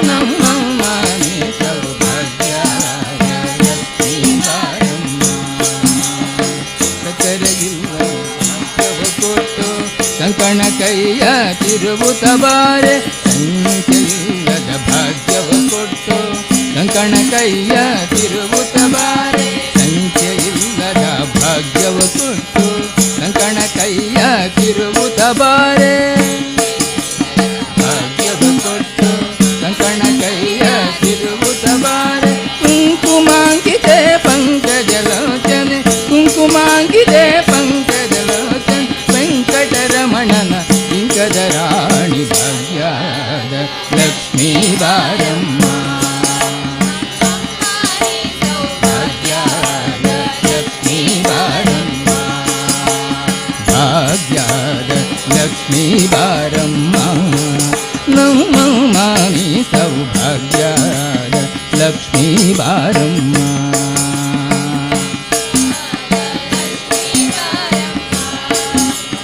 ನಮ್ಮಮ್ಮ ನೀ ಸೌಭಾಗ್ಯದ ಲಕ್ಷ್ಮೀ ಬಾರಮ್ಮ. ಸಕ್ಕರೆಯಿಲ್ಲ ಭಾಗ್ಯವ ಕೊಟ್ಟು ಕಂಕಣ ಕೈಯ ತಿರುಗುತ್ತ ಬಾರೆ, ಸಂಖ್ಯೆಯಿಲ್ಲದ ಭಾಗ್ಯವ ಕೊಟ್ಟು ಕಂಕಣ ಕೈಯ ತಿರುಗುತ್ತ ಬಾರೆ, ಸಂಖ್ಯೆಯಿಲ್ಲದ ಭಾಗ್ಯವ ಕೊಟ್ಟು ಕಂಕಣ ಕೈಯ ತಿರುಗುತ್ತ ಬಾರೆ, ಭಾಗ್ಯವ ಕೊಟ್ಟು ಕಂಕಣ ಕೈಯ ತಿರುಗುತ್ತ ಬಾರೆ, ಕುಂಕುಮಾಂಕಿತೆ ಪಂಕಜಲೋಚನೆ, ಕುಂಕುಮಾಂಕಿತೆ ಪಂಕಜಲೋಚನೆ, ವೆಂಕಟರಮಣನ ಬಾರಮ್ಮ, ನಮ್ಮಮ್ಮ ನೀ ಸೌಭಾಗ್ಯದ ಲಕ್ಷ್ಮೀ ಬಾರಮ್ಮ.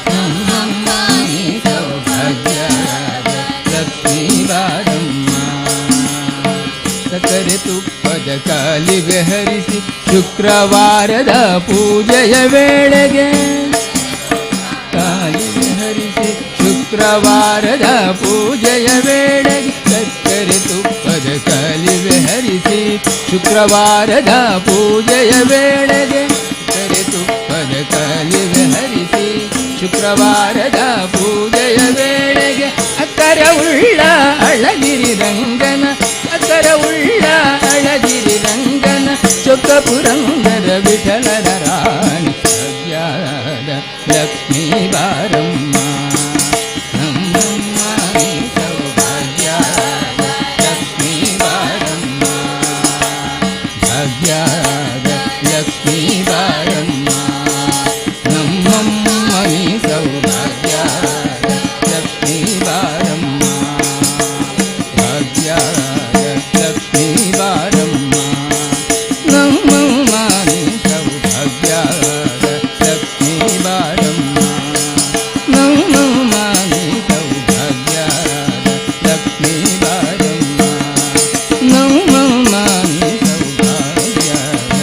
ನಮ್ಮಮ್ಮ ನೀ ಸೌಭಾಗ್ಯದ ಲಕ್ಷ್ಮೀ ಬಾರಮ್ಮ. ಸಕ್ಕರೆ ತುಪ್ಪದ ಕಾಲಿವೆ ಹರಿಸಿ ಶುಕ್ರವಾರದ ಪೂಜೆಯ ವೇಳೆಗೆ, ಕಾಲಿವೆ ಹರಿಸಿ ಶುಕ್ರವಾರದ ಪೂಜೆಯ ವೇಳೆಗೆ, ಸಕ್ಕರೆ ತುಪ್ಪದ ಕಾಲಿವೆ ಹರಿಸಿ ಶುಕ್ರವಾರದ ಪೂಜೆಯ ವೇಳೆಗೆ, ಸಕ್ಕರೆ ತುಪ್ಪದ ಕಾಲಿವೆ ಹರಿಸಿ ಶುಕ್ರವಾರದ ಪೂಜೆಯ ವೇಳೆಗೆ, ಅಕ್ಕರ ಉಳ್ಳ ಅಳಗಿರಿ ರಂಗನ, ಅಕ್ಕರ ಉಳ್ಳ ಅಳಗಿರಿ ರಂಗನ, ಚೊಕ್ಕ ಪುರಂದರ ವಿಠಲನ ರಾಣಿ ಭಾಗ್ಯದ ಲಕ್ಷ್ಮೀ ಬಾರಮ್ಮ, ನಮ್ಮಮ್ಮ ನೀ ಸೌಭಾಗ್ಯದ ಲಕ್ಷ್ಮೀ ಬಾರಮ್ಮ. ಭಾಗ್ಯದ ಲಕ್ಷ್ಮೀ ಬಾರಮ್ಮ, ನಮ್ಮಮ್ಮ ನೀ ಸೌಭಾಗ್ಯದ ಲಕ್ಷ್ಮೀ ಬಾರಮ್ಮ. ಭಾಗ್ಯದ ಲಕ್ಷ್ಮೀ ಬಾರಮ್ಮ, ನಮ್ಮಮ್ಮ ನೀ ಸೌಭಾಗ್ಯದ ಲಕ್ಷ್ಮೀ ಬಾರಮ್ಮ. ನಮ್ಮಮ್ಮ ನೀ ಸೌಭಾಗ್ಯದ ಲಕ್ಷ್ಮೀ ಬಾರಮ್ಮ, ನಮ್ಮಮ್ಮ ನೀ ಸೌಭಾಗ್ಯದ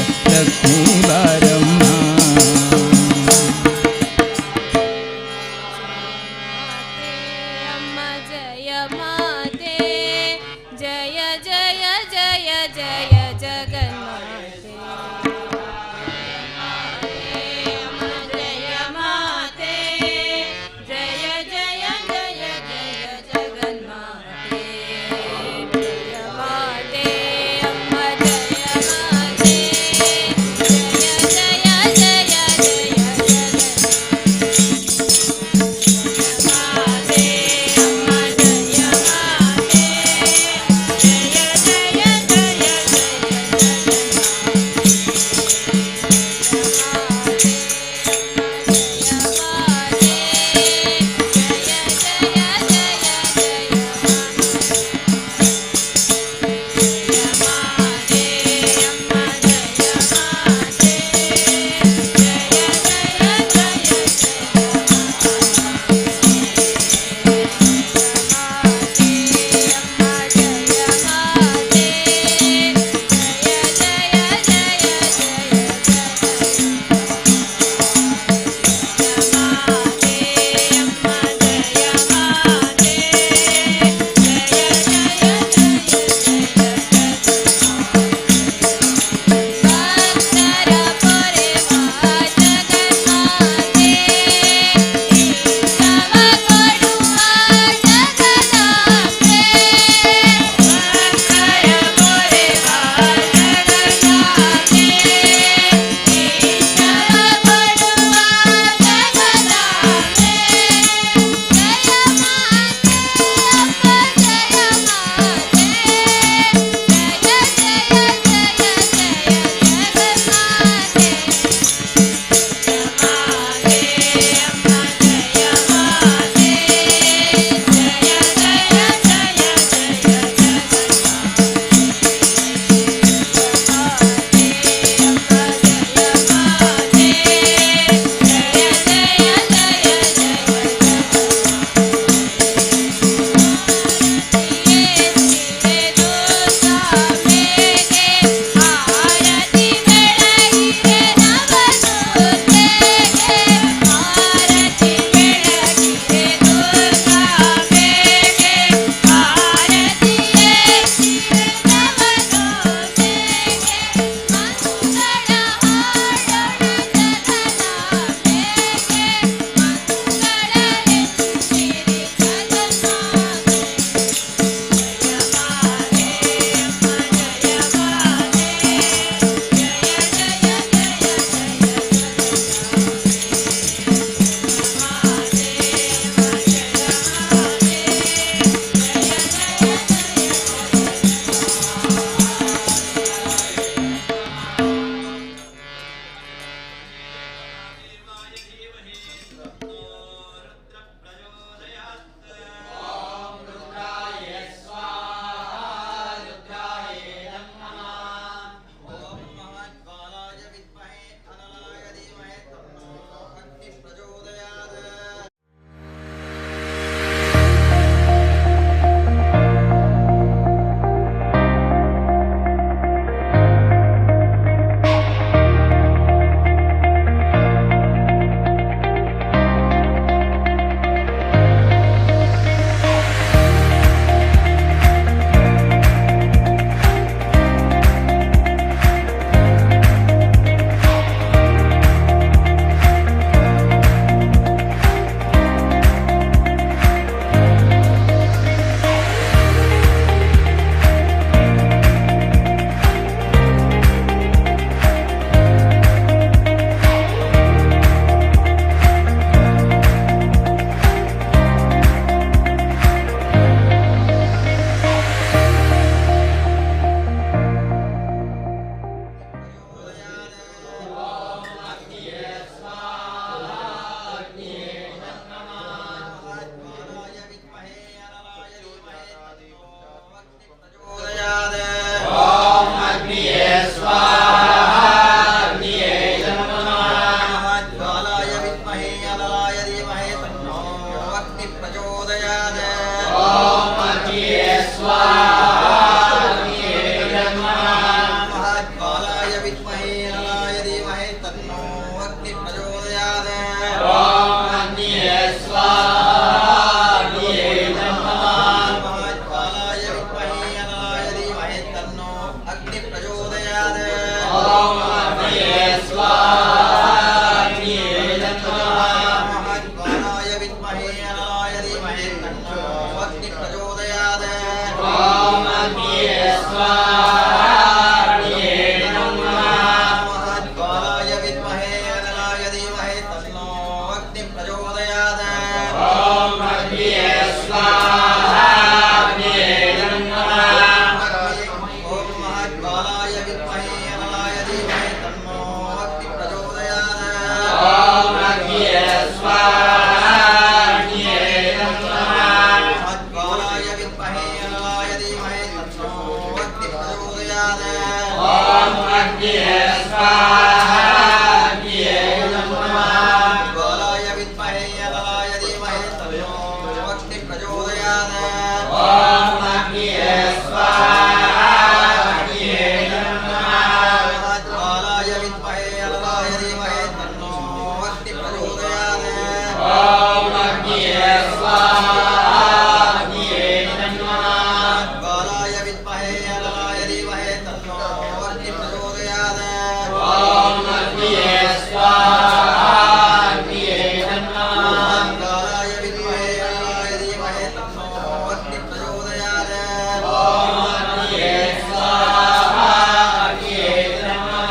विद्महे अनलाय धीमहि तन्नो अग्निः प्रचोदयात्। ॐ अग्निये स्वाहा अग्निये नमः। ज्वालाय विद्महे अनलाय धीमहि तन्नो अग्निः प्रचोदयात्। ॐ अग्निये स्वाहा अग्निये नमः। ज्वालाय विद्महे अनलाय धीमहि तन्नो अग्निः प्रचोदयात्। ॐ अग्निये स्वाहा अग्निये नमः। ज्वालाय विद्महे अनलाय धीमहि तन्नो अग्निः प्रचोदयात्। ॐ अग्निये स्वाहा अग्निये नमः। ज्वालाय विद्महे अनलाय धीमहि तन्नो अग्निः प्रचोदयात्। ॐ अग्निये स्वाहा अग्निये नमः। ज्वालाय विद्महे अनलाय धीमहि तन्नो अग्निः प्रचोदयात्। ॐ अग्निये स्वाहा अग्निये नमः।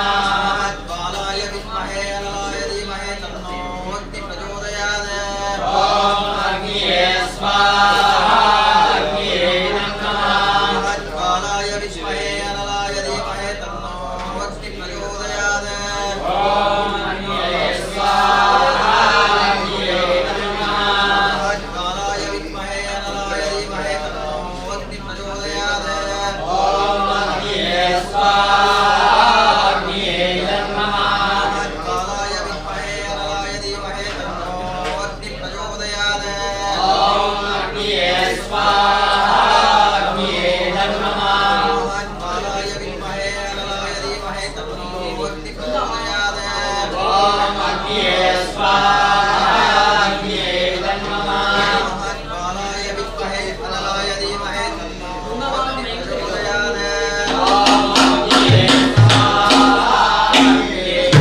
ज्वालाय विद्महे अनलाय धीमहि तन्नो अग्निः प्रचोदयात्। ॐ अग्निये स्वाहा अग्निये नमः। ज्वालाय विद्महे अनलाय धीमहि तन्नो अग्निः प्रचोदयात्। ॐ अग्निये स्वाहा अग्निये नमः। ज्वालाय विद्महे अनलाय धीमहि तन्नो अग्निः प्रचोदयात्। ॐ अग्निये स्वाहा अग्निये नमः। ज्वालाय विद्महे अनलाय धीमहि तन्नो अग्निः प्रचोदयात्। ॐ अग्निये स्वाहा अग्निये नमः। ज्वालाय विद्महे अनलाय धीमहि तन्नो अग्निः प्रचोदयात्। ॐ अग्निये स्वाहा अग्निये नमः।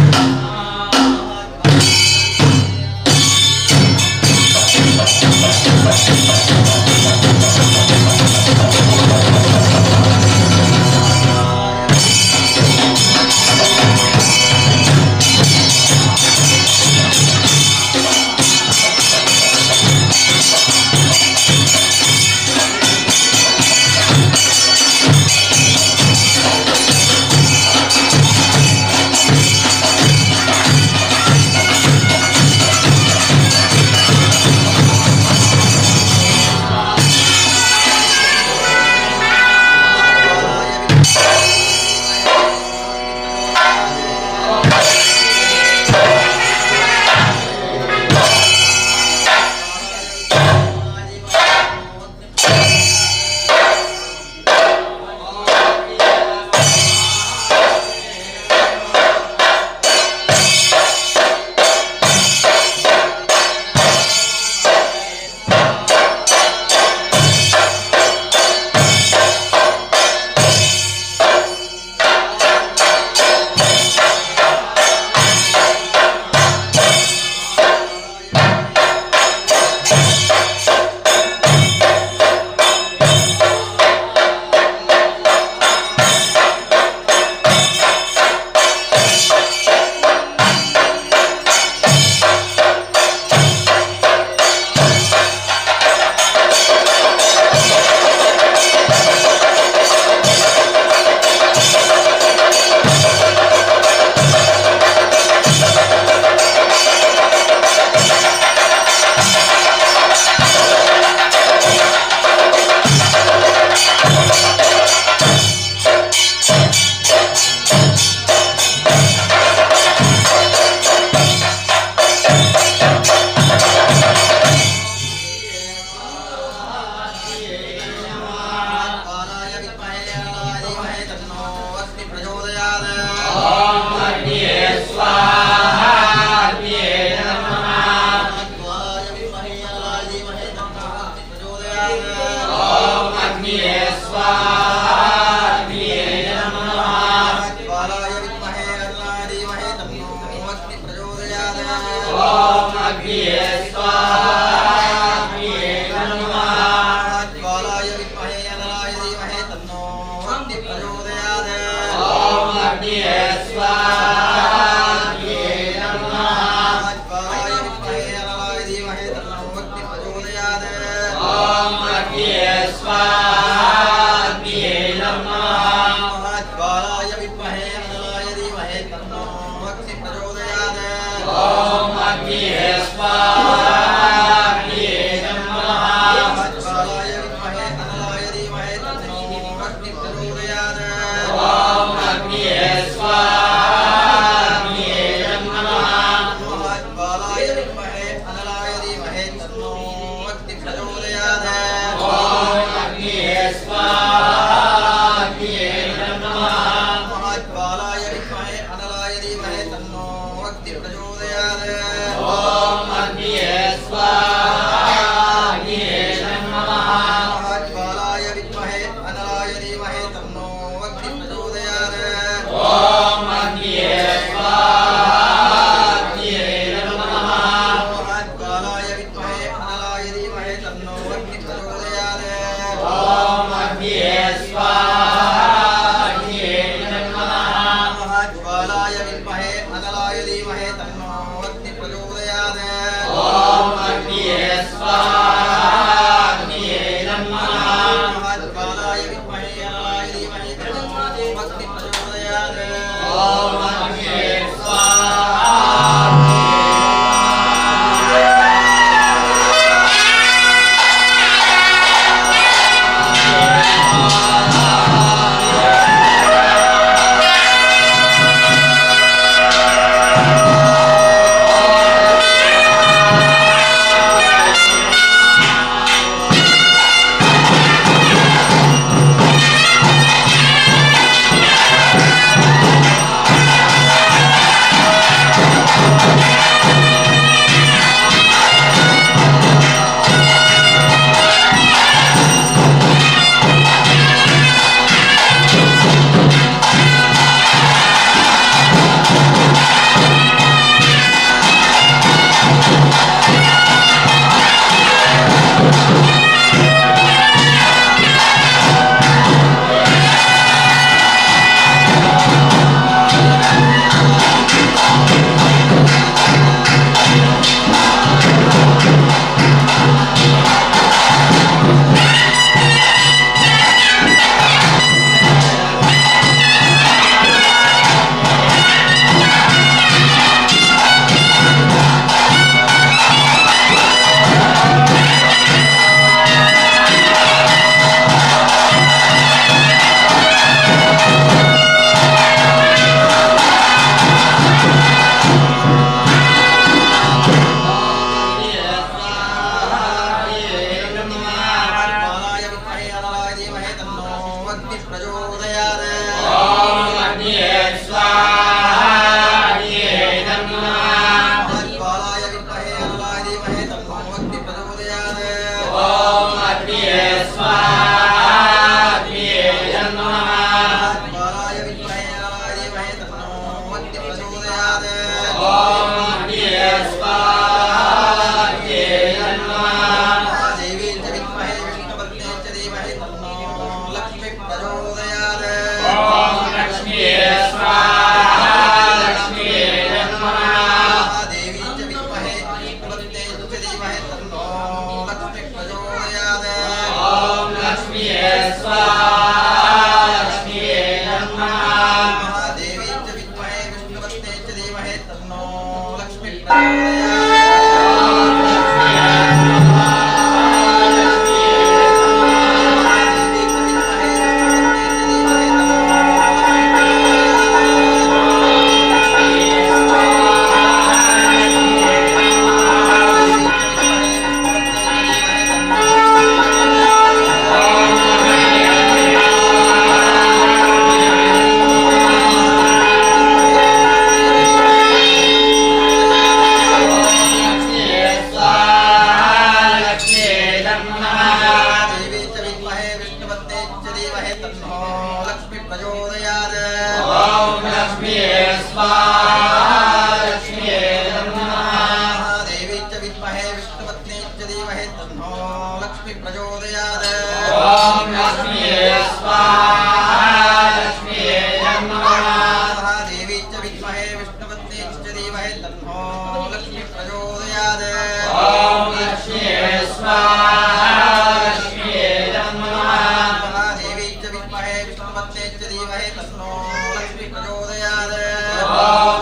ज्वालाय विद्महे अनलाय धीमहि तन्नो अग्निः प्रचोदयात्। ॐ अग्निये स्वाहा अग्निये ज्वालाय विद्महे अनलाय धीमहि तन्नो अग्निः प्रचोदयात्। ॐ अग्निये स्वाहा अग्निये नमः। ज्वालाय विद्महे अनलाय धीमहि तन्नो अग्निः प्रचोदयात्। ॐ अग्निये स्वाहा अग्निये नमः। ज्वालाय विद्महे अनलाय धीमहि तन्नो अग्निः प्रचोदयात्। ॐ अग्निये स्वाहा अग्निये नमः। ज्वालाय विद्महे अनलाय धीमहि तन्नो अग्निः प्रचोदयात्। ॐ अग्निये स्वाहा अग्निये नमः। ज्वालाय विद्महे अनलाय धीमहि तन्नो अग्निः प्रचोदयात्। ॐ अग्निये स्वाहा अग्निये नमः। ज्वालाय विद्महे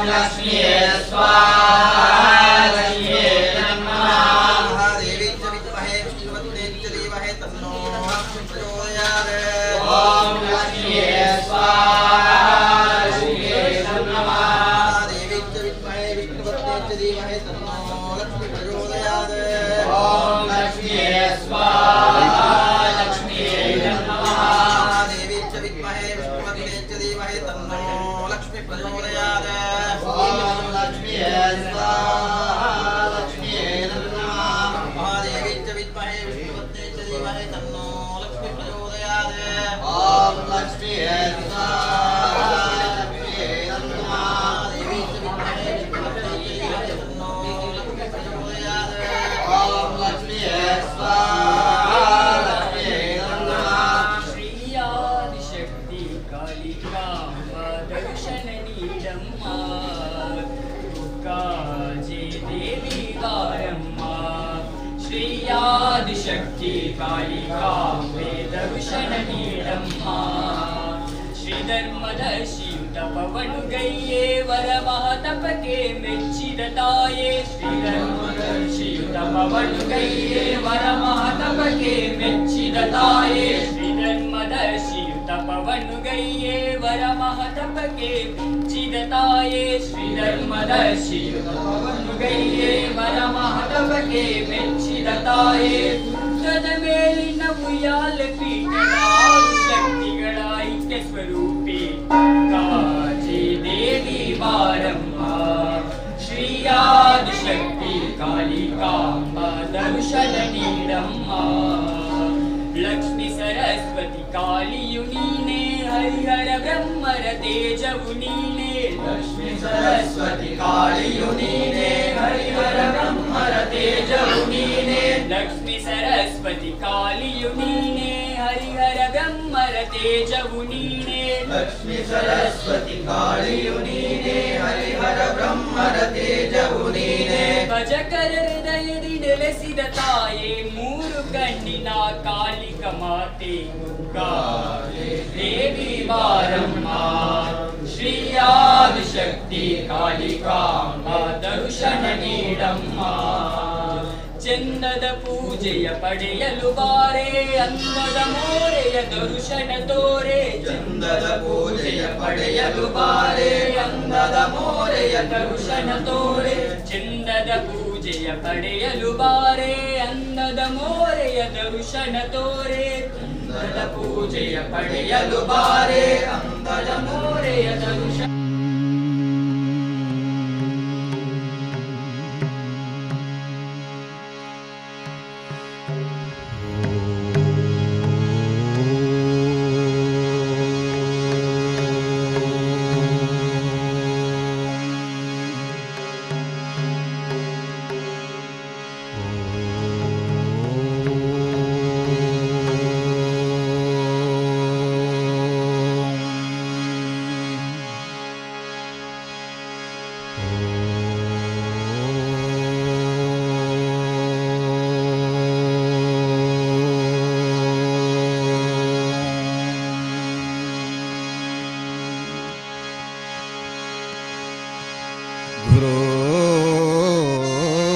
लक्ष्मी स्वाहा। धीमहि तन्नो लक्ष्मी प्रचोदयात्। ॐ लक्ष्मीये स्वाहा लक्ष्मीये नमः। देवी च विद्महे विष्णुपत्नी च धीमहि तन्नो लक्ष्मी प्रचोदयात्। ॐ लक्ष्मीये स्वाहा लक्ष्मीये नमः। महादेवी च विद्महे विष्णुपत्नी च धीमहि तन्नो लक्ष्मी प्रचोदयात्। ॐ लक्ष्मीये स्वाहा लक्ष्मीये नमः। देवी च विद्महे विष्णुपत्नी च धीमहि तन्नो लक्ष्मी प्रचोदयात्। ॐ लक्ष्मीये स्वाहा लक्ष्मीये नमः। ಶ್ರೀಯಾದಿಶಕ್ತಿ ಕಾಳಿಕಾಂಬ ದರ್ಶನ ನೀಡಮ್ಮ, ಕುಕ್ಕಾಜೆ ದೇವಿ ಬಾರಮ್ಮ. ಶ್ರೀಯಾದಿಶಕ್ತಿ ಕಾಳಿಕಾಂಬೆ ದರ್ಶನ ನೀಡಮ್ಮ. ಶ್ರೀಧರ್ಮದರ್ಶಿಯುತ ಪವನುಗೈಯೇ ವರ ಮಹತಪಕ್ಕೆ ಮೆಚ್ಚಿದ ತಾಯೇ. ಶ್ರೀಧರ್ಮದರ್ಶಿಯುತ ಪವನುಗೈಯೇ ವರ ಮಹತಪಕ್ಕೆ ಮೆಚ್ಚಿದ ತಾಯೇ. ಶ್ರೀಧರ್ಮದರ್ಶಿಯುತ ಪವನುಗೈಯೇ ವರ ಮಹತಪಕ್ಕೆ ಮೆಚ್ಚಿದ ತಾಯೇ. ಶ್ರೀಧರ್ಮದರ್ಶಿಯುತ ಪವನುಗೈಯೇ ವರ ಮಹತಪಕ್ಕೆ ಮೆಚ್ಚಿದ ತಾಯೇ. ಗುಡ್ಡದ ಮೇಲಿನ ಉಯ್ಯಾಲೆ ಪೀಠದ ಆರು ಶಕ್ತಿಗಳ ಐಕ್ಯ ಸ್ವರೂಪಿ ಕಾಜಿ ದೇವಿ ಬಾರಮ್ಮ. ಶ್ರೀಯಾದಿಶಕ್ತಿ ಕಾಳಿಕಾಂಬ ದರ್ಶನ ನೀಡಮ್ಮ. ಲಕ್ಷ್ಮೀ ಸರಸ್ವತಿ ಕಾಳಿಯು ನೀನೇ, ಹರಿಹರ ಬ್ರಹ್ಮರ ತೇಜವು ನೀನೇ. ಲಕ್ಷ್ಮೀ ಸರಸ್ವತಿ ಕಾಳಿಯು ನೀನೇ, ಹರಿಹರ ಬ್ರಹ್ಮರ ತೇಜವು ನೀನೇ. ಲಕ್ಷ್ಮೀ ಸರಸ್ವತಿ ಕಾಳಿಯು ನೀನೇ, ಹರಿಹರ ಬ್ರಹ್ಮರ ತೇಜವು ನೀನೇ. ಲಕ್ಷ್ಮೀ ಸರಸ್ವತಿ ಕಾಳಿಯು ನೀನೇ, ಹರಿಹರ ಬ್ರಹ್ಮರ ತೇಜವು ನೀನೇ. ಭಜಕರ ಹೃದಯದಿ ನೆಲೆಸಿದ ತಾಯೇ, ಮೂರು ಕಣ್ಣಿನ ಕಾಳಿಕ ಮಾತೆ ಕುಕ್ಕಾಜೆ ದೇವಿ ಬಾರಮ್ಮ. ಶ್ರೀಯಾದಿಶಕ್ತಿ ಕಾಳಿಕಾಂಬ ದರ್ಶನ ನೀಡಮ್ಮ. ಚಂದದ ಪೂಜೆಯ ಪಡೆಯಲು ಬಾರೆ, ಅಂದದ ಮೋರೆಯ ದರ್ಶನ ತೋರೆ. ಚಂದದ ಪೂಜೆಯ ಪಡೆಯಲು ಬಾರೆ, ಅಂದದ ಮೋರೆಯ ದರ್ಶನ ತೋರೆ. ಚಂದದ ಪೂಜೆಯ ಪಡೆಯಲು ಬಾರೆ, ಅಂದದ ಮೋರೆಯ ದರ್ಶನ ತೋರೆ. ಚಂದದ ಪೂಜೆಯ ಪಡೆಯಲು ಬಾರೆ, ಅಂದದ ಮೋರೆಯ ದರ್ಶನ.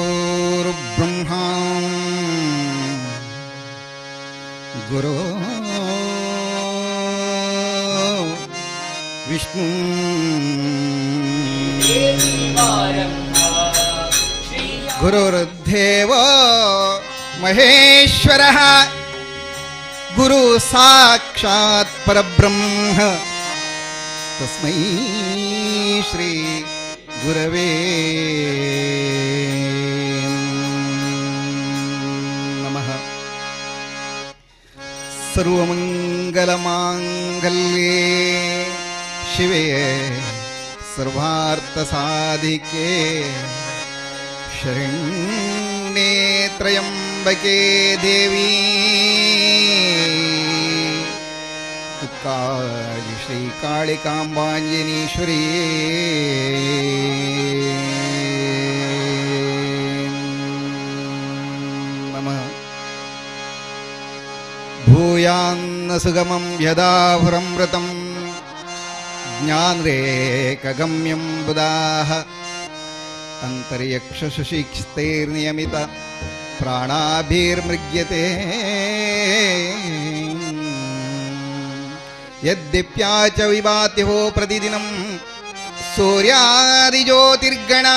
ಗುರುರ್ಬ್ರಹ್ಮ ಗುರು ವಿಷ್ಣು ದೇವಿ ಬಾರಮ್ಮ. ಶ್ರೀಯ ಗುರುರ್ದೇವೋ ಮಹೇಶ್ವರಃ ಗುರು ಸಾಕ್ಷಾತ್ ಪರಬ್ರಹ್ಮ ತಸ್ಮೈ ಶ್ರೀ ಗುರವೇ ನಮಃ. ಸರ್ವಮಂಗಲಮಾಂಗಲ್ಯೇ ಶಿವೆ ಸರ್ವಾರ್ಥಸಾಧಿಕೆ ಶರಣ್ಯೇ ತ್ರಯಂಬಕೆ ದೇವಿ ಕುಕ್ಕಾಜಿ ಶ್ರೀ ಕಾಳಿಕಾಂಬಾಂಜನೀಶ್ವರಿ ನಮಃ. ಭೂಯಾನ್ನ ಸುಗಮಂ ಯದಾಹುರಮೃತಂ ಜ್ಞಾನರೇಕಗಮ್ಯಂ ಬುಧಾಃ ಅಂತರ್ಯಕ್ಷಶಿಕ್ಷೈರ್ನಿಯಮಿತ ಪ್ರಾಣಾಭಿರ್ಮೃಗ್ಯತೆ. ಯದ್ದಿಪ್ಯಾ ಚ ವಿಭಾತಿ ಹೋ ಪ್ರತಿದಿನಂ ಸೂರ್ಯಾದಿಜ್ಯೋತಿರ್ಗಣಾ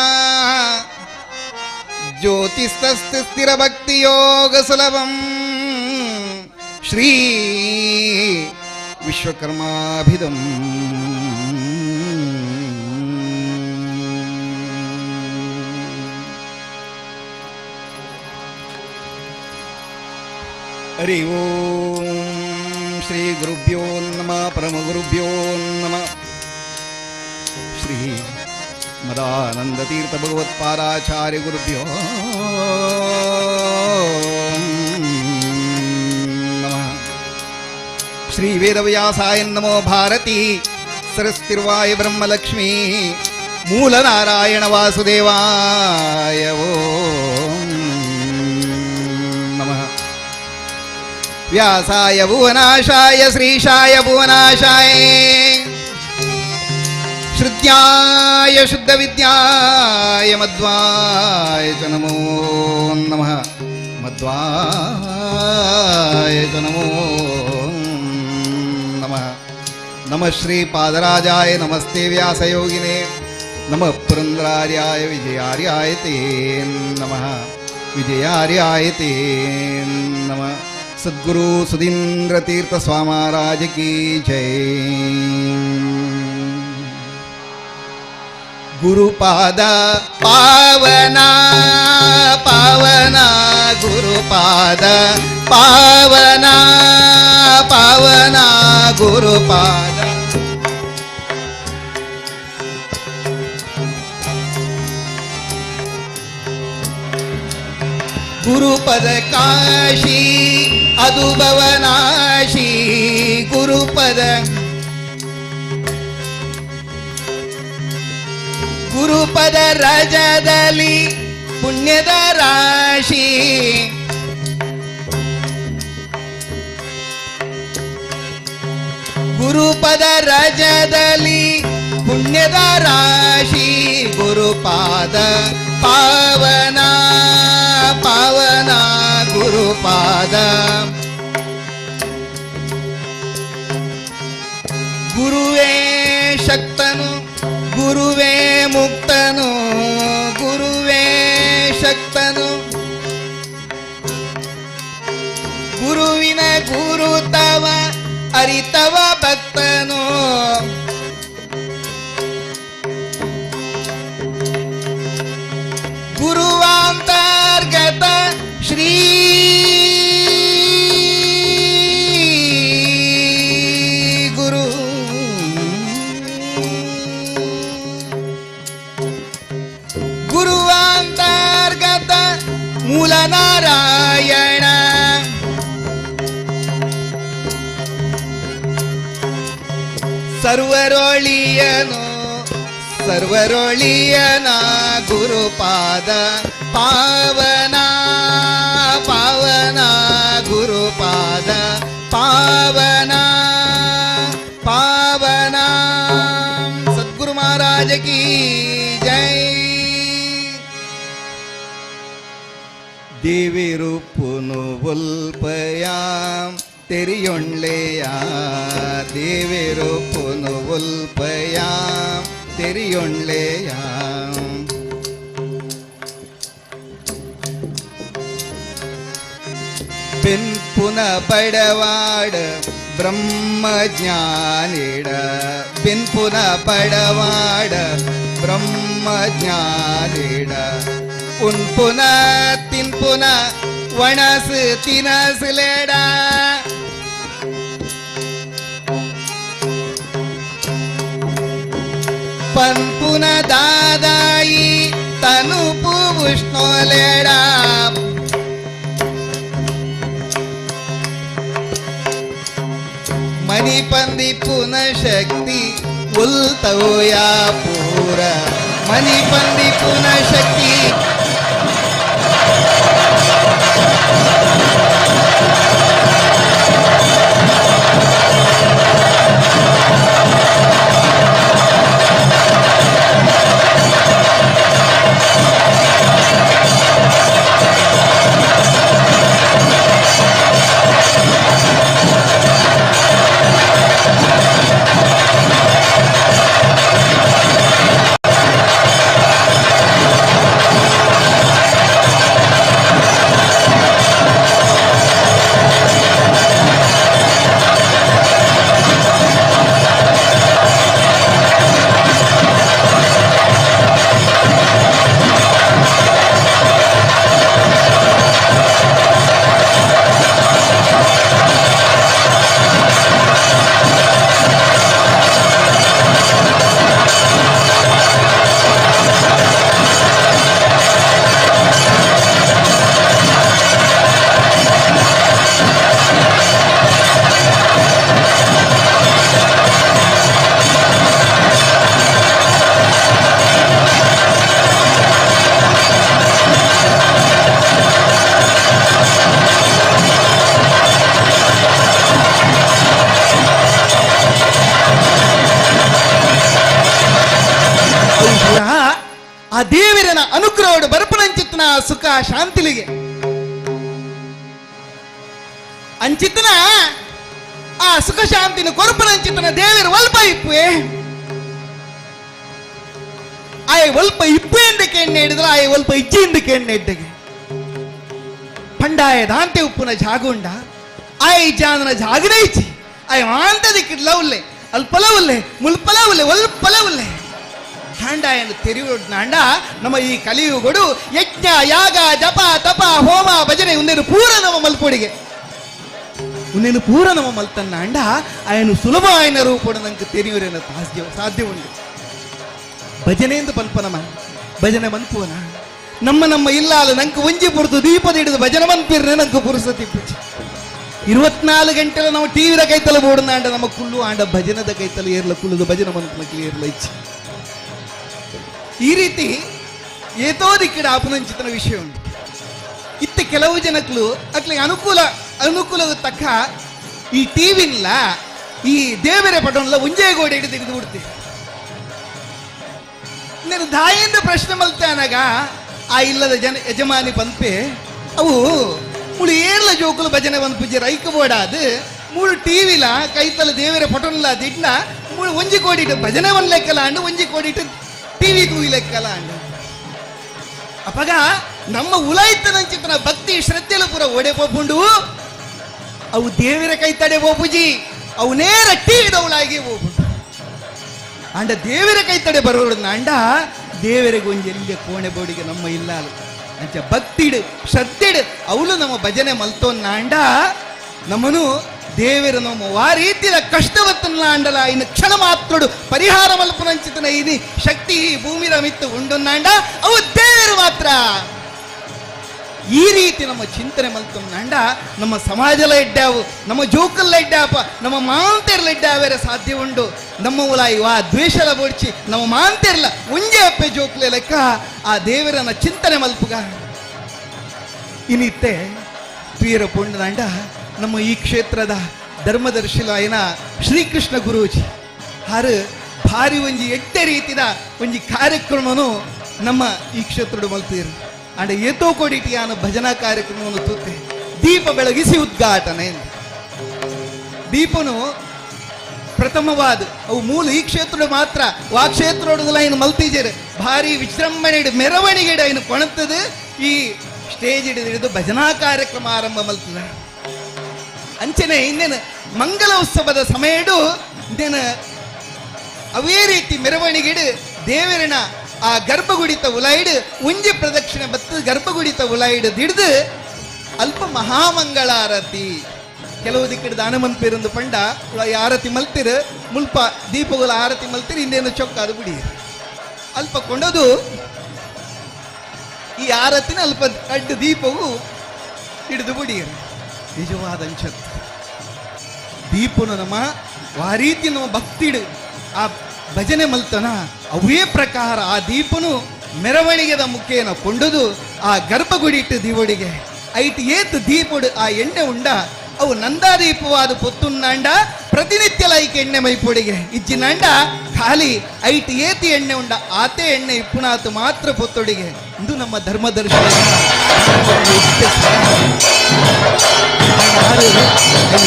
ಜ್ಯೋತಿಸ್ತಸ್ತಿ ಸ್ಥಿರ ಭಕ್ತಿಯೋಗ ಸುಲಭಂ ಶ್ರೀ ವಿಶ್ವಕರ್ಮಾಭಿಧಂ. ಹರಿ ಓಂ ಶ್ರೀ ಗುರುಭ್ಯೋ ನಮಃ. ಪರಮ ಗುರುಭ್ಯೋ ನಮಃ. ಶ್ರೀ ಮದಾನಂದತೀರ್ಥ ಭಗವತ್ಪಾದಾಚಾರ್ಯ ಗುರುಭ್ಯೋ ನಮಃ. ಶ್ರೀ ವೇದವ್ಯಾಸಾಯ ನಮೋ ಭಾರತಿ ಸರಸ್ತಿರ್ವಾಯ ಬ್ರಹ್ಮಲಕ್ಷ್ಮೀ ಮೂಲನಾರಾಯಣ ವಾಸುದೇವಾಯ ಓಂ ನಮಃ. ವ್ಯಾಸಾಯ ಭುವನಾಶಾಯ ಶ್ರೀಶಾಯ ಭುವನಾಶಾಯ ಶ್ರುತ್ಯಾಯ ಶುದ್ಧ ವಿದ್ಯಾಯ ಮಧ್ವಾಯ ಚ ನಮೋ ನಮಃ. ಮಧ್ವಾಯ ಚ ನಮೋ ನಮಃ. ನಮಃ ಶ್ರೀ ಪಾದರಾಜಾಯ ನಮಸ್ತೆ ವ್ಯಾಸಯೋಗಿನೇ ನಮಃ ಪುರಂದ್ರಾರ್ಯಾಯ ವಿಜಯಾರ್ಯಾಯ ತೇ ನಮಃ. ವಿಜಯಾರ್ಯಾಯ ತೇ ನಮಃ. ಸದ್ಗುರು ಸುಧೀಂದ್ರ ತೀರ್ಥ ಸ್ವಾಮಹಾರಾಜ ಕಿ ಜೈ. ಗುರುಪಾದ ಪಾವನ ಪಾವನ ಗುರುಪಾದ ಪಾವನ ಪಾವನ ಗುರುಪಾದ ಗುರುಪದ ಕಾಶಿ ಅದು ಭವನಾಶಿ ಗುರುಪದ ಗುರುಪದ ರಜದಲ್ಲಿ ಪುಣ್ಯದ ರಾಶಿ ಗುರುಪದ ರಜದಲ್ಲಿ ಪುಣ್ಯದ ರಾಶಿ ಗುರುಪಾದ ಪಾವನ ಪಾವನ ಗುರುಪಾದ ಗುರುವೇ ಶಕ್ತನು ಗುರುವೇ ಮುಕ್ತನು ಗುರುವೇ ಶಕ್ತನು ಗುರುವಿನ ಗುರುತವ ಅರಿತವ ಭಕ್ತನು ಗುರುವಾಂತರ್ಗತ ಶ್ರೀ ಗುರು ಗುರುವಾಂತರ್ಗತ ಮೂಲನಾರಾಯಣ ಸರ್ವರೊಳಿಯನು ಸರ್ವರೊಳಿಯನ ಗುರುಪಾದ ಪಾವನ ಪಾವನ ಗುರುಪಾದ ಪಾವನ ಪಾವನ. ಸದ್ಗುರು ಮಹಾರಾಜ ಕಿ ಜೈ. ದೇವಿರುಪ್ಪುನು ಉಲ್ಪಯ ತೆರಿಯೊಳ್ಳೆಯ ದೇವಿರುಪ್ಪುನು ಉಲ್ಪಯ ತೆರಿಯೊಳ್ಳೆಯ ಬೆನ್ಪುನ ಬಡವಾಡ ಬ್ರಹ್ಮಜ್ಞಾನಿಡ ಬೆನ್ಪುನ ಬಡವಾಡ ಬ್ರಹ್ಮಜ್ಞಾನಿಡ ಉನ್ಪುನ ತಿನ್ಪುನ ಒಣಸು ತಿನಸುಲೇಡ ಪನ್ಪುನ ದಾದಾಯಿ ತನುಪು ಉಷ್ಣೋಲೇಡ ಮಣಿಪಂದಿ ಪುನ ಶಕ್ತಿ ಉಲ್ತವಯ ಪೂರ ಮಣಿಪಂದಿ ಪುನ ಶಕ್ತಿ. ದೇವರನ ಅನುಗ್ರಹೋಡು ಬರಪುನಂಚಿತ್ತನ ಸುಖ ಶಾಂತಿಲಿಗೆ ಅಂಚಿತ್ತನ ಆ ಸುಖ ಶಾಂತಿನ ಕೊರಪುನಂಚಿತ್ತನ ದೇವರು ಒಲ್ಪ ಇಪ್ಪುವೆ ಆಯ್ ಒಲ್ಪ ಇಪ್ಪು ಎಂದು ಕೆಣ್ಣೆ ಹಿಡಿದ್ರೆ ಆಯ್ ಒಲ್ಪ ಇಜ್ಜಿ ಎಂದು ಕೆಣ್ಣೆ ಇಡ್ಡಗೆ ಪಂಡಾಯ ದಾಂತೆ ಉಪ್ಪುನ ಜಾಗುಂಡ ಆಯ್ ಜಾನನ ಜಾಗನೇ ಇಚ್ಚಿ ಆಯ್ ಮಾಂತ ದಿಕ್ಕಿಡ್ಲ ಉಲ್ಲೆ ಅಲ್ಪಲ ಉಲ್ಲೆ ಮುಲ್ಪಲ ಉಲ್ಲೆ ಒಲ್ಪಲ ಉಲ್ಲೆ ಹಾಂಡಾಯನ್ನು ತೆರೆಯುವುದನಾಂಡ ನಮ್ಮ ಈ ಕಲಿಯುಗಡು ಯಜ್ಞ ಯಾಗ ಜಪ ತಪ ಹೋಮ ಭಜನೆ ಉಂದೇನು ಪೂರ ನಮ್ಮ ಮಲ್ಪೊಡಿಗೆ ಉನ್ನೇನು ಪೂರ ನಮ್ಮ ಮಲ್ತನ್ನಾಂಡ ಆಯನು ಸುಲಭ ಆಯನ ರೂಪಡು ನಂಗೆ ತೆರೆಯುವರೇನ ಸಾಧ್ಯ ಉಂಟು. ಭಜನೆ ಎಂದು ಪಲ್ಪನಮ ಭಜನೆ ಮನ್ಪುವನ ನಮ್ಮ ನಮ್ಮ ಇಲ್ಲಾಲ ನಂಗೆ ಒಂಜಿ ಪುರ್ತು ದೀಪದ ಹಿಡಿದು ಭಜನೆ ಮನ್ಪಿರ್ನೆ ನಂಗೆ ಪುರುಸತಿ ಪೂಜೆ 24 ಗಂಟೆಲ ನಾವು ಟಿವಿದ ಕೈತಲ ಬೋಡುನಾಂಡ ನಮ್ಮ ಕುಲ್ಲು ಆಂಡ ಭಜನದ ಕೈತಲ ಏರ್ಲ ಕುಲ್ಲುದು ಭಜನೆ ಮನ್ಪುನ ಏರ್ಲ ಇಚ್ಛೆ. ಈ ರೀತಿ ಏತೋ ದಿಕ್ಕಿಡ ಆಪನಂಚಿತನ ವಿಷಯ ಉಂಟು. ಇತ್ತ ಕೆಲವು ಜನಕ್ಲು ಅಟ್ಲಿ ಅನುಕೂಲ ಅನುಕೂಲದ ತಕ್ಕ ಈ ಟಿವಿನ್ಲ ಈ ದೇವರ ಪಟೋನ್ಲ ಒಂಜೇ ಗೋಡೆ ಹಿಡಿದು ತೆಗೆದು ಬಿಡ್ತೀವಿ. ನಾನು ದಾಯಿಂದ ಪ್ರಶ್ನೆ ಮಲ್ತಾನಾಗ ಆ ಇಲ್ಲದ ಜನ ಯಜಮಾನಿ ಪಂಪೆ ಅವು ಮೂಳು ಏರ್ಲ ಜೋಕುಲು ಭಜನೆ ಪನ್ಪುಜಿ ರೈಕ ಬೋಡಾದು ಮೂಳು ಟಿವಿಲ ಕೈತಲ ದೇವರ ಪಟೋನ್ಲ ದಿಡ್ನ ಮೂಳು ಒಂಜಿ ಕೋಡಿಟ್ಟು ಭಜನೆ ಲೆಕ್ಕಲ ಅಂಡು ಒಂಜಿ ಕೋಡಿಟ್ಟು ಟಿವಿ ತೂಯಿ ಲೆಕ್ಕಲ ಅಂಡು. ಅಪಗ ನಮ್ಮ ಉಲಾಯ್ತನಂಚಿತನ ಭಕ್ತಿ ಶ್ರದ್ಧೆಲು ಪೂರ ಒಡೆ ಪೋಪುಂಡು ಅವು ದೇವರ ಕೈತಡೆ ಪೋಪುಜಿ ಅವು ನೇರ ಟಿವಿದ ಉಳಾಗಿ ಹೋಗುಂಡು. ಅಂಡ ದೇವರ ಕೈತಡೆ ಬರೋಡು ಅಂಡ ದೇವರಿಗೆ ಒಂಜಿ ಎಲ್ಲಿಯ ಕೋಣೆ ಬೋಡಿಗೆ ನಮ್ಮ ಇಲ್ಲ ಅಂಚ ಭಕ್ತಿಡು ಶ್ರದ್ಧೆಡು ಅವಳು ನಮ್ಮ ಭಜನೆ ಮಲ್ತೋನ್ನ ಅಂಡ ನಮ್ಮನು ದೇವರು ನಮ್ಮ ವಾ ರೀತಿಯ ಕಷ್ಟವತ್ತನ್ನ ಅಂಡಲ ಇನ್ನು ಕ್ಷಣ ಮಾತ್ರಡು ಪರಿಹಾರ ಮಲ್ಪನಂಚಿತನ ಇನಿ ಶಕ್ತಿ ಭೂಮಿದ ಮಿತ್ತು ಉಂಡೊನ್ನಾಂಡ ಅವು ದೇವರು ಮಾತ್ರ. ಈ ರೀತಿ ನಮ್ಮ ಚಿಂತನೆ ಮಲ್ತೊನ್ನಾಂಡ ನಮ್ಮ ಸಮಾಜಲ ಇಡ್ಡಾವು ನಮ್ಮ ಜೋಕಲ್ಲ ಇಡ್ಡಾಪ ನಮ್ಮ ಮಾಂತೆರ್ಲ ಇಡ್ಡಾವೇರೆ ಸಾಧ್ಯ ಉಂಡು. ನಮ್ಮ ಉಲಾಯಿ ವಾ ದ್ವೇಷಲ ಬೋಡ್ಚಿ ನಮ್ಮ ಮಾಂತೆರ್ಲ ಒಂಜೆ ಅಪ್ಪೆ ಜೋಕ್ಲೆ ಲೆಕ್ಕ ಆ ದೇವರನ್ನ ಚಿಂತನೆ ಮಲ್ಪುಗ. ಇನ್ನಿತ್ತೆ ತೀರ ಪುಂಡದಾಂಡ ನಮ್ಮ ಈ ಕ್ಷೇತ್ರದ ಧರ್ಮದರ್ಶಿಲಾಯನ ಶ್ರೀಕೃಷ್ಣ ಗುರೂಜಿ ಹಾರು ಭಾರಿ ಒಂಜಿ ಎಡ್ಡೆ ರೀತಿದ ಒಂಜಿ ಕಾರ್ಯಕ್ರಮನು ನಮ್ಮ ಈ ಕ್ಷೇತ್ರದ ಮಲ್ತೀರು. ಅಂಡ ಏತೋ ಕೋಡಿಟಿಯಾನ ಭಜನಾ ಕಾರ್ಯಕ್ರಮವನ್ನು ತೂತೆ ದೀಪ ಬೆಳಗಿಸಿ ಉದ್ಘಾಟನೆ. ದೀಪನು ಪ್ರಥಮವಾದ ಅವು ಮೂಲ ಈ ಕ್ಷೇತ್ರ ಮಾತ್ರ ವಾ ಕ್ಷೇತ್ರೋಡದಲ್ಲ ಇನ್ನು ಮಲ್ತೀಜರು ಭಾರಿ ವಿಜೃಂಭಣೆ ಮೆರವಣಿಗೆ ಇನ್ನು ಕೊಣತದು ಈ ಸ್ಟೇಜ್ ಹಿಡಿದು ಹಿಡಿದು ಭಜನಾ ಕಾರ್ಯಕ್ರಮ ಆರಂಭ ಮಲ್ತದ. ಅಂಚನೆ ಇನ್ನೇನು ಮಂಗಲ ಉತ್ಸವದ ಸಮಯಡು ಇನ್ನೇನು ಅವೇ ರೀತಿ ಮೆರವಣಿಗೆಡು ದೇವರನ ಆ ಗರ್ಭಗುಡಿತ ಉಲಾಯಿಡು ಉಂಜಿ ಪ್ರದಕ್ಷಿಣೆ ಬತ್ತು ಗರ್ಭಗುಡಿತ ಉಲಾಯಿಡು ದಿಡ್ದು ಅಲ್ಪ ಮಹಾಮಂಗಳಾರತಿ. ಕೆಲವು ದಿಕ್ಕಡು ದಾನಮನ್ಪಿರಂದು ಪಂಡ ಆರತಿ ಮಲ್ತಿರು ಮುಲ್ಪ ದೀಪಗಳ ಆರತಿ ಮಲ್ತಿರು ಇನ್ನೇನು ಚೊಕ್ಕ ಅದು ಬಿಡಿ ಅಲ್ಪ ಕೊಂಡೋದು ಈ ಆರತಿನ ಅಲ್ಪ ಅಡ್ಡು ದೀಪವು ಹಿಡಿದು ಬಿಡಿಯರು. ನಿಜವಾದ ಅಂಚತ್ತು ದೀಪನು ನಮ್ಮ ಆ ರೀತಿ ನಮ್ಮ ಭಕ್ತಿಡು ಆ ಭಜನೆ ಮಲ್ತನ ಅವೇ ಪ್ರಕಾರ ಆ ದೀಪನು ಮೆರವಣಿಗೆದ ಮುಖೇನ ಕೊಂಡುದು ಆ ಗರ್ಭಗುಡಿ ಇಟ್ಟು ದೀವಡಿಗೆ ಐಟ್ ಏತ್ ದೀಪಡು ಆ ಎಣ್ಣೆ ಉಂಡ ಅವು ನಂದಾದೀಪವಾದ ಪೊತ್ತುನ್ನಾಂಡ ಪ್ರತಿನಿತ್ಯ ಲೈಕ್ ಎಣ್ಣೆ ಮೈಪೊಡಿಗೆ ಇಜ್ಜಿನಾಂಡ ಖಾಲಿ ಐಟ್ ಏತಿ ಎಣ್ಣೆ ಉಂಡ ಆತೆ ಎಣ್ಣೆ ಇಪ್ಪುನಾತು ಮಾತ್ರ ಪೊತ್ತೊಡಿಗೆ. ಇದು ನಮ್ಮ ಧರ್ಮದರ್ಶನ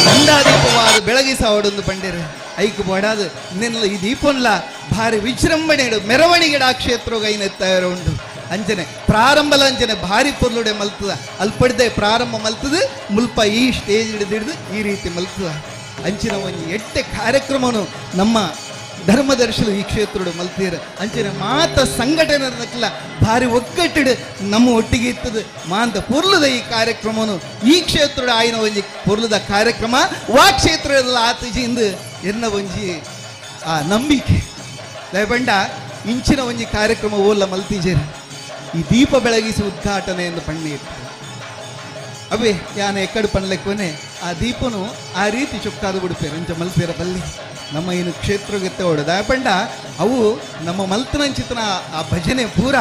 ನಂದಾದೀಪವಾದ ಬೆಳಗಿಸಾವಡೊಂದು ಪಂಡಿರು ಐಕು ಬೋಡಾದು ನಿನ್ನ ಈ ದೀಪನ್ಲ ಭಾರಿ ವಿಜೃಂಭಣೆ ಮೆರವಣಿಗೆ ಆ ಕ್ಷೇತ್ರ ಐನೆತ್ತಾಯರ ಉಂಟು. ಅಂಜನೆ ಪ್ರಾರಂಭಲ ಅಂಜನೆ ಭಾರಿ ಪೊರ್ಲುಡೆ ಮಲ್ತದ ಅಲ್ಪಡ್ದೆ ಪ್ರಾರಂಭ ಮಲ್ತದ ಮುಲ್ಪ ಈ ಸ್ಟೇಜ್ ಹಿಡಿದು ಹಿಡಿದು ಈ ರೀತಿ ಮಲ್ತದ. ಅಂಚಿನ ಒಂಜಿ ಎಟ್ಟೆ ಕಾರ್ಯಕ್ರಮನು ನಮ್ಮ ಧರ್ಮದರ್ಶಿಲು ಈ ಕ್ಷೇತ್ರಡು ಮಲ್ತೀರ. ಅಂಚಿನ ಮಾತ ಸಂಘಟನೆ ಭಾರಿ ಒಗ್ಗಟ್ಟಿಡು ನಮ್ಮ ಒಟ್ಟಿಗೆ ಇತ್ತದು ಮಾಂತ ಪೊರ್ಲುದ ಈ ಕಾರ್ಯಕ್ರಮನು ಈ ಕ್ಷೇತ್ರದ ಆಯ್ನ ಒಂಜಿ ಪೊರ್ಲುದ ಕಾರ್ಯಕ್ರಮ ವಾ ಕ್ಷೇತ್ರದಲ್ಲಿ ಆತಜಿಂದು ಎನ್ನ ಒಂಜಿ ಆ ನಂಬಿಕೆ ದಯಬಂಡ ಇಂಚಿನ ಒಂಜಿ ಕಾರ್ಯಕ್ರಮ ಓಲ್ಲ ಮಲ್ತಿಜೇರು ಈ ದೀಪ ಬೆಳಗಿಸಿ ಉದ್ಘಾಟನೆ ಎಂದು ಪಣ್ಣಿ ಇತ್ತು. ಅವೇ ಯಾನ ಎಕ್ಕಡು ಪಣ್ಲೆಕ್ಕೋನೆ ಆ ದೀಪನು ಆ ರೀತಿ ಚೊಕ್ಕಾದು ಬಿಡುಪೇರು ಅಂಚ ಮಲ್ಪೇರ ಬಲ್ಲಿ ನಮ್ಮ ಏನು ಕ್ಷೇತ್ರಕ್ಕೆ ದಯಪಂಡ ಅವು ನಮ್ಮ ಮಲ್ತನಂಚಿತನ ಆ ಭಜನೆ ಪೂರ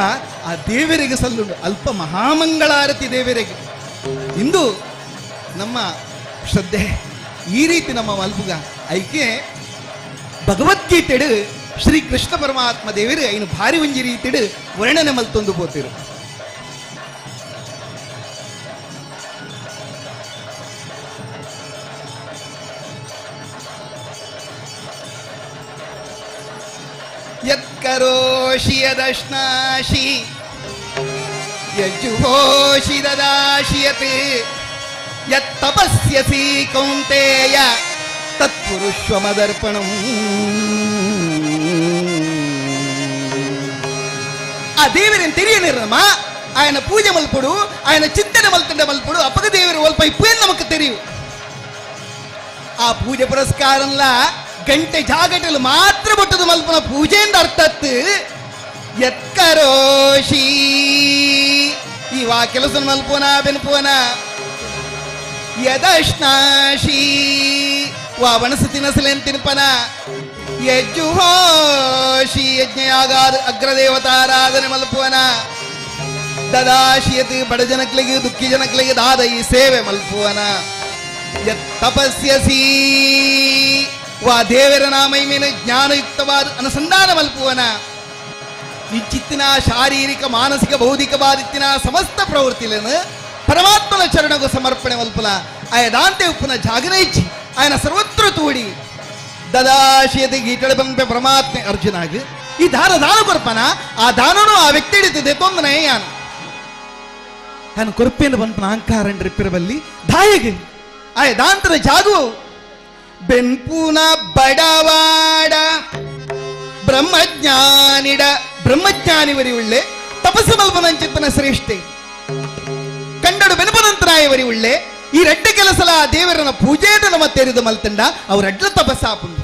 ಆ ದೇವರಿಗೆ ಸಲ್ಲುಂಡು ಅಲ್ಪ ಮಹಾಮಂಗಳಾರತಿ ದೇವರಿಗೆ. ಇಂದು ನಮ್ಮ ಶ್ರದ್ಧೆ ಈ ರೀತಿ ನಮ್ಮ ಮಲ್ಪುಗ ಐಕೆ ಭಗವದ್ಗೀತೆಡು ಶ್ರೀ ಕೃಷ್ಣ ಪರಮಾತ್ಮ ದೇವರು ಐನು ಭಾರಿ ಒಂಜಿ ರೀತಿಡು ವರ್ಣನೆ ಮಲ್ತೊಂದು ಪೋತಿರು. ಯತ್ಕರೋಷಿ ಯದಶ್ನಾಶಿ ಯಜ್ಜುಹೋಷಿ ದದಾಶಿ ಯತ್ ಯತ್ತಪಸ್ಯಸಿ ಕೌಂತೇಯ ತತ್ಪುರುಷ್ವಮದರ್ಪಣಂ. ಆ ದೇವರನ್ தெரியನಿರಮ್ಮ ఆయన పూజ మల్పుడు ఆయన చింతన మల్తుండ మల్పుడు అప్పగ ದೇವರು ಒಲ್ಪ ಇಪ್ಪೇನು ನಮಕ್ ತೆರಿಯು. ಆ ಪೂಜೆ ಪುರಸ್ಕಾರಂಲ ಗಂಟೆ ಜಾಗಟಲು ಮಾತ್ರ ಬಟ್ಟದು ಮಲ್ಪನ ಪೂಜೆಯಿಂದ ಅರ್ಥತ್ತು ಎತ್ಕರೋಷಿ ಇವಾ ಕೆಲಸ ಮಲ್ಪೋನ ಬೆನ್ಪೋನ ಯದಶ್ನಾಶಿ ವಾ ವಣಸು ತಿನಸಲೇನ್ ತಿನ್ಪನ ಯಜ್ಜುಹೋಷಿ ಯಜ್ಞಯಾಗಾದ ಅಗ್ರದೇವತಾರಾಧನೆ ಮಲ್ಪುವನ ದದಾಶಿಯತ್ ಬಡ ಜನಕ್ಲಿಗೆ ದುಃಖಿ ಜನಕ್ಲಿಗೆ ದಾದ ಈ ಸೇವೆ ಮಲ್ಪುವನ ಯತ್ ತಪಸ್ಯಸಿ ವಾ ದೇವರ ನಾಮೈಮೇನ ಜ್ಞಾನಯುಕ್ತವಾದ ಅನುಸಂಧಾನ ಮಲ್ಪುವನ ನಿಶ್ಚಿತ್ತಿನ ಶಾರೀರಿಕ ಮಾನಸಿಕ ಬೌದ್ಧಿಕವಾದಿತ್ತಿನ ಸಮಸ್ತ ಪ್ರವೃತ್ತಿలను ಪರಮಾತ್ಮನ ಚರಣಗೂ ಸಮರ್ಪಣೆ ಮಲ್ಪುಲ ಆಯ ದಾಂತೆ ಉಪ್ಪುನ ಜಾಗನೆ ಇಚ್ಚಿ ఆయన ಸರ್ವತ್ರ ತೂಡಿ ದದಾಶಿಯತಿ ಗೀಟಳ ಬಂಪೆ ಪರಮಾತ್ಮೆ ಅರ್ಜುನಾಗ್ ಈ ದಾನ ದಾನ ಕೊರ್ಪನ ಆ ದಾನನು ಆ ವ್ಯಕ್ತಿ ಹಿಡಿತದೆ ತೊಂದನೆ ಯಾನು ನಾನು ಕೊರ್ಪೇನು ಬಂಪನ ಅಹಂಕಾರ ರಿಪ್ಪಿರಬಲ್ಲಿ ದಾಯಗೆ ಆಯ ದಾಂತರ ಜಾಗು ಬೆನ್ಪುನ ಬಡವಾಡ ಬ್ರಹ್ಮಜ್ಞಾನಿಡ ಬ್ರಹ್ಮಜ್ಞಾನಿ ವರಿ ಉಳ್ಳೆ ತಪಸ್ಸು ಮಲ್ಪನಂಚಿತ್ತನ ಶ್ರೇಷ್ಠೆ ಕಂಡಡು ಬೆನಪನಂತರಾಯವರಿ ಉಳ್ಳೆ ಈ ರಡ್ಡ ಕೆಲಸಲ ದೇವರನ ಪೂಜೆಯನ್ನು ನಮ್ಮ ತೆರೆದು ಮಲ್ತಂಡ ಅವರಡ್ಲ ತಪಸ್ಸಾಪುಂಡು.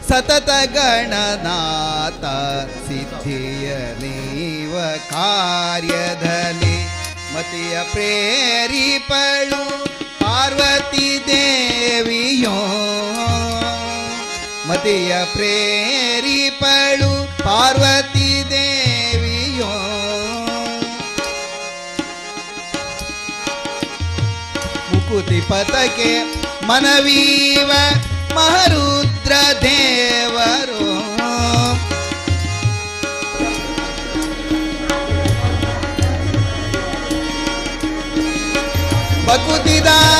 ಸತತ ಗಣನಾಥ ಸಿದ್ಧಿಯ ನೀವ ಕಾರ್ಯದಲ್ಲಿ ಮತಿಯ ಪ್ರೇರಿಪಳು ಪಾರ್ವತಿ ದೇವಿಯೋ ಮತಿಯ ಪ್ರೇರಿಪಳು ಪಾರ್ವತಿ ದೇವಿಯೋ ಮುಕುತಿ ಪತಕೆ ಮನವೀವ ಮಹರುದ್ರ ದೇವರು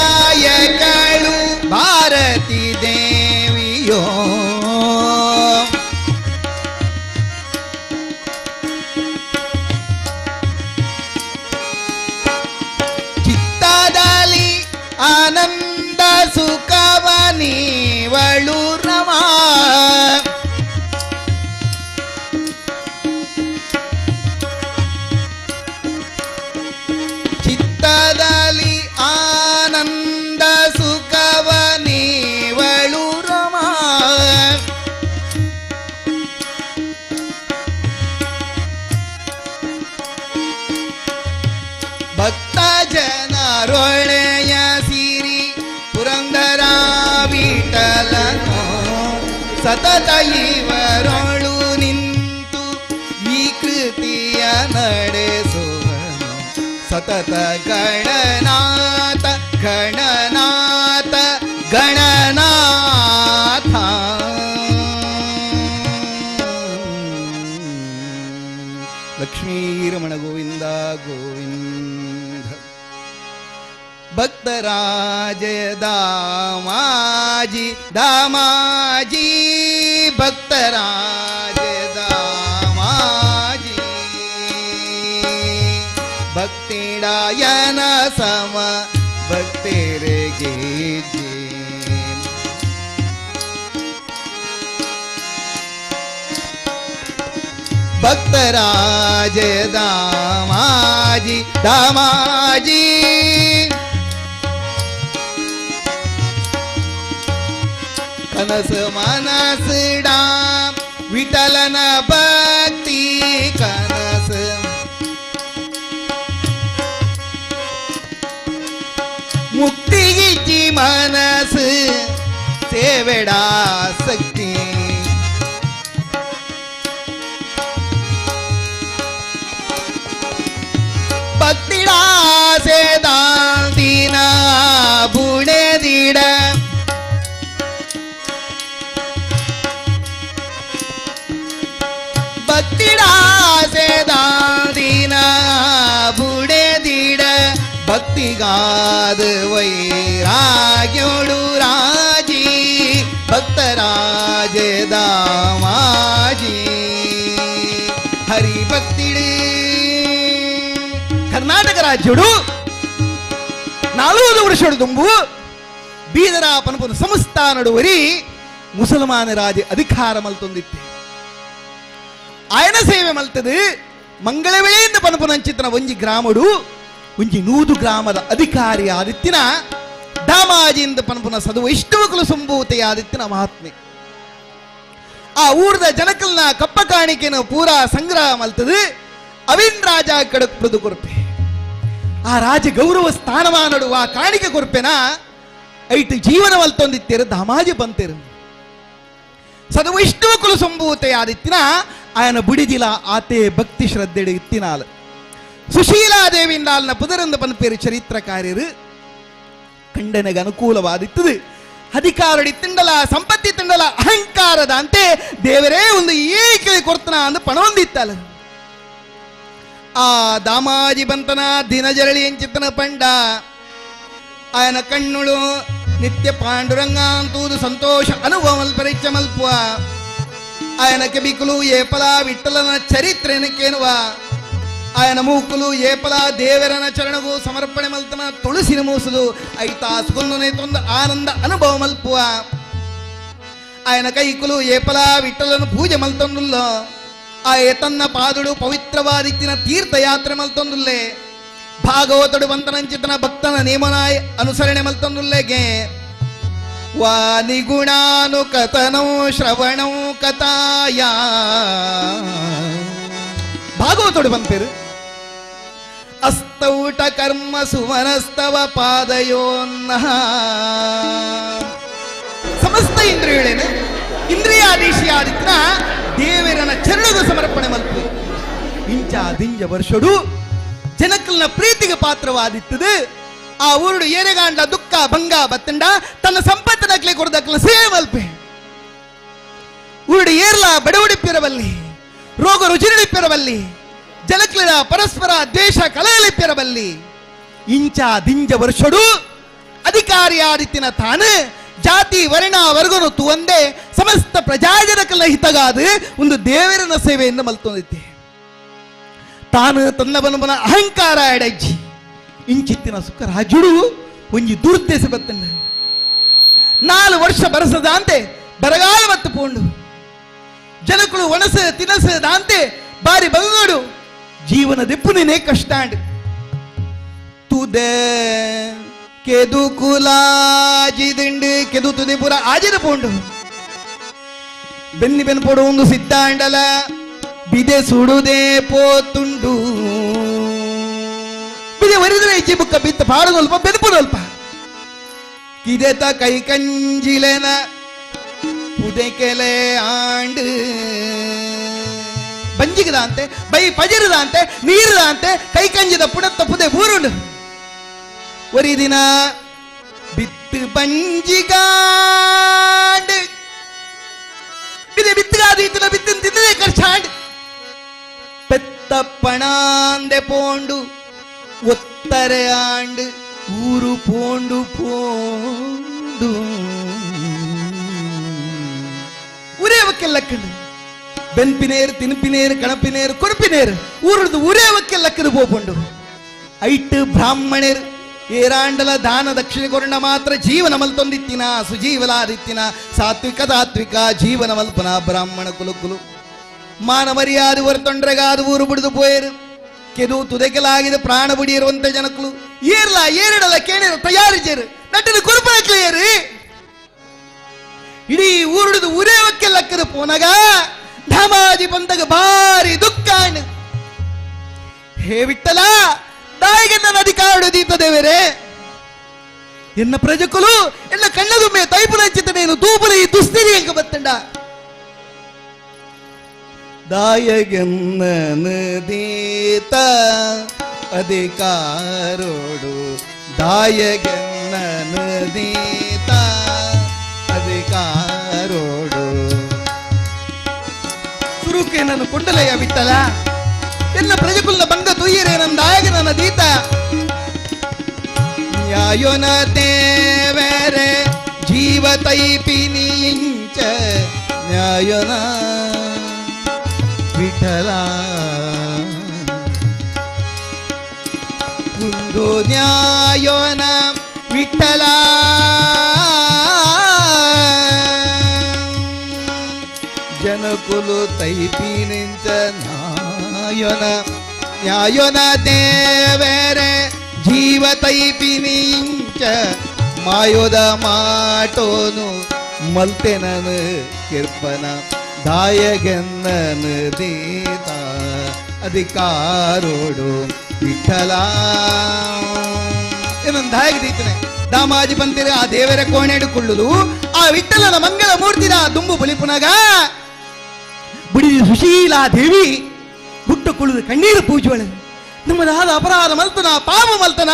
ಬಕುತಿದಾಯಕಳು ಭಾರತಿ ದೇವಿಯೋ ಚಿತ್ತದಲ್ಲಿ ಆನಂದ ಸುಖವ ನೀವಳು ರಮಾ ಚಿತ್ತದಲ್ಲಿ ಆನಂದ ಸುಖವ ನೀವಳು ರಮಾ ಭಕ್ತ ಜನರೊಳೆಯ ಸಿರಿ ಪುರಂದರ ವಿಠಲನು ಸತತ ಇವರೊಳು ನಿಂತು ಈ ಕೃತಿಯ ನಡೆಸುವನು ಸತತ ಗಣನಾಥ ಗಣನಾಥ ಗಣನಾಥ. ಲಕ್ಷ್ಮೀರಮಣ ಗೋವಿಂದ ಗೋವಿಂದ. ಭಕ್ತರಾಜ ದಾಮಾಜಿ ದಾಮಾಜಿ ಭಕ್ತರಾಜ ದಾಮಾಜಿ ಭಕ್ತಿಡಾಯನ ಸಮ ಭಕ್ತರಿಗೆ ಭಕ್ತರಾಜ ದಾಮಾಜಿ ದಾಮಾಜಿ ಕನಸು ಮನಸ್ಸಿಡ ವಿಠಲನ ಭಕ್ತಿ ಕನಸು ಮುಕ್ತಿಗಿಜ್ಜಿ ಮನಸ್ಸು ಸೇವೆಡಾಸಕ್ತಿ ಭಕ್ತಿಡಾಸೆ ದಾಂತಿನ ಬುಣೆದಿಡ ಭಕ್ತಿಡಾಸೆ ದಾಂತಿನ ಬುಣೆದಿಡ ಭಕ್ತಿಗಾದ ವೈರಾಗ್ಯೋಳು ರಾಜಿ ಭಕ್ತರಾಜ ದಾಮಾಜಿ ಹರಿಭಕ್ತಿಡೇ. ಕರ್ನಾಟಕ ರಾಜ್ಯಡು ನಾಲ್ವರು ವರ್ಷಡು ದುಂಬು ಬೀದರ ಪನಪುನ ಸಂಸ್ಥಾನಡುವರಿ ಮುಸಲ್ಮಾನ ರಾಜ ಅಧಿಕಾರ ಮಲ್ತೊಂದಿತ್ತೆ. ಆಯನ ಸೇವೆ ಮಲ್ತದು ಮಂಗಳವೇಳೆಯಿಂದ ಪನಪುನಂಚಿತನ ಒಂಜಿ ಗ್ರಾಮಡು ಒಂಜಿ ನೂದು ಗ್ರಾಮದ ಅಧಿಕಾರಿ ಆದಿತ್ತಿನ ದಾಮಾಜಿಯಿಂದ ಪನಪುನ ಸದುವ ಇಷ್ಟವಕುಲು ಸಂಭೂತೆಯಾದಿತ್ತಿನ ಮಹಾತ್ಮೆ. ಆ ಊರದ ಜನಕಲ್ನ ಕಪ್ಪ ಕಾಣಿಕೆನ ಪೂರಾ ಸಂಗ್ರಹ ಮಲ್ತದು ಅವಿನ್ ರಾಜ ಕಡಕ್ ಮೃದು ಕೊರ್ಪೆ. ಆ ರಾಜ ಗೌರವ ಸ್ಥಾನಮಾನಡು ಆ ಕಾಣಿಕೆ ಕೊರ್ಪೆನ ಐಟ್ ಜೀವನ ಮಲ್ತೊಂದಿತ್ತೇರು ದಾಮಾಜಿ ಬಂತೇರು ಸದವೈಷ್ಣವ ಸಂಭೂತೆಯಾದಿತ್ತಿನ ಆಯನ ಬುಡಿದಿಲ ಆತೆ ಭಕ್ತಿ ಶ್ರದ್ಧೆಡು ಇತ್ತಿನಾಲ್ ಸುಶೀಲಾದೇವಿಂದಾಲ್ನ ಪುದರಂದ ಪನ್ಪೇರು ಚರಿತ್ರಕಾರ್ಯರು ಕಂಡನಿಗೆ ಅನುಕೂಲವಾದಿತ್ತದು ಅಧಿಕಾರಡಿ ತಿಂಡಲ ಸಂಪತ್ತಿ ತಿಂಡಲ ಅಹಂಕಾರದ ಅಂತೆ ದೇವರೇ ಒಂದು ಏಕೆ ಕೊರ್ತನ ಅಂದು ಪಣವೊಂದಿತ್ತಲ್ಲ. ಆ ದಾಮಾಜಿ ಬಂತನ ದಿನಜರಳಿ ಎಂಚಿತ್ತನ ಪಂಡ ಆಯನ ಕಣ್ಣುಳು ನಿತ್ಯ ಪಾಂಡುರಂಗ ಅಂತೂದು ಸಂತೋಷ ಅನುಭವ ಪರಿಚ ಮಲ್ಪುವ ಆಯನ ಕೆಬಿಕುಲು ಏಪಲ ವಿಠಲನ ಚರಿತ್ರೆನಕ್ಕೇನುವ ಆಯನ ಮೂಕುಲು ಏಪಲ ದೇವರನ ಚರಣಗೂ ಸಮರ್ಪಣೆ ಮಲ್ತನ ತುಳಸಿನ ಮೂಸಲು ಐತಾ ಸುಗುಂದನೆ ತೊಂದ ಆನಂದ ಅನುಭವ ಮಲ್ಪುವ ಆಯನ ಕೈಕುಲು ಏಪಲ ವಿಠಲನ ಪೂಜೆ ಮಲ್ತೊಂದುಲ್ಲ ಆ ಏತನ್ನ ಪಾದುಡು ಪವಿತ್ರವಾದಿತ್ತಿನ ತೀರ್ಥಯಾತ್ರೆ ಮಲ್ತೊಂದುಲ್ಲೆ. ಭಾಗವತಡು ಬಂತನಂಚಿತನ ಭಕ್ತನ ನೇಮನಾಯ್ ಅನುಸರಣೆ ಮಲ್ತಂದುಲ್ಲೆಗೆ ವಾನಿಗುಣಾನುಕಥನೌ ಶ್ರವಣೌ ಕಥಾಯ. ಭಾಗವತಡು ಬಂತೇರು ಅಸ್ತೌಟ ಕರ್ಮ ಸುಮನಸ್ತವ ಪಾದಯೋನ್ನಃ. ಸಮಸ್ತ ಇಂದ್ರಿಯಗಳೇನು ಇಂದ್ರಿಯಾಧೀಶಿಯಾದಿತ್ನ ದೇವರನ ಚರಣದ ಸಮರ್ಪಣೆ ಮಲ್ಪು. ಇಂಚ ದಿಂಜ ವರ್ಷಡು ಜನಕಲ್ನ ಪ್ರೀತಿಗೆ ಪಾತ್ರವಾದಿತ್ತದು. ಆ ಊರುಡು ಏರೆಗಾಂಡ ದುಃಖ ಭಂಗ ಬತ್ತಂಡ ತನ್ನ ಸಂಪತ್ತಿನಕ್ಲೆ ಕೊಡದಕ್ಲ ಸೇವೆ ಮಲ್ಪೆ. ಊರುಡು ಏರ್ಲ ಬಡವಡಿಪ್ಪಿರಬಲ್ಲಿ, ರೋಗ ರುಜಿನಡಿಪ್ಪಿರಬಲ್ಲಿ, ಜನಕ್ಲಿನ ಪರಸ್ಪರ ದ್ವೇಷ ಕಲಹಲಿಪ್ಪಿರಬಲ್ಲಿ. ಇಂಚ ದಿಂಜ ವರ್ಷಡು ಅಧಿಕಾರಿಯಾದಿತ್ತಿನ ತಾನು ಜಾತಿ ವರ್ಣ ವರ್ಗನು ತುವಂದೆ ಸಮಸ್ತ ಪ್ರಜಾಜನಕಲ ಹಿತಗಾದ ಒಂದು ದೇವರನ ಸೇವೆಯನ್ನು ಮಲ್ತೊಂದಿದ್ದೆ. ತಾನು ತನ್ನ ಬನಬನ ಅಹಂಕಾರ ಎಡಜ್ಜಿ ಇಂಚಿತ್ತಿನ ಸುಖ ರಾಜುಡು ಒಂಜಿ ದುರ್ದೇಶ ಬತ್ತಂಡ. 4 ವರ್ಷ ಬರಸದಾಂತೆ ಬರಗಾಲ ಮತ್ತು ಪೋಂಡು ಜನಕುಳು ಒಣಸ ತಿನಸದಾಂತೆ ಬಾರಿ ಬಂಗೋಡು ಜೀವನ ದೆಪ್ಪುನೇ ಕಷ್ಟ. ತುದೆ ಕೆದು ಕುಲಾಜಿದಿಂಡು ಕೆದು ತುದೆ ಪೂರ ಆಜಿರ ಪೋಂಡು ಬೆನ್ನಿ ಬೆನ್ ಪೋಡು ಒಂದು ಸಿದ್ಧಾಂಡಲ ಬಿದೆ ಸುಡುದೇ ಪೋತುಂಡು. ಬಿದೆ ಒರಿದ್ರೆ ಇಜ್ಜಿ ಬುಕ್ಕ ಬಿತ್ತ ಪಾಡದಲ್ಪ ಬೆನ್ಪುದಲ್ಪ ಕಿದೆತ ಕೈ ಕಂಜಿಲೆನ ಪುದೆಕೆಲೆ ಆಂಡು ಬಂಜಿಗದಾಂತೆ ಬೈ ಪಜಿರದಾಂತೆ ನೀರದಾಂತೆ ಕೈ ಕಂಜಿದ ಪುಣತ್ತ ಪುದೆ ಊರುಂಡು. ஒரு ದಿನ ಬಿತ್ತು ಬಂಜಿಗಾಂಡು ಬಿದೆ ಬಿತ್ತುಗಾದು ಇತ್ತಿನ ಬಿತ್ತಿನ ತಿನ್ನದೆ ಖರ್ಚಾಂಡು ಪೆತ್ತ ಪಣಾಂದೆ ಪೋಂಡು ಒತ್ತರೆ ಆಂಡು ಊರು ಪೋಂಡು ಪೋಂಡು ಊರೇ ವಕ್ಕೆಲ್ಲಕ್ಕಂಡು ಬೆನ್ಪಿನೇರು ತಿನ್ಪಿನೇರು ಕಣಪಿನೇರು ಕೊರಪಿನೇರು ಊರುದು ಊರೇ ವಕ್ಕೆಲ್ಲಕ್ಕದು ಪೋಪುಂಡು. ಐಟ್ ಬ್ರಾಹ್ಮಣರು ಏರಾಂಡಲ ದಾನ ದಕ್ಷಿಣ ಕೊರಣ ಮಾತ್ರ ಜೀವನ ಮಲ್ತೊಂದಿತ್ತಿನ ಸುಜೀವಲಾದಿತ್ತಿನ ಸಾತ್ವಿಕ ತಾತ್ವಿಕ ಜೀವನ ಮಲ್ಪನ ಬ್ರಾಹ್ಮಣ ಕುಲುಕುಲು ಮಾನ ಮರ್ಯಾದೆ ಹೊರತೊಂಡ್ರೆಗಾದ ಊರು ಬಿಡಿದು ಪೋಯರು ಕೆದು ತುದೆಕಲಾಗಿದೆ ಪ್ರಾಣ ಬುಡಿಯಿರುವಂತ ಜನಕುಲು ಏರ್ಲ ಏರಿಡಲ ಕೇಳಿರು ತಯಾರಿ ಚೇರು ನಟನ ಕುರುಪಾಕ್ಲೇರು ಇಡೀ ಊರುಡಿದು ಊರೇ ಒಕ್ಕೆಲ್ಲಕ್ಕದು ಪೋನಗ ಧಮಾಜಿ ಬಂದಾಗ ಭಾರಿ ದುಃಖ. ಹೇ ವಿಠಲ ತಾಯಿಗೆ ನನ್ನ ಅಧಿಕಾರ ದೀಪ ದೇವರೇ, ಎನ್ನ ಪ್ರಜಕುಲು ಎನ್ನ ಕಣ್ಣದುಮ್ಮೆ ತೈಪುನಂಚಿತನೇನು ತೂಪುಲ ಈ ದುಸ್ಥಿತಿ ಎಂಕ ಬತ್ತಂಡ. ದಾಯಗೆನ್ನನು ದೀತ ಅಧಿಕಾರೋಡು ದಾಯಗೆನ್ನನು ದೀತ ಅಧಿಕಾರೋಡು ಸುರುಕೆ ನನ್ನ ಕೊಂಡಲಯ್ಯ ವಿಠಲ ಎಲ್ಲ ಪ್ರಜಕುಲ್ನ ಭಂಗ ತುಯ್ಯರೇ ನನ್ನ ದಾಯಗ ನನ್ನ ದೀತ. ನ್ಯಾಯೋನ ದೇವರೇ ಜೀವ ತೈಪಿನಿ ಇಂಚ ನ್ಯಾಯೋನ ವಿಠಲ ಕುಂದು ನ್ಯಾಯೋನ ವಿಠಲ. ಜನಕುಲು ತೈಪಿನಿಂಚ ನಾಯನ ನ್ಯಾಯೋನ ದೇವರೇ ಜೀವ ತೈಪಿನಿಂಚ ಮಾಯೋದ ಮಾಟೋನು ಮಲ್ತೆನನು ಕಿರ್ಪನ ದಾಯಗೆನ್ನನು ದೀತ ಅಧಿಕಾರೋಡು ವಿಠಲ. ಇನ್ನೊಂದು ದಾಯಗ ದೀತನೆ ದಾಮಾಜಿ ಬಂತಿರ ಆ ದೇವರ ಕೋಣೆಡುಕೊಳ್ಳುದು ಆ ವಿಠಲನ ಮಂಗಳ ಮೂರ್ತಿನ ದುಂಬು ಬಲಿಪುನಗ ಬಿಡಿ ಸುಶೀಲಾ ದೇವಿ ಗುಟ್ಟ ಕುಳಿದು ಕಣ್ಣೀರು ಪೂಜುವಳು. ನಮ್ಮದಾದ ಅಪರಾಧ ಮಲ್ತನ ಪಾಪ ಮಲ್ತನ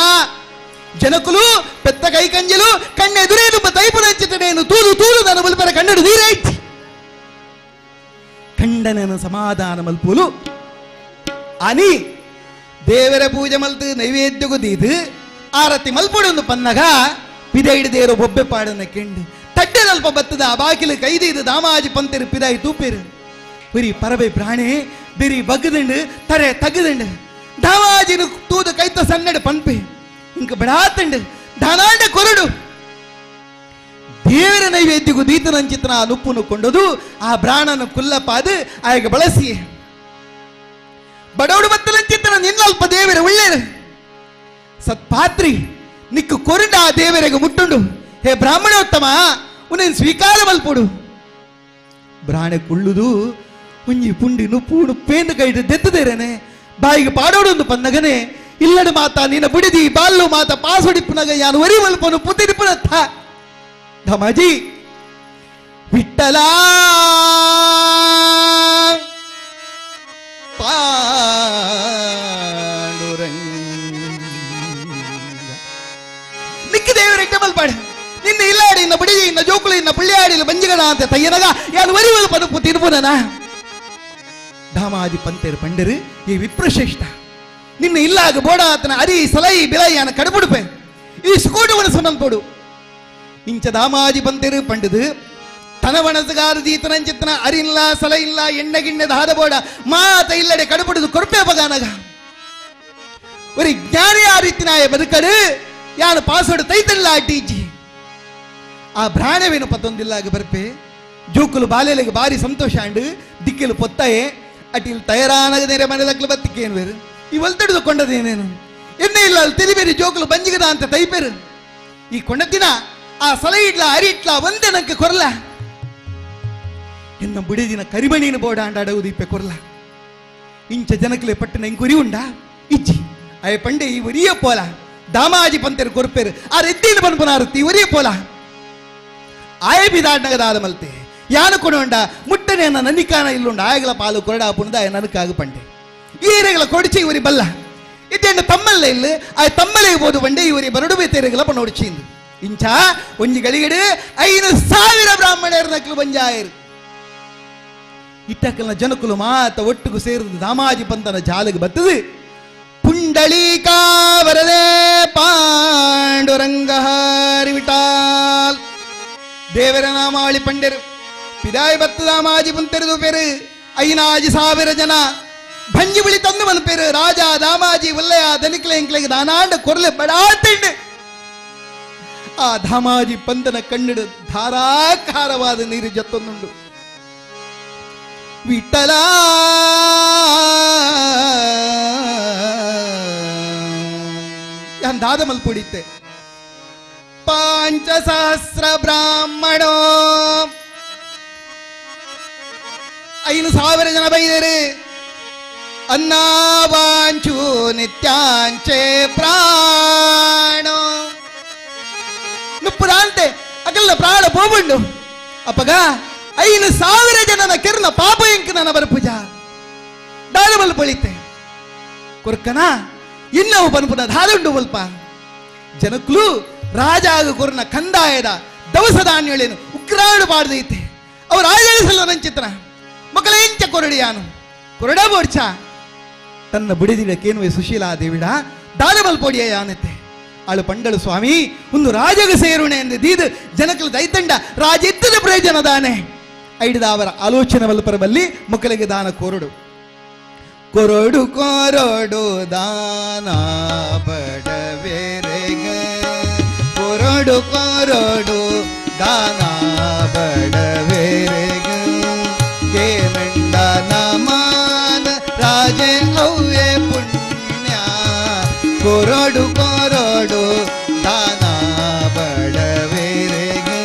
ಜನಕುಲು ಪೆತ್ತ ಕೈ ಕಂಜಲು ಕಣ್ಣೆದುರೇ ತುಂಬ ತೈಪುನಂಚಿತನೇನು ತೂದು ತೂದು ನಾನು ಬಲ್ಪರ ಕಣ್ಣಡು ನೀರೈತಿ ಖಂಡನನ ಸಮಾಧಾನ ಮಲ್ಪುಲು ಅನಿ ದೇವರ ಪೂಜೆ ಮಲ್ತು ನೈವೇದ್ಯಗೂ ದೀದು ಆರತಿ ಮಲ್ಪುಡೊಂದು ಪನ್ನಗ ಪಿದ ಹಿಡಿದೇರು ಬೊಬ್ಬೆ ಪಾಡನ ಕೆಂಡು ತಡ್ಡೆದಲ್ಪ ಬತ್ತದ ಆ ಬಾಕಿಲು ಕೈದೀದು ದಾಮಾಜಿ ಪಂತೆರು ಪಿದಾಯಿ ತೂಪೇರು ಬರಿ ಪರಬೆ ಪ್ರಾಣಿ ಬಿರಿ ಬಗ್ಗದಂಡು ತರೆ ತಗ್ಗದಂಡು ದಾಮಾಜಿನ ತೂದು ಕೈತ ಸನ್ನಡು ಪನ್ಪೆ ಇಂಕ ಬಡಾತಂಡು ದಾನಾಂಡ ಕೊರಡು ದೇವರ ನೈವೇದ್ಯಗೂ ದೀತನಂಚಿತನ ಆ ನುಪ್ಪುನು ಕೊಂಡದು ಆ ಬ್ರಾಣನ ಕುಲ್ಲಪಾದು ಆಯಗ ಬಳಸಿ ಬಡವಡು ಬತ್ತಲಂಚಿತನ ನಿನ್ನಲ್ಪ ದೇವರ ಒಳ್ಳೇರು. ಸತ್ಪಾತ್ರಿ ನಿಕ್ಕು ಕೊರುಂಡ ಆ ದೇವರಿಗೆ ಮುಟ್ಟುಂಡು. ಹೇ ಬ್ರಾಹ್ಮಣೋತ್ತಮ, ಉನೇನು ಸ್ವೀಕಾರ ಮಲ್ಪೊಡು. ಬ್ರಾಣೆ ಕುಳ್ಳುದು ಒಂಜಿ ಪುಂಡಿ ನುಪ್ಪು ನುಪ್ಪೇಂದು ಕೈಡು ದೆತ್ತದೇರೇನೆ ಬಾಯಿಗೆ ಪಾಡೋಡೊಂದು ಪನ್ನಗನೆ ಇಲ್ಲಡು ಮಾತಾ ನಿನ್ನ ಬುಡಿದಿ ಬಾಲ್ಲು ಮಾತ ಪಾಸೊಡಿಪ್ಪುನಗ ಯಾನು ಒರಿ ಮಲ್ಪನು ಪುತಿರಿಪುನತ್ತ ಧಮಜಿ ವಿಠಲ ಪಾಂಡುರಂಗ ನಿಕ್ಕ ದೇವರ ಮಲ್ಪಾಡ ನಿನ್ನ ಇಲ್ಲಾಡಿ ಇನ್ನ ಬುಡಿದಿ ಇನ್ನ ಜೋಕುಲು ಇನ್ನ ಪುಳ್ಳಿಯಾಡಿ ಬಂಜಿಗಣ ಅಂತ ತಯ್ಯನಗ ಯಾನು ಒರಿ ಮಲ್ಪನು ಪುತಿರ್ಪುನನ. ಧಾಮಾಜಿ ಪಂತೇರು ಪಂಡರು ಈ ವಿಪ್ರಶ್ರೇಷ್ಠ ನಿನ್ನ ಇಲ್ಲಾಗ ಬೋಡ ಆತನ ಅರಿ ಸಲೈ ಬಿಲೈ ಯಾನ ಕಡಬುಡುಪೆ ಈ ಸುಕೋಟವನ್ನು ಸಮಲ್ಪೊಡು. ಇಂಚ ದಾಮಾಜಿ ಪಂತೇರು ಪಂಡದು ತನವಣಸಗಾರ ದೀತನಂಚಿತ್ತನ ಅರಿಲ್ಲ ಸಲ ಇಲ್ಲ ಎಣ್ಣೆ ಗಿಣ್ಣೆ ದಾದ ಬೋಡ ಮಾತ ಇಲ್ಲಡೆ ಕಡಬುಡುದು ಕೊರ್ಪೆ ಬಗಾನಗ. ஒரு ಜ್ಞಾನಿ ಆ ರೀತಿನಾಯ ಬದುಕಡು ಯಾನು ಪಾಸೋಡು ತೈತಲ್ಲ ಅಡ್ಡೀಜಿ. ಆ ಬ್ರಾಣವೇನು ಪತ್ತೊಂದಿಲ್ಲಾಗ ಬರ್ಪೆ ಜೋಕುಲು ಬಾಲೆಲೆಗೆ ಬಾರಿ ಸಂತೋಷ ಅಂಡು ದಿಕ್ಕೆಲು ಪೊತ್ತಾಯೆ ಅಟಿಲ್ ತಯಾರಾನಗ ನೇರೆ ಮನೆ ಬತ್ತಿಕ್ಕೇನು ಬೇರು ಈ ಒಲ್ತಡಿದು ಕೊಂಡದೇನೇನು ಎಣ್ಣೆ ಇಲ್ಲ ಅಲ್ಲಿ ತಿಳಿಬೇರಿ ಜೋಕುಲು ಬಂಜಿಗದ ಅಂತ ತೈಪೇರು. ಈ ಕೊಂಡದಿನ ಆ ಸಲ ಇಡ್ಲ ಅರಿ ಇಟ್ಲ ಒಂದೇ ನಂಗೆ ಕೊರಲ ಎನ್ನ ಬುಡಿದಿನ ಕರಿಮಣಿನ ಬೋಡ ಅಂಡಾಡುವುದು ಇಪ್ಪೆ ಕೊರಲ. ಇಂಚ ಜನಕ್ಲೆ ಪಟ್ಟಣ ಇಂಕುರಿ ಉಂಡಾ ಇಜ್ಜಿ ಅಯ್ಯ ಪಂಡೆ ಈ ಒರಿಯ ಪೋಲ ದಾಮಾಜಿ ಪಂತೆರು ಕೊರ್ಪೇರು ಆ ರೆದ್ದಿನ ಪನ್ಪುನಾರುತ್ತಿ ಒರಿಯ ಪೋಲ ಆಯ ಬಿದಾಡ್ನಗದಾದ ಮಲ್ತೆ ಯಾನು ಕೊಡೋಂಡ ಮುಟ್ಟನೆ ನನಿಕಾನ ಇಲ್ಲುಂಡ ಆಯಗಳ ಪಾಲು ಕೊರಡ ಪುಣದ ನನಕಾಗ ಪಂಡೆ ಈರೆಗಳ ಕೊಡಿಚಿ ಇವರಿ ಬಲ್ಲ ಇದ್ದೆಣ್ಣ ತಮ್ಮಲ್ಲ ಇಲ್ಲ ಆಯ ತಮ್ಮಲೇ ಬೋದು ಪಂಡೆ ಇವರಿ ಬರಡು ಬೇತೇರೆಗಳ ಪನೋಡಿಚಿಂದು. ಇಂಚ ಒಂಜಿ ಗಳಿಗಡು 5,000 ಬ್ರಾಹ್ಮಣರ ನಕ್ಲು ಬಂಜಾಯರು. ಇಟ್ಟಕಲ್ನ ಜನಕುಲು ಮಾತ ಒಟ್ಟುಗು ಸೇರಿದ ದಾಮಾಜಿ ಪಂತನ ಜಾಲಿಗೆ ಬತ್ತದು. ಪುಂಡಲೀಕಾ ವರದೆ ಪಾಂಡುರಂಗ ಹರಿವಿಟಾಲ್ ದೇವರ ನಾಮಾವಳಿ ಪಂಡೆರು ಪಿದಾಯಿ ಬತ್ತು ದಾಮಾಜಿ ಪಂತೆರೆದು ಪೇರು 5,000 ಜನ ಭಂಜಿ ಬಿಳಿ ತಂದು ಮಲ್ಪೇರು. ರಾಜ ದಾಮಾಜಿ ಉಲ್ಲಯ ದನಿಕ್ಲೆ ಇಂಕ್ಲೆಗೆ ದಾನಾಂಡ ಕೊರ್ಲೆ ಬಡಾತಿಂಡು. ಆ ದಾಮಾಜಿ ಪಂತನ ಕಣ್ಣಿಡು ಧಾರಾಕಾರವಾದ ನೀರು ಜತ್ತೊಂದುಂಡು. ವಿಠಲ ದಾದ ಮಲ್ಪುಡಿತ್ತೆ 5,000 ಬ್ರಾಹ್ಮಣೋ 5,000 ಜನ ಬೈದರು. ಅನ್ನಾವಾಂಚು ನಿತ್ಯಾಂಚೆ ಪ್ರಾಣ ನುಪ್ಪುದಾಂತೆ ಅಗಲ್ಲ ಪ್ರಾಣ ಪೋಬುಂಡು. ಅಪ್ಪಗ 5,000 ಜನನ ಕಿರ್ನ ಪಾಪ ಎಂಕ್ ನನ್ನ ಬರಪೂಜ ದಾದ ಮಲ್ಪೊಳಿತೆ ಕೊರ್ಕನ ಇನ್ನವು ಪನ್ಪುನ ದಾದುಂಡು ಮಲ್ಪ ಜನಕ್ಲು ರಾಜಾಗ ಕೊರ್ನ ಕಂದಾಯದ ದವಸ ಧಾನ್ಯಗಳೇನು ಉಗ್ರಾಡು ಪಾಡ್ದೈತೆ. ಅವರು ರಾಜ ನಂಚಿತ್ರ ಮಕ್ಕಳ ಎಂಚ ಕೊರಡಿಯಾನು ಕೊರಡ ಬೋಡ್ಚ ತನ್ನ ಬುಡಿದಿಡ ಕೇನುವೆ ಸುಶೀಲಾ ದೇವಿಡ ದಾದ ಮಲ್ಪೊಡಿಯ ಯಾನತೆ ಅಳು ಪಂಡಳು ಸ್ವಾಮಿ ಒಂದು ರಾಜಗ ಸೇರುಣೆ ಎಂದು ದೀದು ಜನಕಲು ದೈತಂಡ ರಾಜೆದ್ದದ ಪ್ರಯೋಜನ ದಾನೆ ಐಡಿದ ಅವರ ಆಲೋಚನೆ ಮಲ್ಪರಬಲ್ಲಿ ಮಕ್ಕಳಿಗೆ ದಾನ ಕೋರಡು ಕೊರಡು ಕೊರಡು ದಾನ ಬಡವೇರೆಗೆ ಕೊರಡು ಕೊರಡು ದಾನ ಬಡವೇರೆಗೆ ಕೇನಂಡ ನಮಾನ ರಾಜೆ ಅವ್ಯೆ ಪುಣ್ಯ ಕೊರಡು ಕೊರಡು ದಾನ ಬಡವೇರೆಗೆ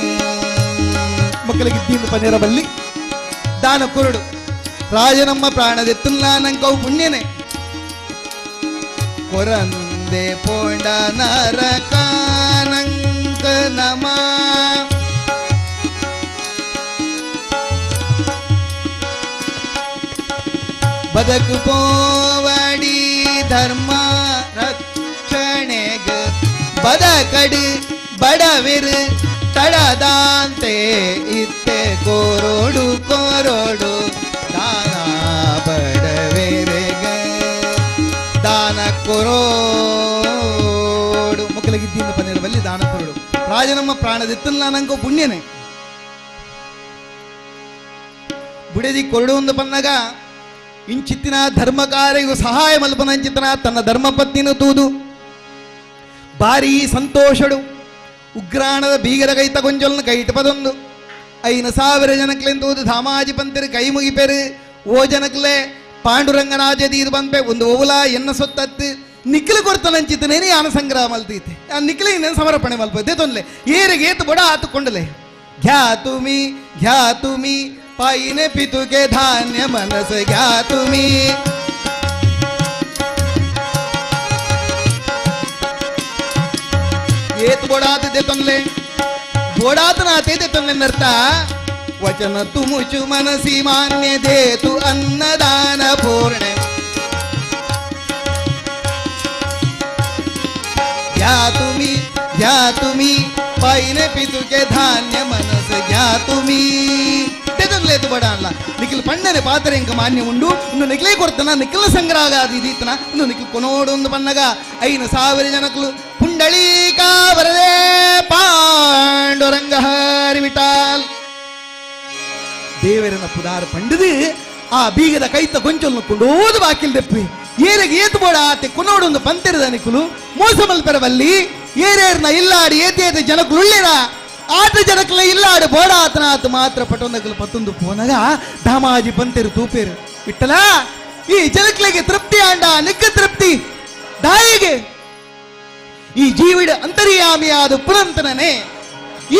ಮಕ್ಕಳಿಗೆ ದೀನ ಪನ್ನಿರಬಲ್ಲಿ ದಾನ ಕೊರಡು ರಾಜನಮ್ಮ ಪ್ರಾಣದೆತ್ತುಲ್ಲ ನಂಕವು ಪುಣ್ಯನೆ ಕೊರಂದೆ ಪೋಂಡ ನರಕಾನಂಕ ನಮ ಬದಕು ಪೋವಡಿ ಧರ್ಮ ರಕ್ಷಣೆಗ ಬದಕಡು ಬಡವಿರು ತಡದಾಂತೆ ಇತ್ತೆ ಕೋರೋಡು ಕೋರೋಡು ದಾನ ಬಡವೇರೆಗೆ ದಾನ ಕೊರೋಡು ಮಕ್ಕಳಿಗೆ ಇದ್ದಿಂದ ಪನ್ನಿರಬಲ್ಲಿ ದಾನ ಕೊರಡು ರಾಜನಮ್ಮ ಪ್ರಾಣದೆತ್ತಲ್ಲ ನಂಗೋ ಪುಣ್ಯನೆ ಬುಡದಿ ಕೊರಡು ಒಂದು ಪನ್ನಗ ಇಂಚಿತ್ತಿನ ಧರ್ಮ ಕಾರ್ಯಗೂ ಸಹಾಯ ಮಲ್ಪನಂಚಿತನ ತನ್ನ ಧರ್ಮಪತ್ನಿನ ತೂದು ಭಾರೀ ಸಂತೋಷಡು ಉಗ್ರಾಣದ ಬೀಗರ ಕೈತ ಗೊಂಜೊಲ್ನ ಕೈಟ ಪದೊಂದು 5,000 ಜನಕ್ಲೆಂತೂದು ಧಾಮಾಜಿ ಪಂತಿರು ಕೈ ಮುಗಿಪೆರು ಓ ಜನಕ್ಲೆ ಪಾಂಡುರಂಗನಾಜ ದೀದು ಬಂಪೆ ಒಂದು ಓವುಲ ಎನ್ನ ಸೊತ್ತತ್ತು ನಿಖಿಲ ಕೊರ್ತನಂಚಿತನೇನೆ ಯಾನ ಸಂಗ್ರಹ ಮಲ್ತೀತೆ ಆ ನಿಖಿಲ ಇನ್ನೇನು ಸಮರ್ಪಣೆ ಮಲ್ಪದೆ ತೊಂದ್ರೆ ಏರಿಗೆ ಏತು ಬಡ ಆತುಕೊಂಡಲೆ घ्या तुम्ही घ्या तुम्ही पायीने पितुके धान्य मनस घ्या तुम्ही ಏತ್ ಬೋಡಾತ ದೇತೊನ್ಲೆ ಬೋಡಾತ ನಾತೆ ದೇತೊನ್ಲೆ ನರ್ತ ವಚನ ತುಮುಚು ಮನಸಿ ಮಾನ್ಯ ದೇತು ಅನ್ನದಾನ ಪೂರ್ಣೆ घ्या तुम्ही घ्या तुम्ही पायीने पितुके धान्य मनस घ्या तुम्ही ತೆದನ್ಲೇ ಬಡ ಅಲ್ಲ ನಿಖಿಲ್ ಪಣ್ಣನೆ ಪಾತ್ರೆ ಇಂಕ ಮಾನ್ಯ ಉಂಡು ಇನ್ನು ನಿಖಿಲೇ ಕೊಡ್ತಾನ ನಿಖಿಲ ಸಂಗ್ರಹ ಅದು ಇದೀತನ ಇನ್ನು ನಿಖಿಲ್ ಕೊನೋಡು ಒಂದು ಪನ್ನಗ 5,000 ಜನಕ್ಲು ಪುಂಡಳೀಕಾ ಬರದೇ ಪಾಂಡುರಂಗ ಹರಿ ವಿಠಾಲ್ ದೇವರನ ಪುದಾರ ಪಂಡದು ಆ ಬೀಗದ ಕೈತ ಗೊಂಚಲು ಕೊಂಡೋದು ಬಾಕಿಲ್ ದೆಪ್ಪಿ ಏರಿಗೆ ಏತು ಬೋಡ ಆತೆ ಕೊನೋಡು ಒಂದು ಪಂತೆರದ ನಿಖುಲು ಮೋಸ ಮಲ್ಪೆರವಲ್ಲಿ ಏರೇರ್ನ ಇಲ್ಲಾಡಿ ಏತೇತ ಜನಕುಲು ಉಳ್ಳಿರ ಆತ ಜನಕ್ಲೆ ಇಲ್ಲಾಡು ಬೋಡ ಆತನ ಆತ ಮಾತ್ರ ಪಟೊಂದಕಲು ಪತ್ತೊಂದು ಪೋನಗ ದಾಮಾಜಿ ಪಂತೆರು ತೂಪೇರು ವಿಠಲ ಈ ಜನಕ್ಲೆಗೆ ತೃಪ್ತಿ ಆಂಡ ನಿಕ್ಕ ತೃಪ್ತಿ ದಾಯಿಗೆ ಈ ಜೀವಿಡ ಅಂತರ್ಯಾಮಿಯಾದ ಪುರಂತನನೇ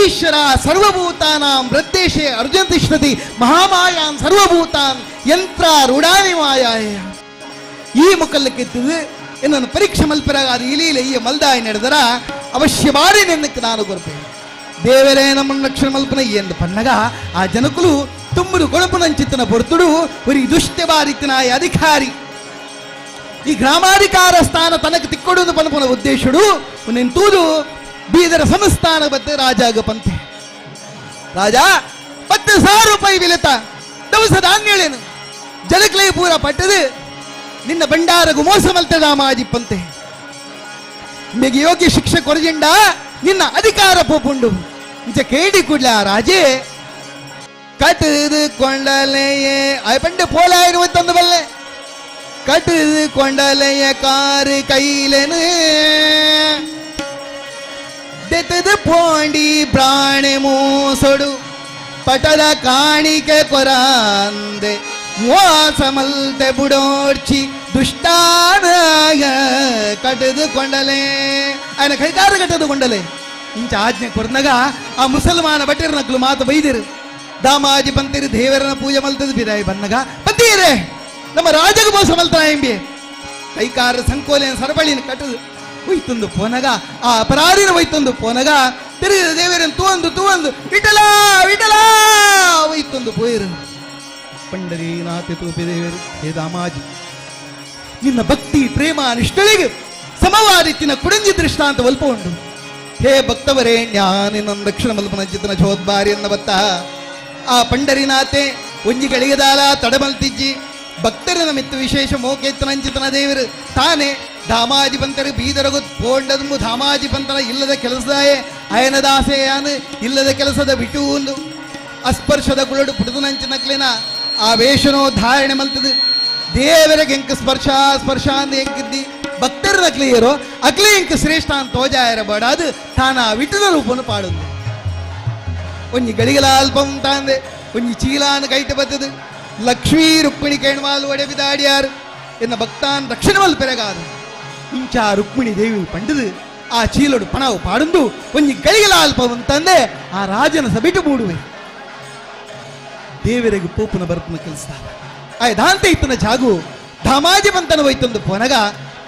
ಈಶ್ವರ ಸರ್ವಭೂತಾನಾಂ ವೃತ್ತೇಶೆ ಅರ್ಜುನ ತಿಷ್ಠತಿ ಮಹಾಮಾಯಾಂ ಸರ್ವಭೂತಾನ್ ಯಂತ್ರ ರೂಢಾನಿ ಮಾಯಾಯ ಈ ಮುಖಲ್ಲಕ್ಕೆತ್ತದು ಎನ್ನನ್ನು ಪರೀಕ್ಷೆ ಮಲ್ಪರಾಗ ಅದು ಇಲೀಲ ಈ ಮಲ್ದಾಯಿ ನಡೆದರ ಅವಶ್ಯ ಬಾರಿ ನೆನ್ನಕ್ಕೆ ನಾನು ಕೊರ್ಪೆ ದೇವರೇ ನಮ್ಮನ್ನು ರಕ್ಷಣೆ ಮಲ್ಪನ ಎಂದು ಪನ್ನಗ ಆ ಜನಕುಲು ತುಂಬುದು ಕೊಳಪುನಂಚಿತ್ತನ ಪೊರ್ತುಡು ಒರಿ ದುಷ್ಟೆ ಬಾರಿತ್ತಿನಾಯ ಅಧಿಕಾರಿ ಈ ಗ್ರಾಮಾಧಿಕಾರ ಸ್ಥಾನ ತನಕ ತಿಕ್ಕೊಡುವುದು ಪನ್ಪುನ ಉದ್ದೇಶುಡು ತೂದು ಬೀದರ ಸಂಸ್ಥಾನ ಬತ್ತೆ ರಾಜಾಗ ಪಂತೆ ರಾಜ 10,000 ರೂಪಾಯಿ ವಿಲತ ದವಸ ಧಾನ್ಯಳೇನು ಜಲಕ್ಲೇ ಪೂರ ಪಟ್ಟದು ನಿನ್ನ ಭಂಡಾರಗು ಮೋಸ ಮಲ್ತದ ಮಾಜಿ ಪಂತೆ ನಿಮಗೆ ಯೋಗ್ಯ ಶಿಕ್ಷೆ ಕೊರಜಿಂಡ ನಿನ್ನ ಅಧಿಕಾರ ಪೋಪುಂಡು ಇಂಚ ಕೇಳಿ ಕೂಡ್ಲೆ ಆ ರಾಜೇ ಕಟ್ಟದು ಕೊಂಡಲೆಯೇ ಆಯ್ ಪಂಡೆ ಪೋಲಾಯಿರುವ ತಂದು ಬಲ್ಲೆ ಕಟ್ಟದು ಕೊಂಡಲೆಯ ಕಾರು ಕೈಲೆನು ದೆತ್ತದು ಪೋಂಡಿ ಪ್ರಾಣಿ ಮೋಸೊಡು ಪಟದ ಕಾಣಿಕೆ ಕೊರಾಂದೆ ಮೋಸ ಮಲ್ತೆ ಬುಡೋಡ್ಚಿ ದುಷ್ಟಾನಾಗ ಕಟ್ಟದು ಕೊಂಡಲೆ ఆయన ಕೈಕಾರ ಕಟ್ಟದು ಕೊಂಡಲೆ ಇಂಚ ಆಜ್ಞೆ ಕೊರ್ನಗ ಆ ಮುಸಲ್ಮಾನ ಬಟ್ಟಿರ ನಕ್ಲು ಮಾತು ಬೈದಿರು ದಾಮಾಜಿ ಬಂತಿರು ದೇವರನ ಪೂಜೆ ಮಲ್ತದ ಬಿರಾಯಿ ಬನ್ನಗ ಬಂತೀರೆ ನಮ್ಮ ರಾಜಗ ಮೋಸ ಮಲ್ತಾನ ಎಂಬಿ ಕೈಕಾರ ಸಂಕೋಲೆನ ಸರಬಳಿನ ಕಟ್ಟದು ಒಯ್ತೊಂದು ಪೋನಗ ಆ ಅಪರಾಧಿನ ಒಯ್ತೊಂದು ಪೋನಗ ತಿರುಗಿದ ದೇವರನ್ನು ತೂವಂದು ತೂವಂದು ವಿಠಲ ವಿಠಲ ಒಯ್ತೊಂದು ಪೋಯಿರು ಪಂಡರೀನಾಥ ತೂಪಿ ದೇವರು ಹೇ ದಾಮಾಜಿ ನಿನ್ನ ಭಕ್ತಿ ಪ್ರೇಮ ನಿಷ್ಠಳಿಗೆ ಸಮವಾರಿತ್ತಿನ ಕುಡಂಜಿ ದೃಷ್ಟಾಂತ ಒಲ್ಪ ಉಂಟು ಹೇ ಭಕ್ತವರೇಣ್ಯ ನಿನ್ನ ರಕ್ಷಣ ಮಲ್ಪನ ಚಿತ್ತನ ಜೋದ್ಬಾರಿ ಎನ್ನ ಬತ್ತ ಆ ಪಂಡರಿನಾಥೆ ಒಂಜಿ ಗಳಿಗದಾಲ ತಡಮಲ್ತಿಜ್ಜಿ ಭಕ್ತರನ ಮಿತ್ತು ವಿಶೇಷ ಮೋಕೆತ್ತನಂಚಿತನ ದೇವರು ತಾನೇ ಧಾಮಾಜಿ ಪಂತರು ಬೀದರಗು ಪೋಂಡದು ಧಾಮಾಜಿ ಪಂತನ ಇಲ್ಲದ ಕೆಲಸದಾಯೆ ಅಯನದಾಸೆಯಾನು ಇಲ್ಲದ ಕೆಲಸದ ಬಿಟು ಒಂದು ಅಸ್ಪರ್ಶದ ಗುಳಡು ಪುಟದನಂಚಿನಕ್ಲಿನ ಆ ವೇಷನೋ ಧಾರಣೆ ಮಲ್ತದು ದೇವರಿಗೆ ಎಂಕ ಸ್ಪರ್ಶ ಸ್ಪರ್ಶ ಅಂದ ಎಂಕಿದ್ದಿ ಭಕ್ತರ ನಕ್ಲಿಯರೋ ಅಕ್ಲಿ ಎಂಕ ಶ್ರೇಷ್ಠ ಅಂತ ತೋಜಾಯರ ಬೇಡ ಅದು ತಾನ ವಿಟುನ ರೂಪನು ಪಾಡುಂದು ಒಂಜಿ ಗಳಿಗಲ ಅಲ್ಪಂ ತಾಂದೆ ಒಂಜಿ ಚೀಲಾನ ಕೈಟ ಬತ್ತದು ಲಕ್ಷ್ಮೀ ರುಕ್ಮಿಣಿ ಕೇಣ್ವಾಲ್ ಒಡೆಬಿದಾಡಿಯಾರು ಎನ್ನ ಭಕ್ತಾನ್ ರಕ್ಷಣೆ ಮಲ್ಪೆರಗಾದು ಇಂಚ ರುಕ್ಮಿಣಿ ದೇವಿ ಪಂಡದು ಆ ಚೀಲೋಡು ಪಣವು ಪಾಡುಂದು ಒಂಜಿ ಗಳಿಗಲ ಅಲ್ಪಂ ತಂದೆ ಆ ರಾಜನ ಸಬಿಟು ಮೂಡುವೆ ದೇವರಿಗೆ ಪೋಪುನ ಬರ್ಪುನ ಕೆಲಸದ ಆಯ್ ದಾಂತೆ ಇತ್ತನ ಜಾಗು ಧಾಮಾಜಿ ಬಂತನ ಒಯ್ತೊಂದು ಪೋನಗ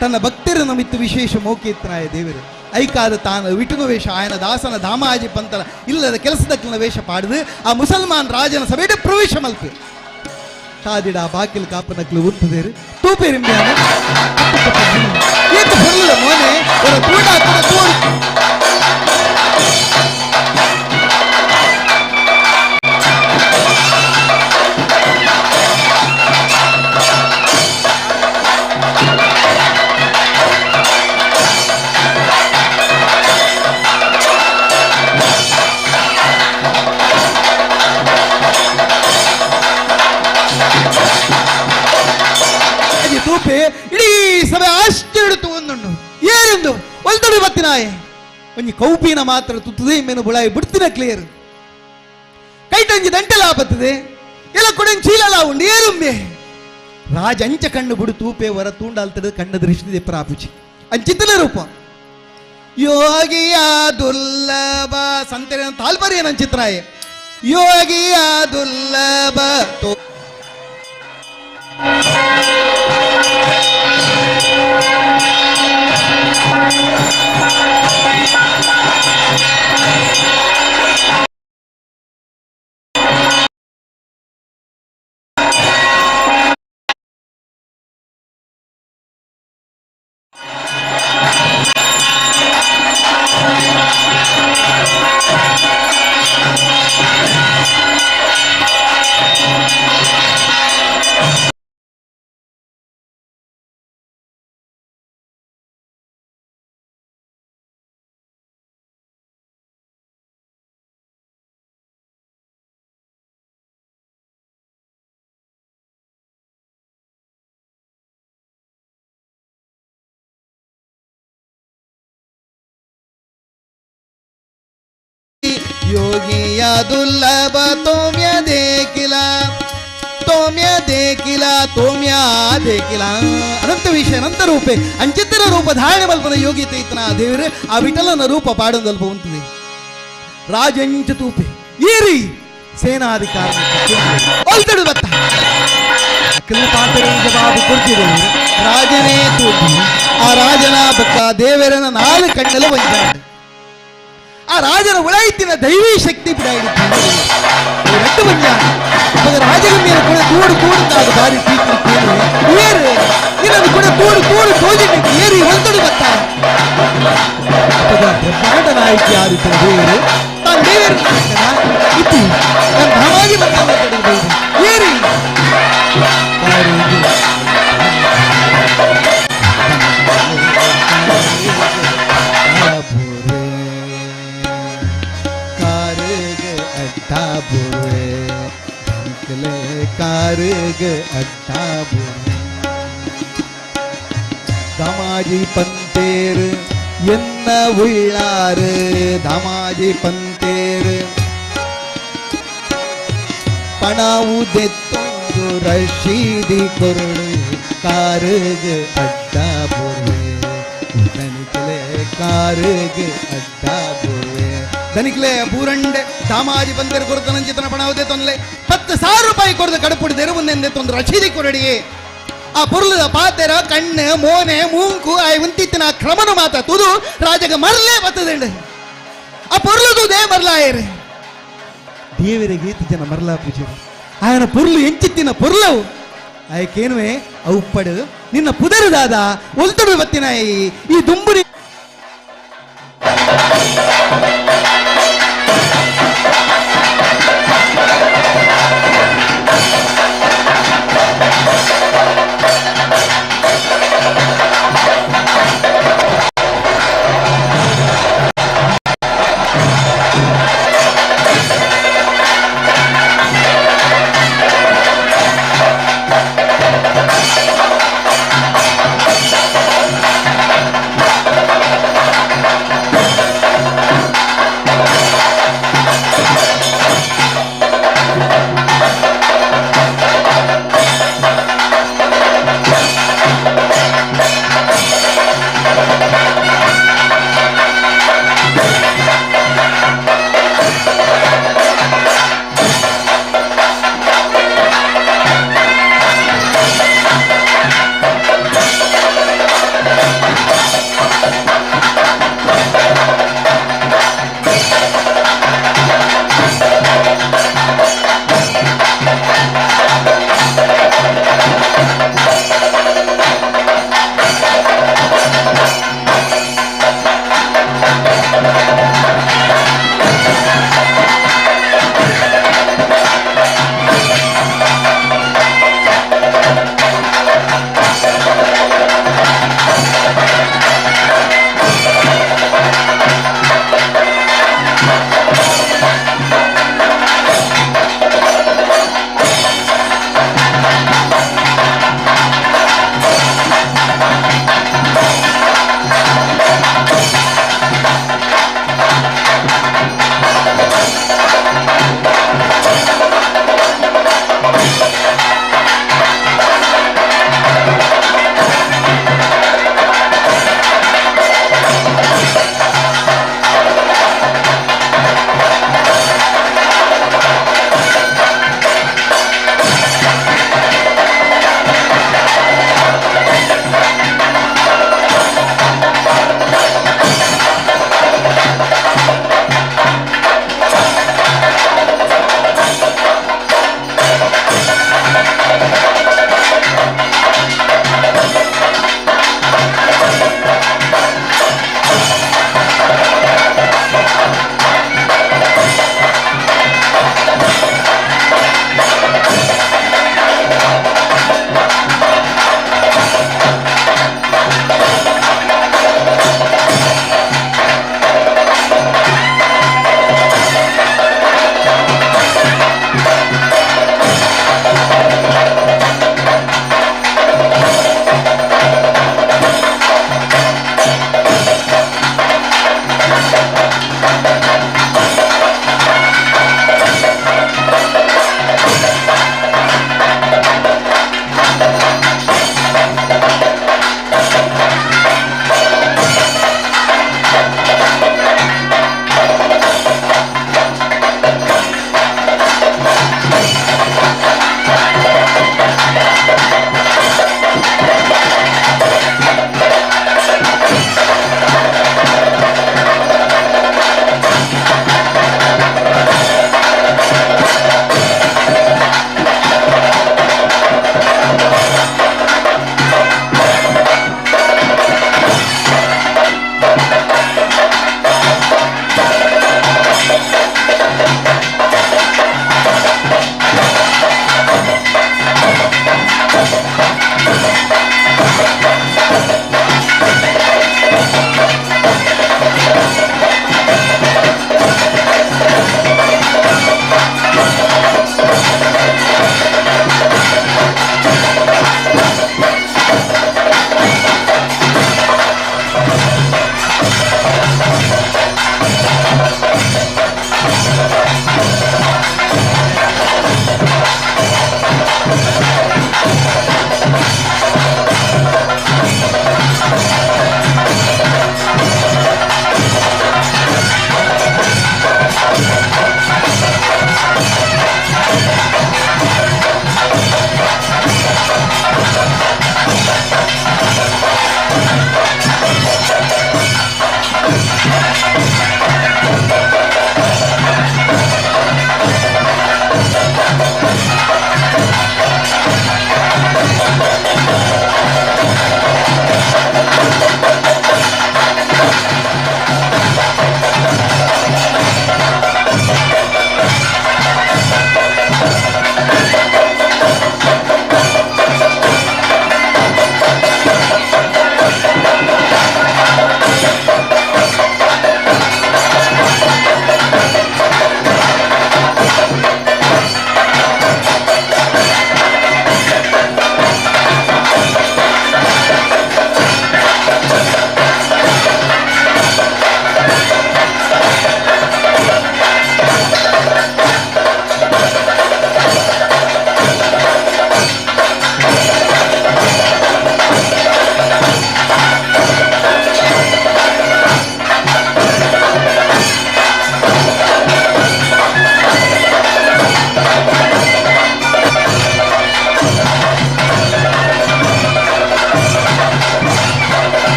ತನ್ನ ಭಕ್ತರ ನಮಿತ್ತು ವಿಶೇಷ ಮೋಕಿತ್ತನಾಯ ದೇವರು ಐಕಾದ ತಾನು ವಿಟುನ ವೇಷ ಆಯನ ದಾಸನ ಧಾಮಾಜಿ ಪಂತನ ಇಲ್ಲದ ಕೆಲಸದಕ್ಕಿನ ವೇಷ ಪಾಡುದು ಆ ಮುಸಲ್ಮಾನ್ ರಾಜನ ಸಭೆಡೆ ಪ್ರವೇಶ ಮಲ್ಪೆ ತಾದಿಡ ಬಾಕಿಲ್ ಕಾಪನಕ್ಲು ಉತ್ತದೇರು ತೂಪೇರಿಂಬ್ಯಾನ ಏತು ಬರಲಿಲ್ಲ ಮೋನೆ ಅವರ ತೂಡ ಕೂಡ ತೋಡು ತೂಪೆ ಇಡೀ ಸಭೆ ಆಶ್ಚರ್ಯ ಒಂದುಂಡು ಏನೆಂದು ಒಲ್ತಡಿ ಬತ್ತಿನಾಯೆ ಒಂಜಿ ಕೌಪಿನ ಮಾತ್ರ ತುತ್ತದೆ ಮೇನು ಬುಳಾಯಿ ಬಿಡ್ತಿನ ಕ್ಲಿಯರ್ ಕೈಟಂಜಿ ದಂಟೆಲ ಬತ್ತದೆ ಎಲ್ಲ ಕೊಡಂಜಿ ಚೀಲಲ ಉಂಡು ಏರುಂಬೆ ರಾಜ ಅಂಚ ಕಣ್ಣು ಬುಡು ತೂಪೆ ವರ ತೂಂಡಾಲ್ತಡು ಕಣ್ಣ ದೃಷ್ಟಿ ದೆಪ್ಪರಾಪುಜಿ ಅಂಚಿತ್ತಲ ರೂಪ ಯೋಗಿಯ ದುರ್ಲಭ ಸಂತೆರ ತಾಲ್ಪರಿ ಏನಂಚಿತ್ರಾಯ ಯೋಗಿಯ ದುರ್ಲಭ ತೋ ಯೋಗಿಯ ದುರ್ಲಭ ತೋಮ್ಯ ದೇಕಿಲ ತೋಮ್ಯ ದೇಕಿಲ ತೋಮ್ಯ ದೇಕಿಲ ಅನಂತ ವಿಷಯ ಅನಂತ ರೂಪೆ ಅಂಚಿತರ ರೂಪ ಧಾರಣೆ ಮಲ್ಪನ ಯೋಗಿ ತೈತನ ದೇವರು ಆ ವಿಠಲನ ರೂಪ ಪಾಡೊಂದಲ್ಪ ಉಂಟಿದೆ. ರಾಜಂಚ ತೂಪೆ ಏರಿ ಸೇನಾಧಿಕಾರಿ ಒಲ್ತಡು ಬತ್ತ ಅಕಲ ಪಾತ್ರ ಜವಾಬು ಕೊಡ್ತಿದ್ದೇವೆ. ರಾಜನೇ ತೂಪು ಆ ರಾಜನ ಬಕ್ಕ ದೇವರನ ನಾಲ್ಕು ಕಣ್ಣಲು ವಂಚಾಡ ಆ ರಾಜನ ಉಳೈತಿನ ದೈವಿ ಶಕ್ತಿ ಬಿಡಾಯಿತ್ತು ರಾಜನ ಮೇಲೆ ಕೂಡ ತೂಡು ತೂಡು ಬಾರಿ ಟೀಕಿ ಏರು ಇನ್ನೊಂದು ಕೂಡ ತೂಡು ತೂಡು ತೋಜಿಟ್ಟು ಏರಿ ಹೊಲ್ತಡು ಬತ್ತ ಬ್ರಹ್ಮಾಂಡ ನಾಯಕಿ ಆದಿತ್ಯ ದೇವರು ತಾನು ದೇವರು ಇತ್ತು ನಾನು ನಾವಾಗಿ ಬಂದ ಏರಿ कारग अड्डा बुरे தமாஜி பந்தேரு என்ன உள்ளாரு தமாஜி பந்தேரு பணவுதெத்தொಂದು ರಶೀದಿ ಕೊರಡು ಕಾರುಗ ಅಡ್ಡ ಬುರ್ವೆ ದನಿಕಲೆ ಕಾರುಗ ಅಡ್ಡ ಬುರ್ವೆ ದನಿಕಲೆ ಪೂರಂಡೆ ದಾಮಾಜಿ ಬಂದೇರು ಕೊರತನಂಚಿತನ ಪಣವುದೇ ತೊಂದರೆ 10,000 ರೂಪಾಯಿ ಕೊಡದು ಕಡಪುಡಿ ತೆರುವುಂದೆಂದೆ ತೊಂದರೆ ರಶೀದಿ ಕೊರಡಿಯೇ ಆ ಪೊರ್ಲದ ಪಾತೆರ ಕಣ್ಣು ಮೋನೆ ಮೂಂಕು ಆಯ್ ಉಂತಿತ್ತಿನ ಕ್ರಮನ ಮಾತ ತುದು ರಾಜಗ ಮರಲೇ ಬತ್ತದಂಡು ಆ ಪೊರ್ಲುದುದೇ ಮರಲಾಯರು ದೇವರಿಗೆ ಗೀತ ಜನ ಮರಲಾ ಪೂಜೆ ಆಯನ ಪೊರ್ಲು ಎಂಚಿತ್ತಿನ ಪೊರ್ಲವು ಆಯಕೇನುವೆ ಅವು ನಿನ್ನ ಪುದರುದಾದ ಒಲ್ತಡು ಬತ್ತಿನ ಈ ದುಂಬುರಿ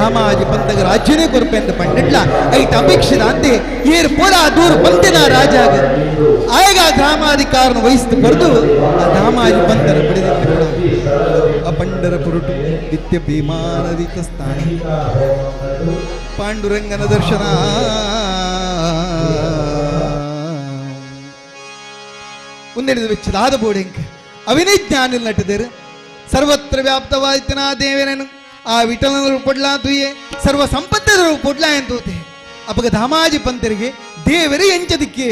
ಧಾಮಾಜಿ ಪಂತಗ ರಾಜ್ಯನೇ ಕೊರ್ಪೆಂದು ಪಂಡಿಟ್ಲ ಐಟ್ ಅಪೇಕ್ಷಿತ ಅಂತೆ ಏರ್ ಪೋರ ದೂರ ಪಂತಿನ ರಾಜಾಗ ಆಯಗ ಗ್ರಾಮಾಧಿಕಾರನ ವಹಿಸಿದು ಬರೆದು ಆ ಧಾಮಾಜಿ ಪಂತನ ಬಿಡದಿತ್ತು ಕೂಡ. ಆ ಪಂಡರ ಪುರುಟು ನಿತ್ಯ ಭೀಮಾನದಿತ ಸ್ಥಾನ ಪಾಂಡುರಂಗನ ದರ್ಶನ. ಒಂದೆಡಿದ ವೆಚ್ಚದಾದ ಬೋಡೆಂಕ್ ಅವಿನಜ್ಞಾನಿಲ್ ನಟಿದರು ಸರ್ವತ್ರ ವ್ಯಾಪ್ತವಾಯ್ತನ ದೇವರನು ಆ ವಿಠಲನ ರೂಪಡ್ಲಾ ತುಯೆ ಸರ್ವ ಸಂಪತ್ತದ ರೂಪಡ್ಲಾ ಎಂತೂತೆ ಅಪಗ ಧಾಮಾಜಿ ಪಂತರಿಗೆ ದೇವರೇ ಎಂಚದಿಕ್ಕೆ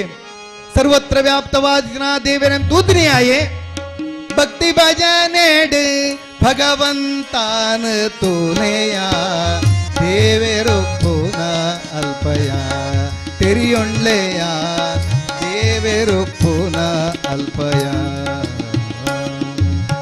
ಸರ್ವತ್ರ ವ್ಯಾಪ್ತವಾದಿನ ದೇವರನ್ ತೂತಿನಿಯಾಯೇ ಭಕ್ತಿ ಭಜನೆಡೆ ಭಗವಂತಾನ ತೂನೆಯ ದೇವರು ಪುನ ಅಲ್ಪಯ ತೆರಿಯೊಂಡ್ಲೆಯ ದೇವರು ಪುನ ಅಲ್ಪಯ.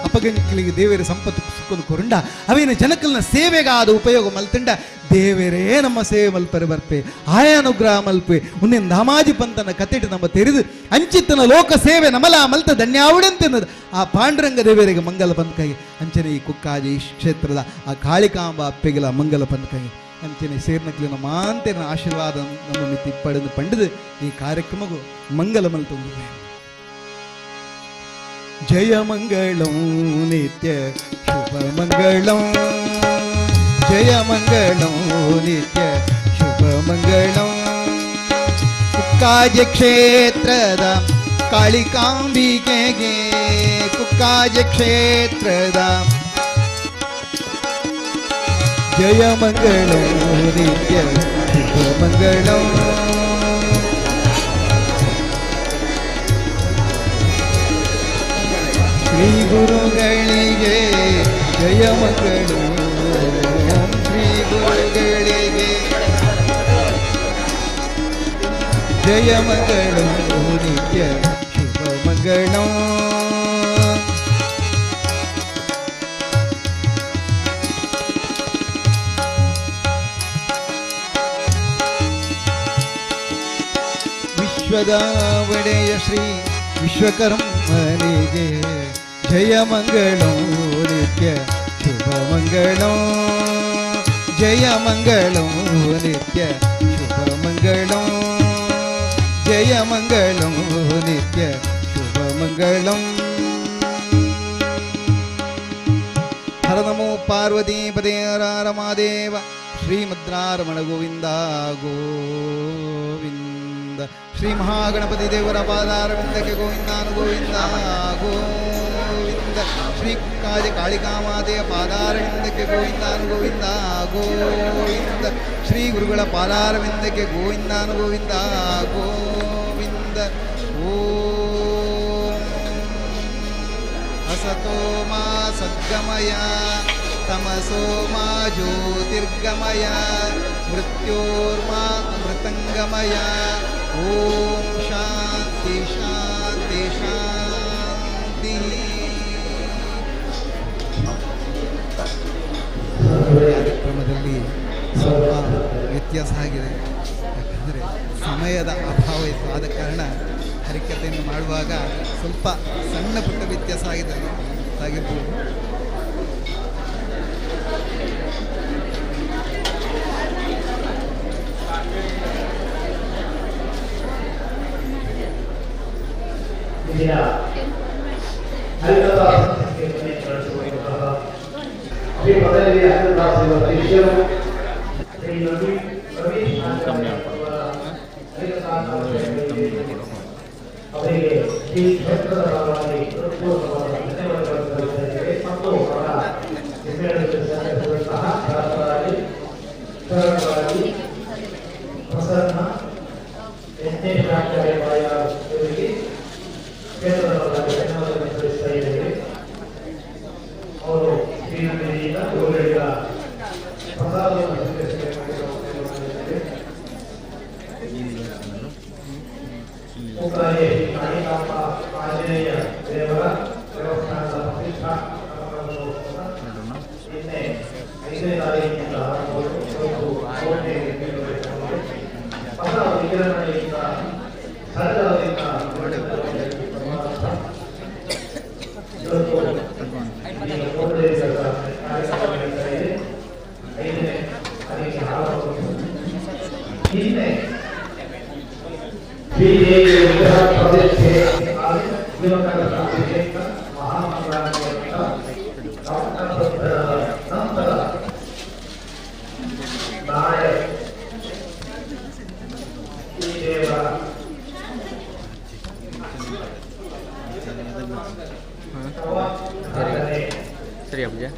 ಅಪಗಂಕ್ಲಿಗೆ ದೇವರ ಸಂಪತ್ತು ಸುಕ್ಕೊಂಡು ಕೊರುಂಡ ಅವೇನ ಜನಕಲ್ನ ಸೇವೆಗಾದ ಉಪಯೋಗ ಮಲ್ತಂಡ ದೇವರೇ ನಮ್ಮ ಸೇವೆ ಮಲ್ಪರೆ ಬರ್ಪೆ ಆಯ ಅನುಗ್ರಹ ಮಲ್ಪೆ ಉನ್ನೇನು ಧಾಮಾಜಿ ಪಂತನ ಕತೆಟು ನಮ್ಮ ತೆರೆದು ಅಂಚಿತ್ತನ ಲೋಕ ಸೇವೆ ನಮಲ ಮಲ್ತ ಧನ್ಯಾವುಡಂತೆನ್ನದು ಆ ಪಾಂಡುರಂಗ ದೇವರಿಗೆ ಮಂಗಲ ಪಂತಕಾಯಿ ಅಂಚನೆ ಈ ಕುಕ್ಕಾಜಿ ಈ ಕ್ಷೇತ್ರದ ಆ ಕಾಳಿಕಾಂಬ ಅಪ್ಪೆಗಿಲ ಮಂಗಲ ಪಂತಕಾಯಿ ಅಂಚನೆ ಸೇರ್ನಕ್ಲಿನ ಮಾಂತೇನ ಆಶೀರ್ವಾದ ನಮ್ಮ ಮಿತಿ ಪಡೆದು ಪಂಡದು ಈ ಕಾರ್ಯಕ್ರಮಗೂ ಮಂಗಲ ಮಲ್ತೊಂದಿದೆ. ಜಯ ಮಂಗಳಂ ನಿತ್ಯ ಶುಭ ಮಂಗಳಂ ಜಯ ಮಂಗಳಂ ನಿತ್ಯ ಶುಭ ಮಂಗಳಂ. ಕುಕ್ಕಾಜ ಕ್ಷೇತ್ರದ ಕಾಳಿಕಾಂಬಿಕೆಗೆ ಕುಕ್ಕಾಜ ಕ್ಷೇತ್ರದ ಜಯ ಮಂಗಳಂ ನಿತ್ಯ ಶುಭ ಮಂಗಳಂ. ಶ್ರೀ ಗುರುಗಳಿಗೆ ಜಯ ಮಂಗಳಂ ಶ್ರೀ ಗುರುಗಳಿಗೆ ಜಯ ಮಂಗಳಂ ನಿತ್ಯ ಶುಭ ಮಂಗಳಂ. ವಿಶ್ವದ ಒಡೆಯ ಶ್ರೀ ವಿಶ್ವಕರ್ಮನಿಗೆ ಜಯ ಮಂಗಳಂ ನಿತ್ಯ ಶುಭ ಮಂಗಳಂ ಜಯ ಮಂಗಳಂ ನಿತ್ಯ ಶುಭ ಮಂಗಳಂ ಜಯ ಮಂಗಳಂ ನಿತ್ಯ ಶುಭ ಮಂಗಳಂ. ಹರ ನಮೋ ಪಾರ್ವತಿ ಪದೇ ಹರ ಹರ ಮಹಾದೇವ ಶ್ರೀಮದ್ರಾರಮಣ ಗೋವಿಂದ ಗೋವಿಂದ. ಶ್ರೀ ಮಹಾಗಣಪತಿ ದೇವರ ಪಾದಾರವಿಂದಕ್ಕೆ ಗೋವಿಂದಾನು ಗೋವಿಂದ ಗೋವಿಂದ. ಶ್ರೀ ಕುಕ್ಕಾಜ ಕಾಳಿಕಾಮಾತೆಯ ಪಾದಾರವಿಂದಕ್ಕೆ ಗೋವಿಂದಾನು ಗೋವಿಂದ ಗೋವಿಂದ. ಶ್ರೀ ಗುರುಗಳ ಪಾದಾರವಿಂದಕ್ಕೆ ಗೋವಿಂದಾನು ಗೋವಿಂದ ಗೋವಿಂದ. ಓಂ ಅಸತೋ ಮಾ ಸದ್ಗಮಯ ತಮಸೋ ಮಾ ಜ್ಯೋತಿರ್ಗಮಯ ಮೃತ್ಯೋರ್ಮಾ ಅಮೃತಂಗಮಯ. ಓಂ ಶಾಂತಿ ಶಾಂತಿ ಶಾಂತಿ. ಕಾರ್ಯಕ್ರಮದಲ್ಲಿ ಸ್ವಲ್ಪ ವ್ಯತ್ಯಾಸ ಆಗಿದೆ, ಯಾಕಂದರೆ ಸಮಯದ ಅಭಾವ ಇತ್ತು. ಆದ ಕಾರಣ ಹರಿಕತೆಯನ್ನು ಮಾಡುವಾಗ ಸ್ವಲ್ಪ ಸಣ್ಣ ಪುಟ್ಟ ವ್ಯತ್ಯಾಸ ಆಗಿದೆ ಆಗಿರ್ಬೋದು. ಇಂದಿನ ಹರಿಕಥಾ ಶ್ರೀ ಪದವಿ ಹರಿದಾಸ ಶಿಷ್ಯರು ಶ್ರೀ ರವೀಶ್ ಹರಿಕಥಾ ಅವರಿಗೆ ಶ್ರೀ ಕ್ಷೇತ್ರದ ಪರವಾಗಿ ಹೃತ್ಪೂರ್ವಕವಾದ ಧನ್ಯವಾದಗಳನ್ನು ಸಲ್ಲಿಸ್ತಾ ಇದ್ದೇವೆ ಮತ್ತು ಅವರ ಸಮ್ಮೇಳನಕ್ಕೆ ಸಹಕರಿಸಿದಂತಹ ಭರತರಾಗಿ ಶರಣರಾಗಿ ಪ್ರಸನ್ನ ಯಜ್ಞೇಶಾಚಾರ್ಯ ಬಾಯಾರ್ ಅವರಿಗೆ ಕ್ಷೇತ್ರದ ಪರವಾಗಿ ಧನ್ಯವಾದಗಳನ್ನು ಸಲ್ಲಿಸ್ತಾ ಇದ್ದೇವೆ. ಅವರು ಶ್ರೀನಗರಿಯಿಂದ ಗುರುಗಳಿಂದ ಪ್ರಸಾದವನ್ನು ಸ್ವೀಕರಿಸಬೇಕಾಗಿ ಕುಕ್ಕಾಜೆ ಶ್ರೀ ಕಾಳಿಕಾಂಬ ಆಂಜನೇಯ ದೇವರ ದೇವಸ್ಥಾನದ ಪ್ರತಿಷ್ಠಾ ನಿನ್ನೆ 5ನೇ ತಾರೀಕಿನಿಂದ ಆರಂಭಗೊಂಡು ಇವತ್ತು 3ನೇ ಹೊಸ ವಿಕಿರಣೆಯಿಂದ ಸರ್ಕಾರದಿಂದ ಇವತ್ತು ಈ 3ನೇ ಕಾರ್ಯಕ್ರಮ ನಡೀತಾ ಇದೆ. 5ನೇ ನಿನ್ನೆ ಶ್ರೀದೇವಿಯ ವಿಗ್ರಹ ಪ್ರತಿಷ್ಠೆ ಆಗಿ ಜೀವಕಲಶಾಭಿಷೇಕ ಮಹಾಮಂಗಳಾರತಿಯ ನಂತರ ನಾಳೆ ಶ್ರೀದೇವರ ಸರಿಯಾ ಪೂಜೆ?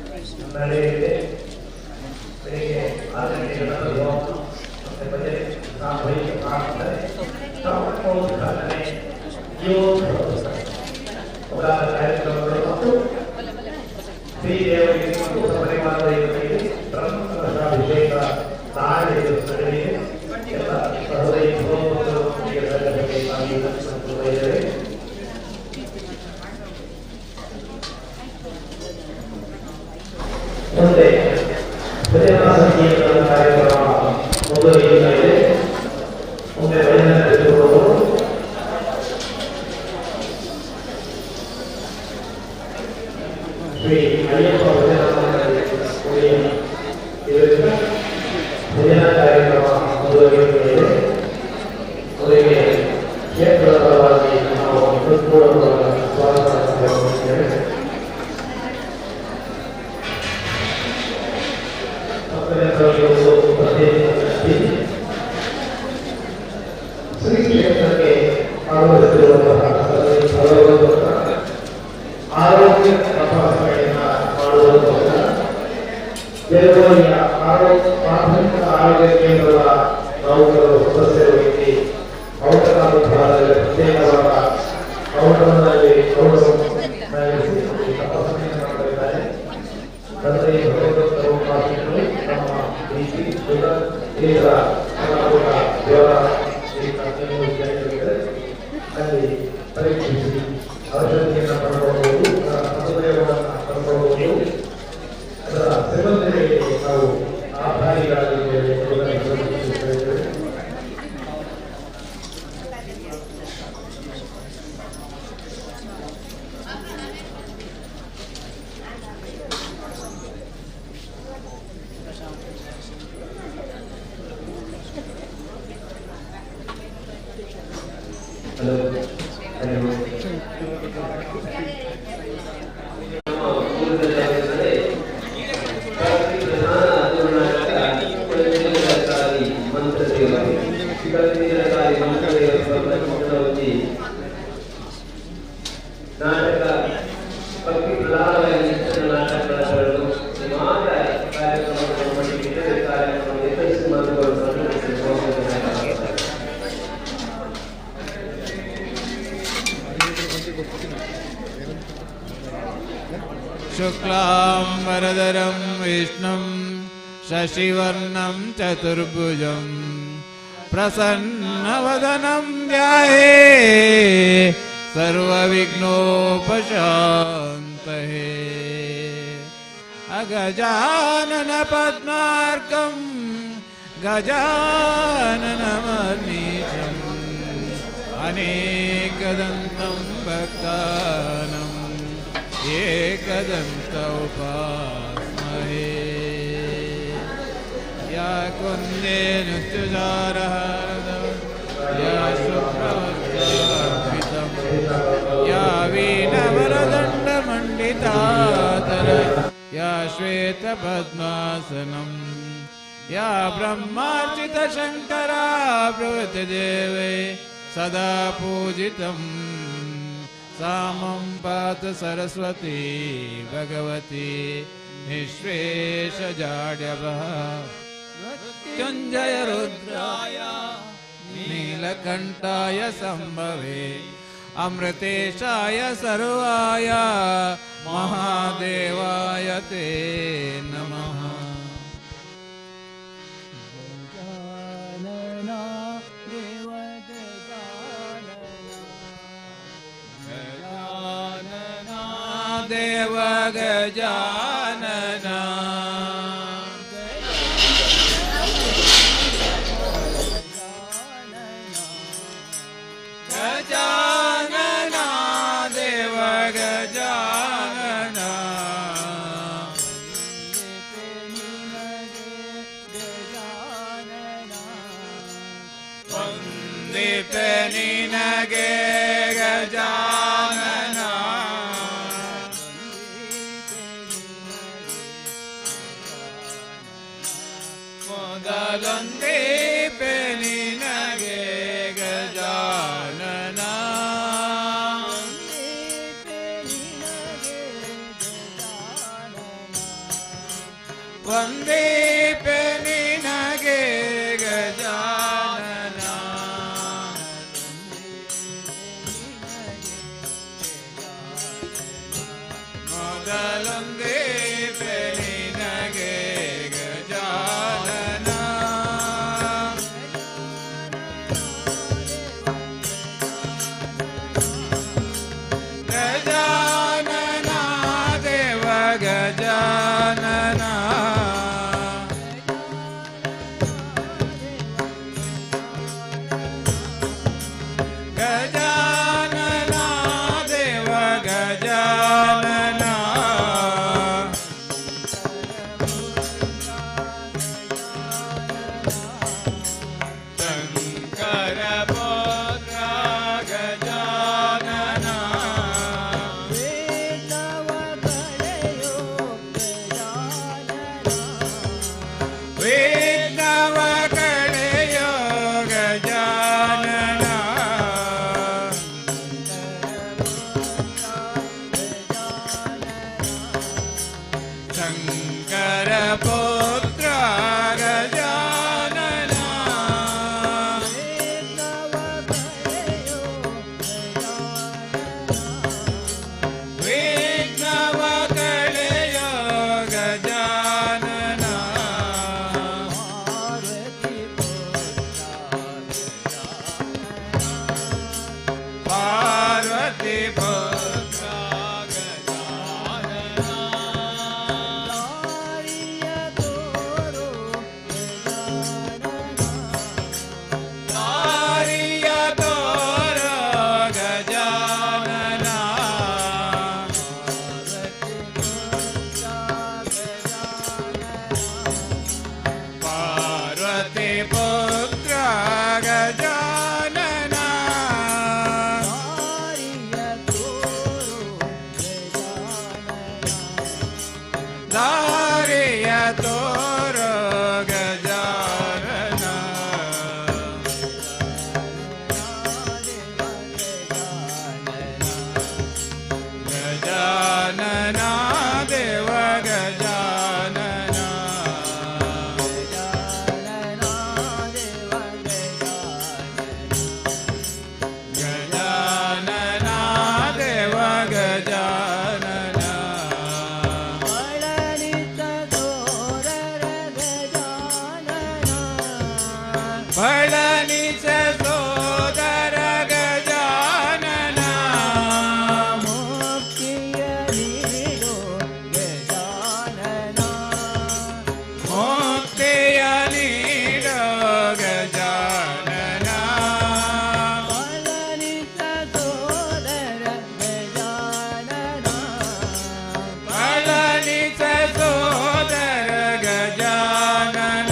ನಡೆಯಲಿದೆ. ಬೆಳಿಗ್ಗೆ 6 ಗಂಟೆಗೆ ಗಣಪತಿ ಹೋಮ ಮತ್ತು ಭಜನೆ, ಸಾಮೂಹಿಕ ಪ್ರಾರ್ಥನೆ, ಸಮರ್ಪೋದ್ಘಾಟನೆ, ಜೀವೋತ್ಸವ ಮೊದಲಾದ ಕಾರ್ಯಕ್ರಮಗಳು ಮತ್ತು ಶ್ರೀದೇವರಿಗೆ ಮತ್ತು ಸಪರಿವಾರದವರಿಗೆ ಬ್ರಹ್ಮಕಲಶಾಭಿಷೇಕ ನಾಳೆ ದಿವಸ ನಡೆಯಲಿದೆ. ಎಲ್ಲ ಸಹೋದರಿ ಸಹೋದರರೊಂದಿಗೆ ಸಹಕರಿಸಬೇಕಾಗಿ ವಿನಂತಿಸುತ್ತಾ ಇದ್ದೇವೆ. ಮುಂದೆ ಭಜನಾ ಸಂಗೀತದ ಕಾರ್ಯಕ್ರಮ ಮುಂದುವರಿಯುತ್ತಾ ಇದೆ. ಮುಂದೆ ಭಜನೆ ನಡೆಸಿಕೊಳ್ಳುವರು ಶ್ರೀ ಅಯ್ಯಪ್ಪ ಭಜನಾ ಮಂಡಳಿ ಉಳಿಯ. ಇವರಿಂದ ಭಜನಾ ಕಾರ್ಯಕ್ರಮ ಮುಂದುವರಿಯುತ್ತಾ ಇದೆ. ಅವರಿಗೆ ಕ್ಷೇತ್ರದ ಪರವಾಗಿ ನಾವು ಹೃತ್ಪೂರ್ವಕವಾದ ಸ್ವಾಗತವನ್ನು ಕೋರುತ್ತೇವೆ. ಭಕ್ತರಿಗೆ ಪ್ರತ್ಯೇಕ ವಿನಂತಿ. ಶ್ರೀ ಕ್ಷೇತ್ರಕ್ಕೆ ಆಗಮಿಸುತ್ತಿರುವಂತಹ ಭಗವಂತ ಆರೋಗ್ಯ ತಪಾಸಣೆಯನ್ನು ಮಾಡುವುದಕ್ಕೋಸ್ಕರ ದೇವರಿಯ ಆರೋಗ್ಯ ಪ್ರಾಥಮಿಕ ಆರೋಗ್ಯ ಕೇಂದ್ರದ ನೌಕರರು, ಸದಸ್ಯರು ಇಲ್ಲಿ ಔಷಧ ವಿಭಾಗದಲ್ಲಿ ಪ್ರತ್ಯೇಕವಾದ ಕೌಂಟರ್ನಲ್ಲಿ ಕೌಂಟರ್ ತಪಾಸಣೆಯನ್ನು ಮಾಡ್ತಾ ಇದ್ದಾರೆ. ತಂದೆ ಭಗವಂತರು ಉಪಾಸಕರು ನಮ್ಮ ಬಿಪಿ, ಶುಗರ್, ತೀವ್ರ ಸಣ್ಣಪುಟ್ಟ ಜ್ವರ ಈ ತಜ್ಞರು ಕೇಂದ್ರವಿದೆ. ಅಲ್ಲಿ ಪರೀಕ್ಷಿಸಿ ಔಷಧಿಯನ್ನು ಪಡ್ಕೊಳ್ಳಬಹುದು, ಅದರ ಸದುಪಯೋಗವನ್ನು ಪಡ್ಕೊಳ್ಳಬಹುದು. ಅದರ ಸಿಬ್ಬಂದಿಗಳಿಗೆ ನಾವು ಆಭಾರಿಗಳಾಗಿದ್ದೇವೆ ಎಂಬುದನ್ನು ತಿಳಿಸುತ್ತಾ ಇದ್ದೇವೆ. ಹಲೋ ಹಲೋ, ನಮ್ಮ ಪೂರ್ವಜರಾಗಿದ್ದರೆ ಭಕ್ತಿ ಪ್ರಧಾನ ಕರ್ನಾಟಕ ಕಲ್ಪಿನಕಾರಿ ಮಂತ್ರದೇವರು. ಕಲ್ಪಿನಕಾರಿ ಮಂತ್ರದೇವರು ಒಂಜಿ ನಾಟಕ, ಭಕ್ತಿ ಪ್ರಧಾನವಾಗಿ ಇಂಚಿನ ನಾಟಕಗಳನ್ನು ಮಾತ್ರ ಕಾರ್ಯಕ್ರಮವನ್ನು ಮಾಡಿ ಕಾರ್ಯಕ್ರಮ ಯಶಸ್ಸು ಮಾಡಿಕೊಳ್ಳುವ. शुक्लां वरदरं विष्णुं शशिवर्णं चतुर्भुजं प्रसन्नवदनं ध्याये सर्वविघ्नोपशान्तये। अगजानन पद्मार्कं गजाननमर्निशम् अनेकदन्तं भक्तानम् एकदन्त उपास्महे। या कुन्देनुचुजारः या शुभ्रवस्त्रान्वितं या वीणवरदण्डमण्डितातर या श्वेतपद्मासनम् या ब्रह्मार्चितशङ्करा प्रभृतिदेवै सदा पूजितम् सामं पातु सरस्वती भगवती निःश्वेषजाड्यवः। मृत्युञ्जय रुद्राय नीलकण्ठाय संभवे अमृतेशाय सर्वाय महादेवाय ते नमः। गजानना देव गजानना। गजानना देव गजानना। ವಂದಿಪೆ ನಿನಗೆ ಗಜಾನನ. ಮೊದಲೊಂದೀಪೆ ನಿನಗೆ ಗಜಾನನ. ವಂದೀಪೆ ನಿನಗೆ ಗಜಾನನ. ಮೊದಲೊಂದೀಪೆ ನಿನಗೆ ಗಜಾನನ. ಗಜಾನನ ದೇವ ಗಜಾನನ. ಗಜಾನನ ದೇವ ಗಜಾನನ. ಶಂಕರ ಪುತ್ರ ಗಜಾನನ. ವಿಘ್ನವ ಕಳೆಯೋ ಗಜಾನನ. ಶಂಕರ ಪುತ್ರ ಗಜಾನನ. ವಿಘ್ನವ ಕಳೆಯೋ ಗಜಾನನ. ಪಾರ್ವತಿ ಪುತ್ರ ಗಜಾನನ. ದಾರಿಯ ತೋರ ಗಜಾನನ. ಪಾರ್ವತಿ ಪುತ್ರ ಗಜಾನನ. ದಾರಿಯ ತೋರ ಗಜಾನನ. ಗಜಾನನ ದೇವ ಗಜಾನನ. ಗಜಾನನ ದೇವ ಗಜಾನನ. ಫಳನಿಸ ಸೋದರ ಗಜಾನನ. ಮುಕ್ತಿಯ ನೀಡೋ ಗಜಾನನ. ಫಳನಿಸ ಸೋದರ ಗಜಾನನ.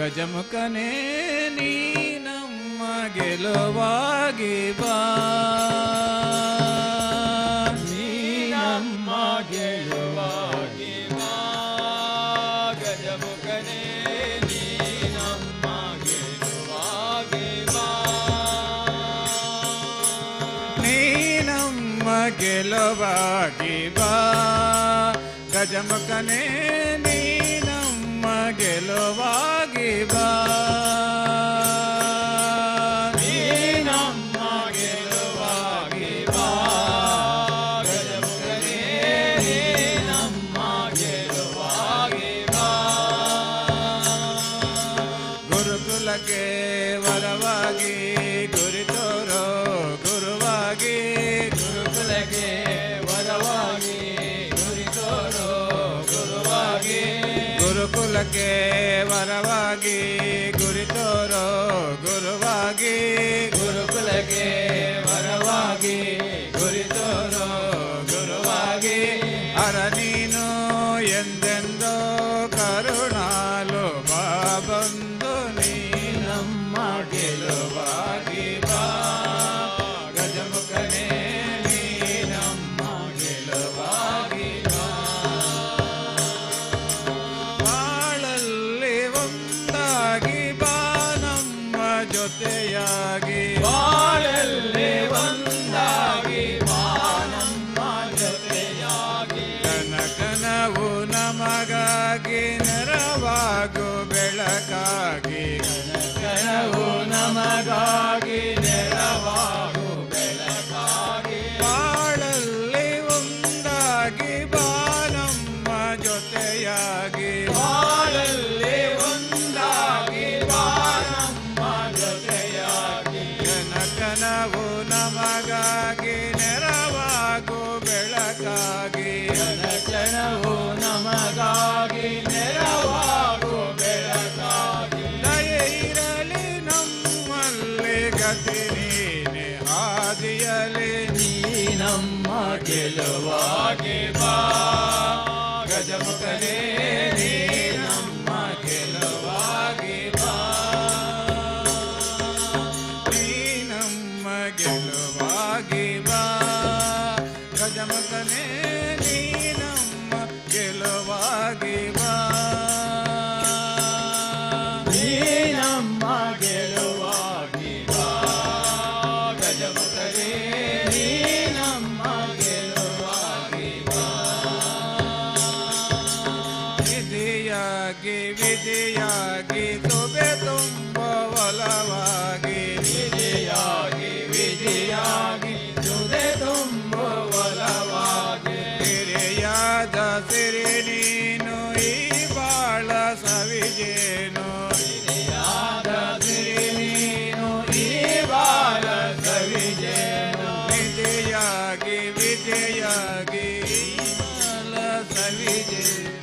ಗಜಮುಖನೇ ನೀ ನಮ್ಮ ಗೆಲುವಾಗಿ ಬಾ, ನೀ ನಮ್ಮ ಗೆಲುವಾಗಿ ಬಾ, ಗಜಮುಖನೇ ನೀ ನಮ್ಮ ಗೆಲುವಾಗಿ ಬಾ, ನೀ ನಮ್ಮ ಗೆಲುವಾಗಿ ಬಾ, ಗಜಮುಖನೇ ನೀ ನಮ್ಮ ಗೆಲುವಾಗಿ ಬಾ, ನೀ ನಮ್ಮ ಗೆಲುವಾಗಿ ಬಾ, ಗಜಮುಖನೇ ನೀ ನಮ್ಮ ಗೆಲುವಾಗಿ ಬಾ. ಗುರುಕುಲಕ್ಕೆ ವರವಾಗಿ ಗುರಿ ತೋರೋ ಗುರುವಾಗಿ, ಗುರುಕುಲಕ್ಕೆ ವರವಾಗಿ ಗುರಿ ತೋರೋ ಗುರುವಾಗಿ, ಗುರುಕುಲಕ್ಕೆ ವರವಾಗಿ ಗುರಿ ತೋರೋ ಗುರುವಾಗಿ, ಗುರುಕುಲಕ್ಕೆ ವರವಾಗಿ ಗುರಿ ತೋರೋ ಗುರುವಾಗಿ. ಅರ ನೀನು ಎಂದೆಂದೋ ಕರುಣಾಲು ಬಾ ಬಂದು ನೀ ನಮ್ಮ ಗೆಲುವಾಗಿ ಬಾ, ಗಜಮುಖನೇ ನೀ ನಮ್ಮ ಗೆಲುವಾಗಿ ಬಾ. ಬಾಳಲ್ಲಿ ಒಂದಾಗಿ ಬಾ ನಮ್ಮ ಜೊತೆಯಾಗಿ, ಬಾಳಲ್ಲಿ ಒಂದಾಗಿ ಬಾ ನಮ್ಮ ಜೊತೆಯಾಗಿ, ಕನಕನವು ನಮಗಾಗಿ ನೆರವಾಗು ಬೆಳಕಾಗಿ, ಕನಕನವು ನಮಗಾಗಿ ನೆರವಾಗು ಬೆಳಕಾಗಿ. ಬಾಳಲ್ಲಿ ಒಂದಾಗಿ ಬಾ ನಮ್ಮ ಜೊತೆಯಾಗಿ, ಬಾಳಲ್ಲಿ ಒಂದಾಗಿ ಬಾ ನಮ್ಮ ಜೊತೆಯಾಗಿ, ಕನಕನವು ನಮಗಾಗಿ ನೆರವಾಗು ಬೆಳಕಾಗಿ, ಕನಕನವು ನಮಗಾಗಿ ನೆರವಾಗು ಬೆಳಕಾಗಿ. ದಯೆ ಇರಲಿ ನಮ್ಮಲ್ಲಿ ಗತಿ ನೀನೆ ಹಾದಿಯಲಿ, ನೀ ನಮ್ಮ ಗೆಲುವಾಗಿ ಬಾ, ಗಜಮುಖನೇ ನೀ ನಮ್ಮ ಗೆಲುವಾಗಿ ಬಾ, ನೀ ನಮ್ಮ ಗೆಲುವಾಗಿ ಬಾ, ಗಜಮುಖನೇ ನೀ ನಮ್ಮ ಗೆಲುವಾಗಿ ಬಾ, ನೀ ನಮ್ಮ ಗೆಲುವಾಗಿ ಬಾ, ಗಜಮುಖನೇ ನೀ ನಮ್ಮ ಗೆಲುವಾಗಿ ಬಾ. ವಿಧಿಯಾಗಿ ವಿಧಿಯಾಗಿ ತುಬೆ ತುಂಬ ಒಲವಾಗಿ, ವಿಧಿಯಾಗಿ ವಿಧಿಯಾಗಿ ತುದೆ ತುಂಬ ಒಲವಾಗಿ, ಹಿರಿಯಾದ ಸಿರಿ ನೀನು ಈ ಬಾಳ ಸವಿಜೇನು, ಹಿರಿಯಾದ ಸಿರಿ ನೀನು ಈ ಬಾಳ ಸವಿಜೇನು, ವಿಧಿಯಾಗಿ ವಿಧಿಯಾಗಿ ಈ ಬಾಳ ಸವಿಜೇನು,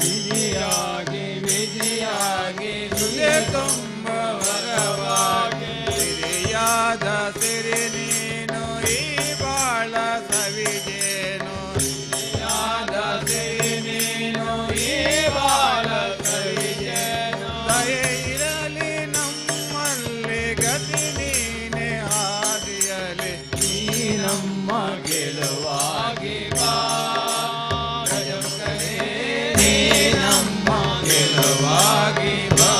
ವಿಧಿಯಾಗಿ ವಿಧಿಯಾಗಿ ತುದೆ ತುಂಬ ವರವಾಗಿ, ಸಿರಿಯಾದ ಸಿರಿ ನೀನು ಈ ಬಾಳ ಸವಿಜೇನು, ಸಿರಿಯಾದ ಸಿರಿ ನೀನು ಈ ಬಾಳ ಸವಿಜೇನು. ದಯೆ ಇರಲಿ ನಮ್ಮಲ್ಲಿ ಗತಿ ನೀನೆ ಹಾದಿಯಲಿ, ನೀ ನಮ್ಮ ಗೆಲುವಾಗಿ ಬಾ, ಗಜಮುಖನೇ ನೀ ನಮ್ಮ ಗೆಲುವಾಗಿ ಬಾ.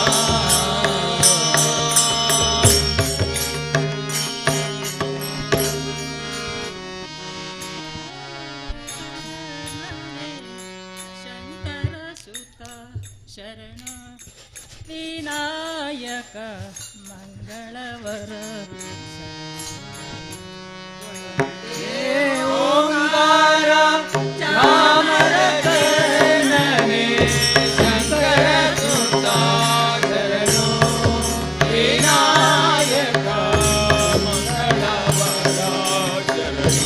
ಶಂಕರ ಸುತ ಶರಣ ವಿನಾಯಕ ಮಂಗಳವರ ಓಂಕಾರ ಚಾಮರ ಕರ್ಣನೆ ಶಂಕರ ಸುತ ಶರಣು ವಿನಾಯಕ ಮಂಗಳವರ ಶರಣು.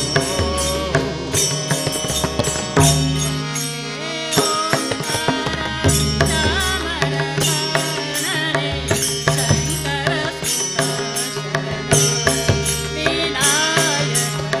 ಶಂಕರ ಸುತ ಶರಣ ವಿನಾಯಕ.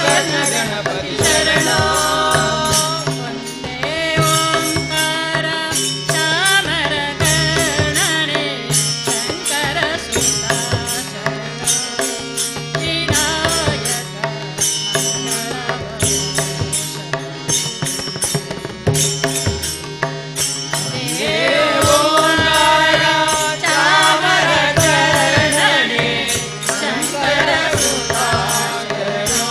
ಗೋಕರ್ಣ ಗಣಪತಿ ಶರಣೋ. ಒಂದೇ ಓಂಕಾರ ಚಾಮರ ಕರ್ಣನೆ ಶಂಕರ ಸುತ ಶರಣೋ ವಿನಾಯಕ ಮಂಗಳವರು ಓಂಕಾರ ಚಾಮರ ಕರ್ಣನೆ ಶಂಕರ ಸುತ ಶರಣೋ.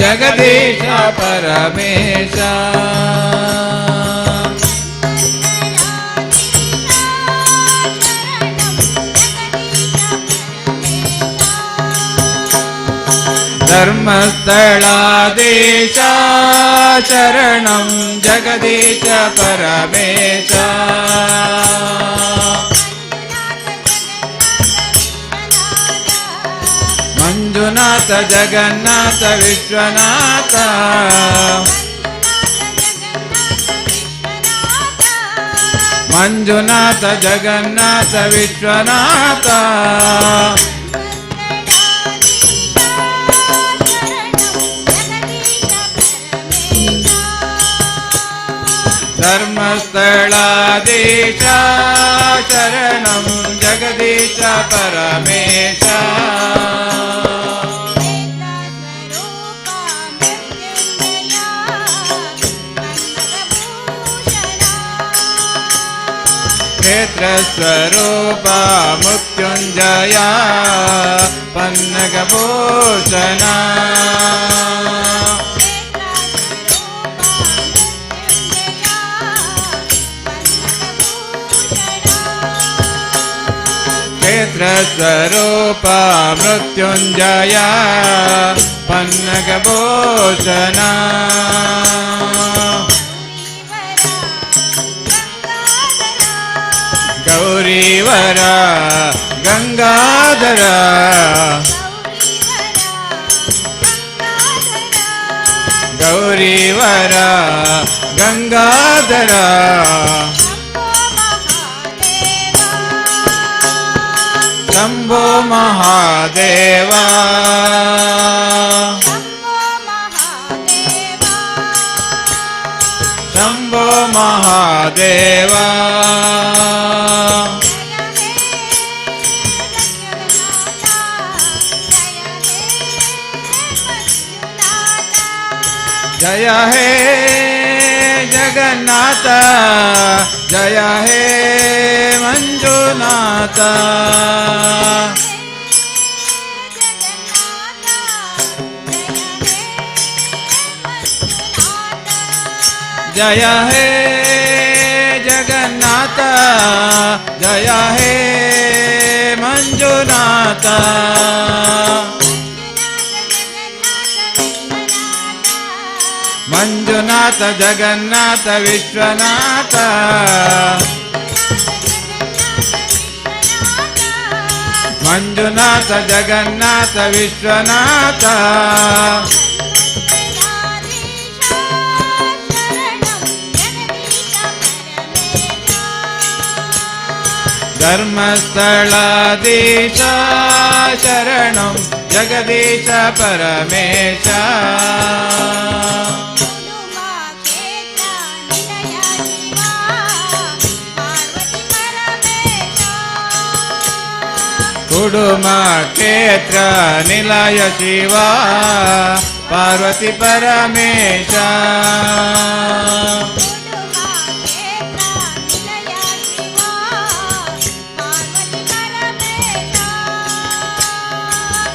ಜಗದೀಶ ಪರಮೇಶ. ಧರ್ಮಸ್ಥಳಾಧೀಶ ಶರಣಂ ಜಗದೀಶ ಪರಮೇಶ. ಮಂಜುನಾಥ ಜಗನ್ನಾಥ ವಿಶ್ವನಾಥ. ಮಂಜುನಾಥ ಜಗನ್ನಾಥ ವಿಶ್ವನಾಥ. ಧರ್ಮಸ್ಥಳಾಧೀಶ ಶರಣಂ ಜಗದೀಶ ಪರಮೇಶ. ಕ್ಷೇತ್ರ ಸ್ವರೂಪ ಮೃತ್ಯುಂಜಯ ಪನ್ನಗಭೂಷಣ. ಕ್ಷೇತ್ರ ಸ್ವರೂಪ ಮೃತ್ಯುಂಜಯ ಪನ್ನಗಭೂಷಣ. ಗೌರೀವರ ಗಂಗಾಧರ. ಗೌರೀವರ ಗಂಗಾಧರ. ಶಂಭೋ ಮಹಾದೇವ. ಶಂಭೋ ಮಹಾದೇವ. ಜಯ ಹೇ ಜಗನ್ನಾಥ ಜಯ ಹೇ ಮಂಜುನಾಥ. ಜಯ ಹೇ ಜಗನ್ನಾಥ ಜಯ ಹೇ ಮಂಜುನಾಥ. ಮಂಜುನಾಥ ಜಗನ್ನಾಥ ವಿಶ್ವನಾಥ. ಮಂಜುನಾಥ ಜಗನ್ನಾಥ ವಿಶ್ವನಾಥ. ಧರ್ಮಸ್ಥಳಾಧೀಶ ಶರಣಂ ಜಗದೀಶ ಪರಮೇಶ. ಕುಡುಮ ಕ್ಷೇತ್ರ ನಿಲಯ ಶಿವ ಪಾರ್ವತಿ ಪರಮೇಶ.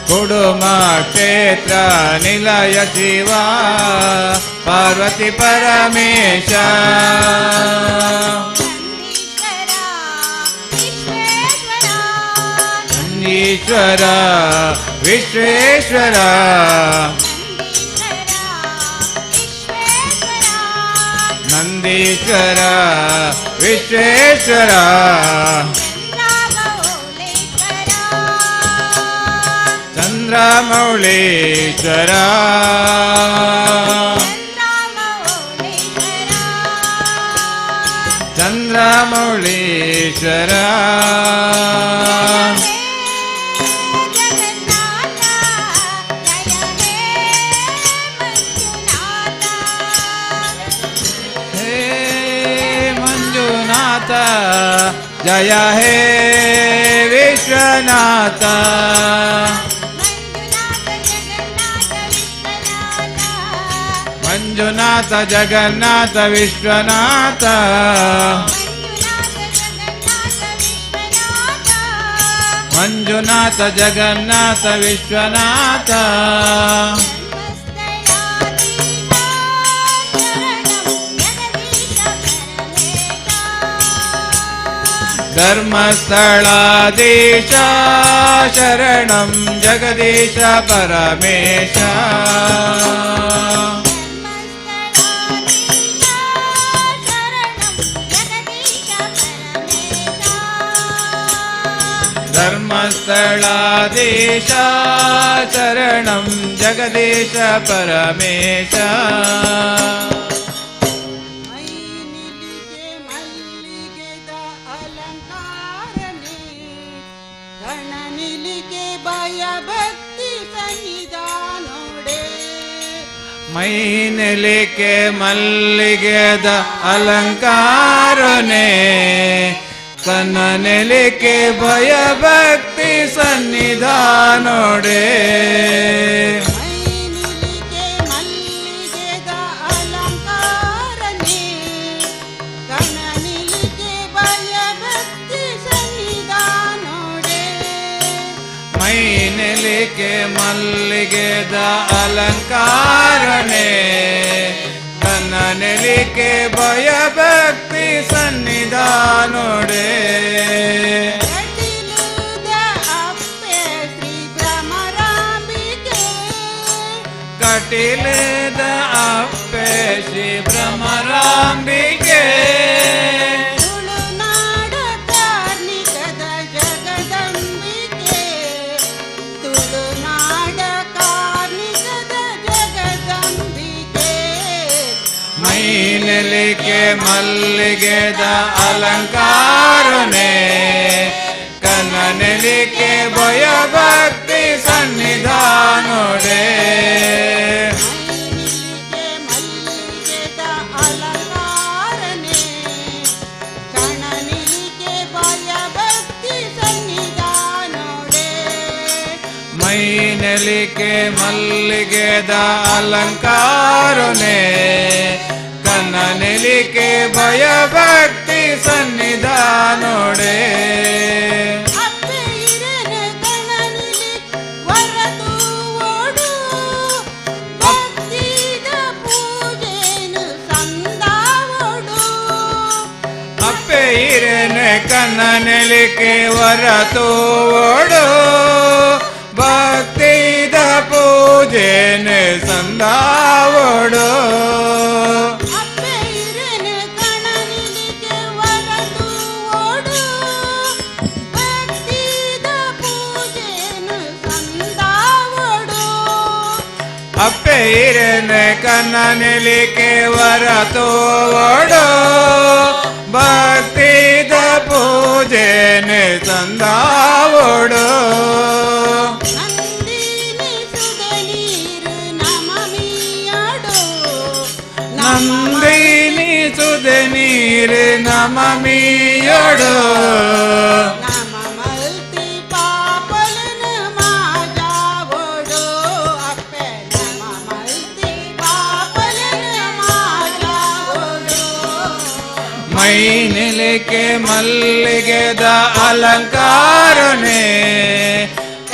ಕುಡುಮ ಕ್ಷೇತ್ರ ನಿಲಯ ಶಿವ ಪಾರ್ವತಿ ಪರಮೇಶ. ನಂದೀಶ್ವರ ವಿಶ್ವೇಶ್ವರ. ನಂದೀಶ್ವರ ವಿಶ್ವೇಶ್ವರ. ಚಂದ್ರಮೌಳೀಶ್ವರ. ಚಂದ್ರಮೌಳೀಶ್ವರ. ಹೇ ಮಂಜುನಾಥ ಜಯ ಹೇ ವಿಶ್ವನಾಥ. ಮಂಜುನಾಥ ಜಗನ್ನಾಥ ವಿಶ್ವನಾಥ. ಮಂಜುನಾಥ ಜಗನ್ನಾಥ ವಿಶ್ವನಾಥ. ಧರ್ಮಸ್ಥಳಾಧೀಶ ಶರಣಂ ಜಗದೀಶ ಪರಮೇಶ. ಧರ್ಮಸ್ಥಳಾಧೀಶ ಶರಣಂ ಜಗದೀಶ ಪರಮೇಶ. ಮೈನೆಲಿಕೆ ಮಲ್ಲಿಗೆದ ಅಲಂಕಾರನೆ ಕನ್ನನೆಲಿಕೆ ಭಯಭಕ್ತಿ ಸನ್ನಿಧಾನೋಡೆ. ಮೈನೆಲಿಕೆ ಮಲ್ಲಿಗೆದ ಅಲಂಕಾರನೆ ಕನ್ನನೆಲಿಕೆ ಭಯಭಕ್ತಿ ಸನ್ನಿಧಾನೋಡೆ. ಕಟಿಲದ ಅಪ್ಪೆ ಶ್ರೀ ಭ್ರಮರಾಂಬಿಕೆ ತುಳುನಾಡ ಕಾರ್ಣಿಕದ ಜಗದಂಬಿಕೆ, ತುಳುನಾಡ ಕಾರ್ಣಿಕದ ಜಗದಂಬಿಕೆ. ಮೈನೆಲಿಕೆ ಮಲ್ಲಿಗೆದ ಅಲಂಕಾರನೆ ಕನ್ನನೆಲಿಕೆ ಭಯಭಕ್ತಿ ಸನ್ನಿಧಾನೋಡೆ. ಅಲಂಕಾರನೆ ಕಣನಿಲಿಕೆ ಭಯಭಕ್ತಿ ಸನ್ನಿಧಾನೋಡೆ. ಮೈನೆಲಿಕೆ ಮಲ್ಲಿಗೆದ ಅಲಂಕಾರನೆ ಕನ್ನನೆಲಿಕೆ ಭಯಭಕ್ತಿ ಸನ್ನಿಧಾನೋಡೆ. ಅಪ್ಪೆ ಇರನ ಕಣನಿಲಿ ಹೊರತೂವೋಡು, ಭಕ್ತಿದ ಪೂಜೆನು ಸಂದಾವೋಡು. ಅಪ್ಪೆ ಇರನೆ ಕನ್ನನೆಲಿಕೆ ಹೊರತೂವೋಡು, ಭಕ್ತಿದ ಪೂಜೆನೆ ಸಂದಾವೋಡು. ಅಪ್ಪೆ ಇರನ ಕಣನಿಲಿಕೆ ಹೊರತೂವೋಡು, ಭಕ್ತಿದ ಪೂಜೆನು ಸಂದಾವೋಡು. ಅಪ್ಪೆ ಇರನೆ ಕನ್ನನೆಲಿಕೆ ಹೊರತೂವೋಡು, ಭಕ್ತಿದ ಪೂಜೆನೆ ಸಂದಾವೋಡು. ನಂದಿನಿ ಸುಧನೀರು ನಮಮಿಯಡು, ನಂದಿನಿ ಸುಧನೀರು ನಮಮಿಯೊಡು. ನಮ ಮಲ್ತಿ ಪಾಪಲನ ಮಾಜಾವೋಡು, ಅಪ್ಪೆ ನಮ ಮಲ್ತಿ ಪಾಪಲನ ಮಾಜಾವೋಡು. ಮೈನೆಲಿಕೆ ಮಲ್ಲಿಗೆದ ಅಲಂಕಾರನೆ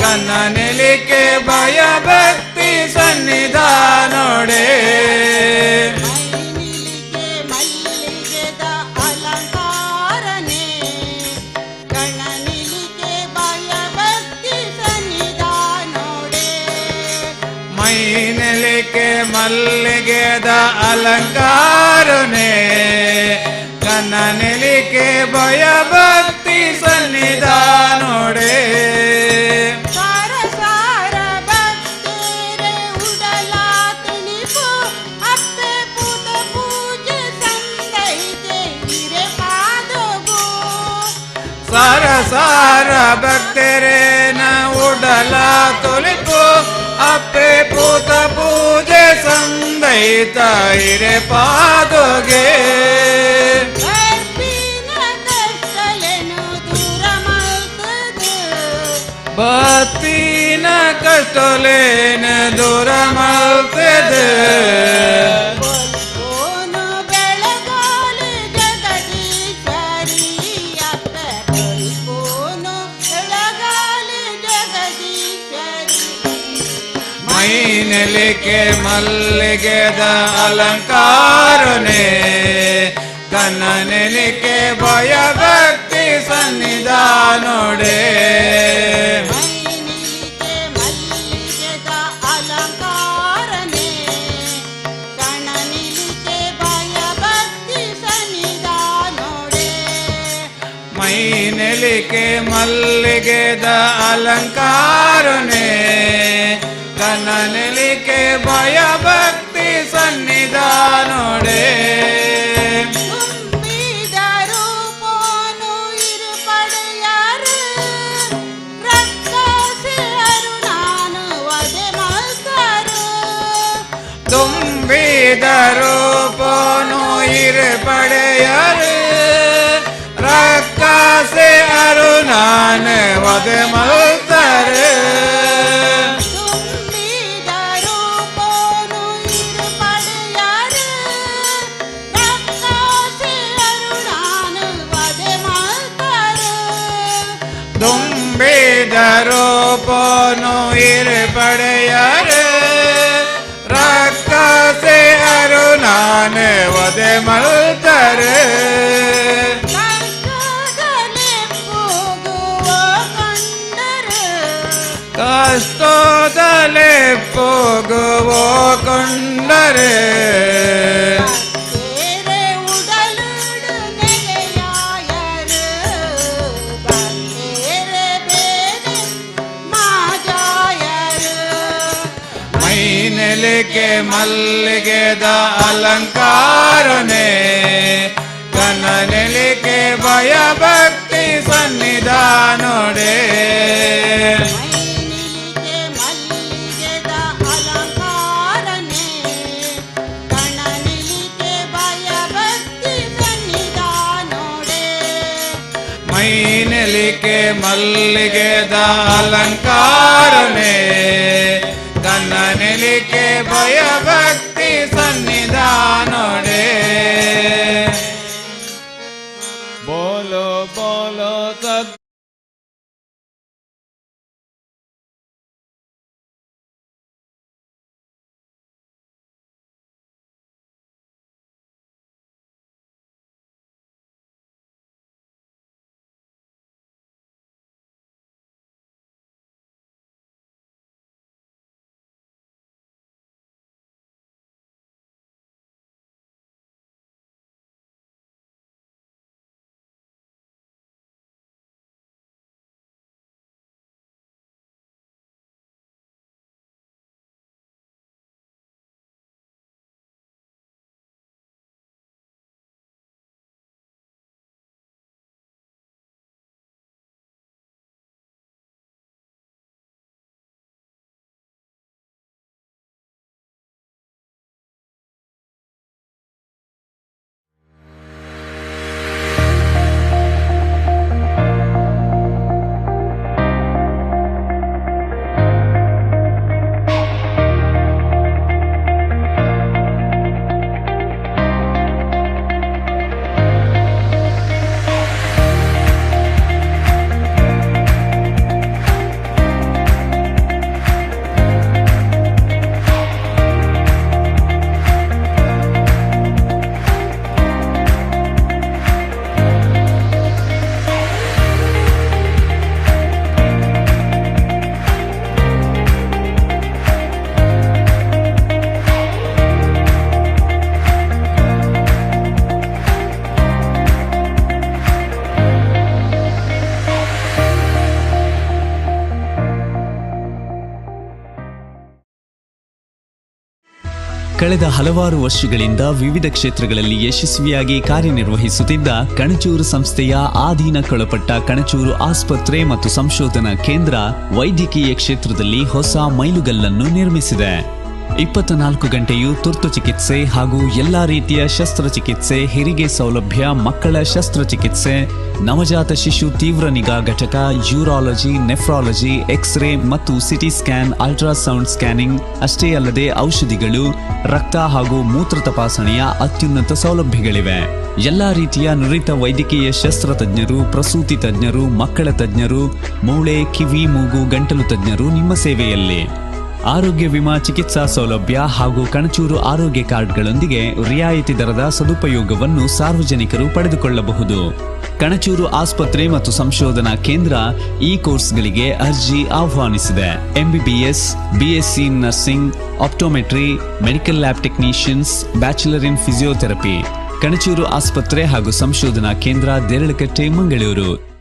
ಕನ್ನನೆಲಿಕೆ ಭಯಭಕ್ತಿ ಸನ್ನಿಧಾನೋಡೆ. ಮೈನಿಲಿಕೆ ಮಲ್ಲಿಗೆದ ಅಲಂಕಾರನೆ ಕಣನಿಲಿಕೆ ಭಯಭಕ್ತಿ ಸನ್ನಿಧಾನೋಡೆ. ಮೈನೆಲಿಕೆ ಮಲ್ಲಿಗೆದ ಅಲಂಕಾರನೆ ಕನ್ನನೆಲಿಕೆ ಭಯಭಕ್ತಿ ಸನ್ನಿಧಾನೋಡೆ. ಸಾರ ಸಾರ ಭಕ್ತರೆ ಉಡಲ ತುಣಿಪು, ಅಪ್ಪೆ ಪೂತ ಪೂಜೆ ಸಂದೈತೆ ಹಿರೆ ಪಾದಗು. ಸಾರ ಸಾರ ಭಕ್ತರೇನ ಉಡಲ ತುಲಿಪು, ಅಪ್ಪೆ ಪೂತ ಪೂಜೆ ಸಂದೈತ ಹಿರೆ ಪಾದೋಗೆ. ಬರ್ಪಿನ ಕಷ್ಟಲೆನು ದೂರ ಮಲ್ತದು, ಭಕ್ತಿನ ಕಷ್ಟಲೇನ ದೂರ ಮಲ್ತದೆ. ಓನು ಬೆಳಗಾಲಿ ಜಗದೀಶ್ವರಿ, ಅಪ್ಪೆ ಓನು ಬೆಳಗಾಲಿ ಜಗದೀಶ್ವರಿ. ಮೈನೆಲಿಕೆ ಮಲ್ಲಿಗೆದ ಅಲಂಕಾರನೆ ಕನ್ನನೆಲಿಕೆ ಭಯಭಕ್ತಿ ಸನ್ನಿಧಾನೋಡೆ. ಮೈ ನೆಲಿಕೆ ಮಲ್ಲಿಗೆದ ಅಲಂಕಾರನೆ, ಕನ ನೆಲಿಕೆ ಭಯ ಭಕ್ತಿ ಸನ್ನಿಧಾನೋಡೆ. ತುಂಬಿದ ರೂಪನು ಇರು ಪಡೆಯರು, ರಕ್ಕಸೆ ಅರುಣಾನ ವದೆ ಮಲ್ತರು. ತುಂಬಿದ ರೂಪನು ಇರು ಪಡೆಯರು, ರಕ್ಕಸೆ ಅರುಣಾನ ವದೆ ಮಲ್ತರು. ಕಷ್ಟದಲೆ ಪೋಗುವೋ ಕೊಂಡರೆ, ಮೈ ನೆಲಿಕೆ ಮಲ್ಲಿಗೆದ ಅಲಂಕಾರನೆ, ಕನ ನೆಲಿಕೆ ಭಯ ಭಕ್ತಿ ಸನ್ನಿಧಾನೋಡೆ. ಮೈ ನೆಲಿಕೆ ಮಲ್ಲಿಗೆದ ಅಲಂಕಾರನೆ, ಕನ್ನ ನೆಲಿಕೆ ಭಯ ಭಕ್ತಿ ಸನ್ನಿಧಾನೋಡೆ. ಬೋಲೋ ಬೋಲೋ ಸದ್ ಕಳೆದ ಹಲವಾರು ವರ್ಷಗಳಿಂದ ವಿವಿಧ ಕ್ಷೇತ್ರಗಳಲ್ಲಿ ಯಶಸ್ವಿಯಾಗಿ ಕಾರ್ಯನಿರ್ವಹಿಸುತ್ತಿದ್ದ ಕಣಚೂರು ಸಂಸ್ಥೆಯ ಆಧೀನಕ್ಕೊಳಪಟ್ಟ ಕಣಚೂರು ಆಸ್ಪತ್ರೆ ಮತ್ತು ಸಂಶೋಧನಾ ಕೇಂದ್ರ ವೈದ್ಯಕೀಯ ಕ್ಷೇತ್ರದಲ್ಲಿ ಹೊಸ ಮೈಲುಗಲ್ಲನ್ನು ನಿರ್ಮಿಸಿದೆ. 24 ಗಂಟೆಯೂ ತುರ್ತು ಚಿಕಿತ್ಸೆ ಹಾಗೂ ಎಲ್ಲ ರೀತಿಯ ಶಸ್ತ್ರಚಿಕಿತ್ಸೆ, ಹೆರಿಗೆ ಸೌಲಭ್ಯ, ಮಕ್ಕಳ ಶಸ್ತ್ರಚಿಕಿತ್ಸೆ, ನವಜಾತ ಶಿಶು ತೀವ್ರ ನಿಗಾ ಘಟಕ, ಯೂರಾಲಜಿ, ನೆಫ್ರಾಲಜಿ, ಎಕ್ಸ್ರೇ ಮತ್ತು ಸಿಟಿ ಸ್ಕ್ಯಾನ್, ಅಲ್ಟ್ರಾಸೌಂಡ್ ಸ್ಕ್ಯಾನಿಂಗ್ ಅಷ್ಟೇ ಅಲ್ಲದೆ ಔಷಧಿಗಳು, ರಕ್ತ ಹಾಗೂ ಮೂತ್ರ ತಪಾಸಣೆಯ ಅತ್ಯುನ್ನತ ಸೌಲಭ್ಯಗಳಿವೆ. ಎಲ್ಲ ರೀತಿಯ ನುರಿತ ವೈದ್ಯಕೀಯ ಶಸ್ತ್ರತಜ್ಞರು, ಪ್ರಸೂತಿ ತಜ್ಞರು, ಮಕ್ಕಳ ತಜ್ಞರು, ಮೂಳೆ, ಕಿವಿ, ಮೂಗು, ಗಂಟಲು ತಜ್ಞರು ನಿಮ್ಮ ಸೇವೆಯಲ್ಲಿ. ಆರೋಗ್ಯ ವಿಮಾ ಚಿಕಿತ್ಸಾ ಸೌಲಭ್ಯ ಹಾಗೂ ಕಣಚೂರು ಆರೋಗ್ಯ ಕಾರ್ಡ್ಗಳೊಂದಿಗೆ ರಿಯಾಯಿತಿ ದರದ ಸದುಪಯೋಗವನ್ನು ಸಾರ್ವಜನಿಕರು ಪಡೆದುಕೊಳ್ಳಬಹುದು. ಕಣಚೂರು ಆಸ್ಪತ್ರೆ ಮತ್ತು ಸಂಶೋಧನಾ ಕೇಂದ್ರ ಈ ಕೋರ್ಸ್ಗಳಿಗೆ ಅರ್ಜಿ ಆಹ್ವಾನಿಸಿದೆ. MBBS, BSc nursing, optometry, medical lab technicians, bachelor in physiotherapy. Kanachur ಆಸ್ಪತ್ರೆ ಹಾಗೂ ಸಂಶೋಧನಾ ಕೇಂದ್ರ, ದೇರಳಕಟ್ಟೆ, ಮಂಗಳೂರು.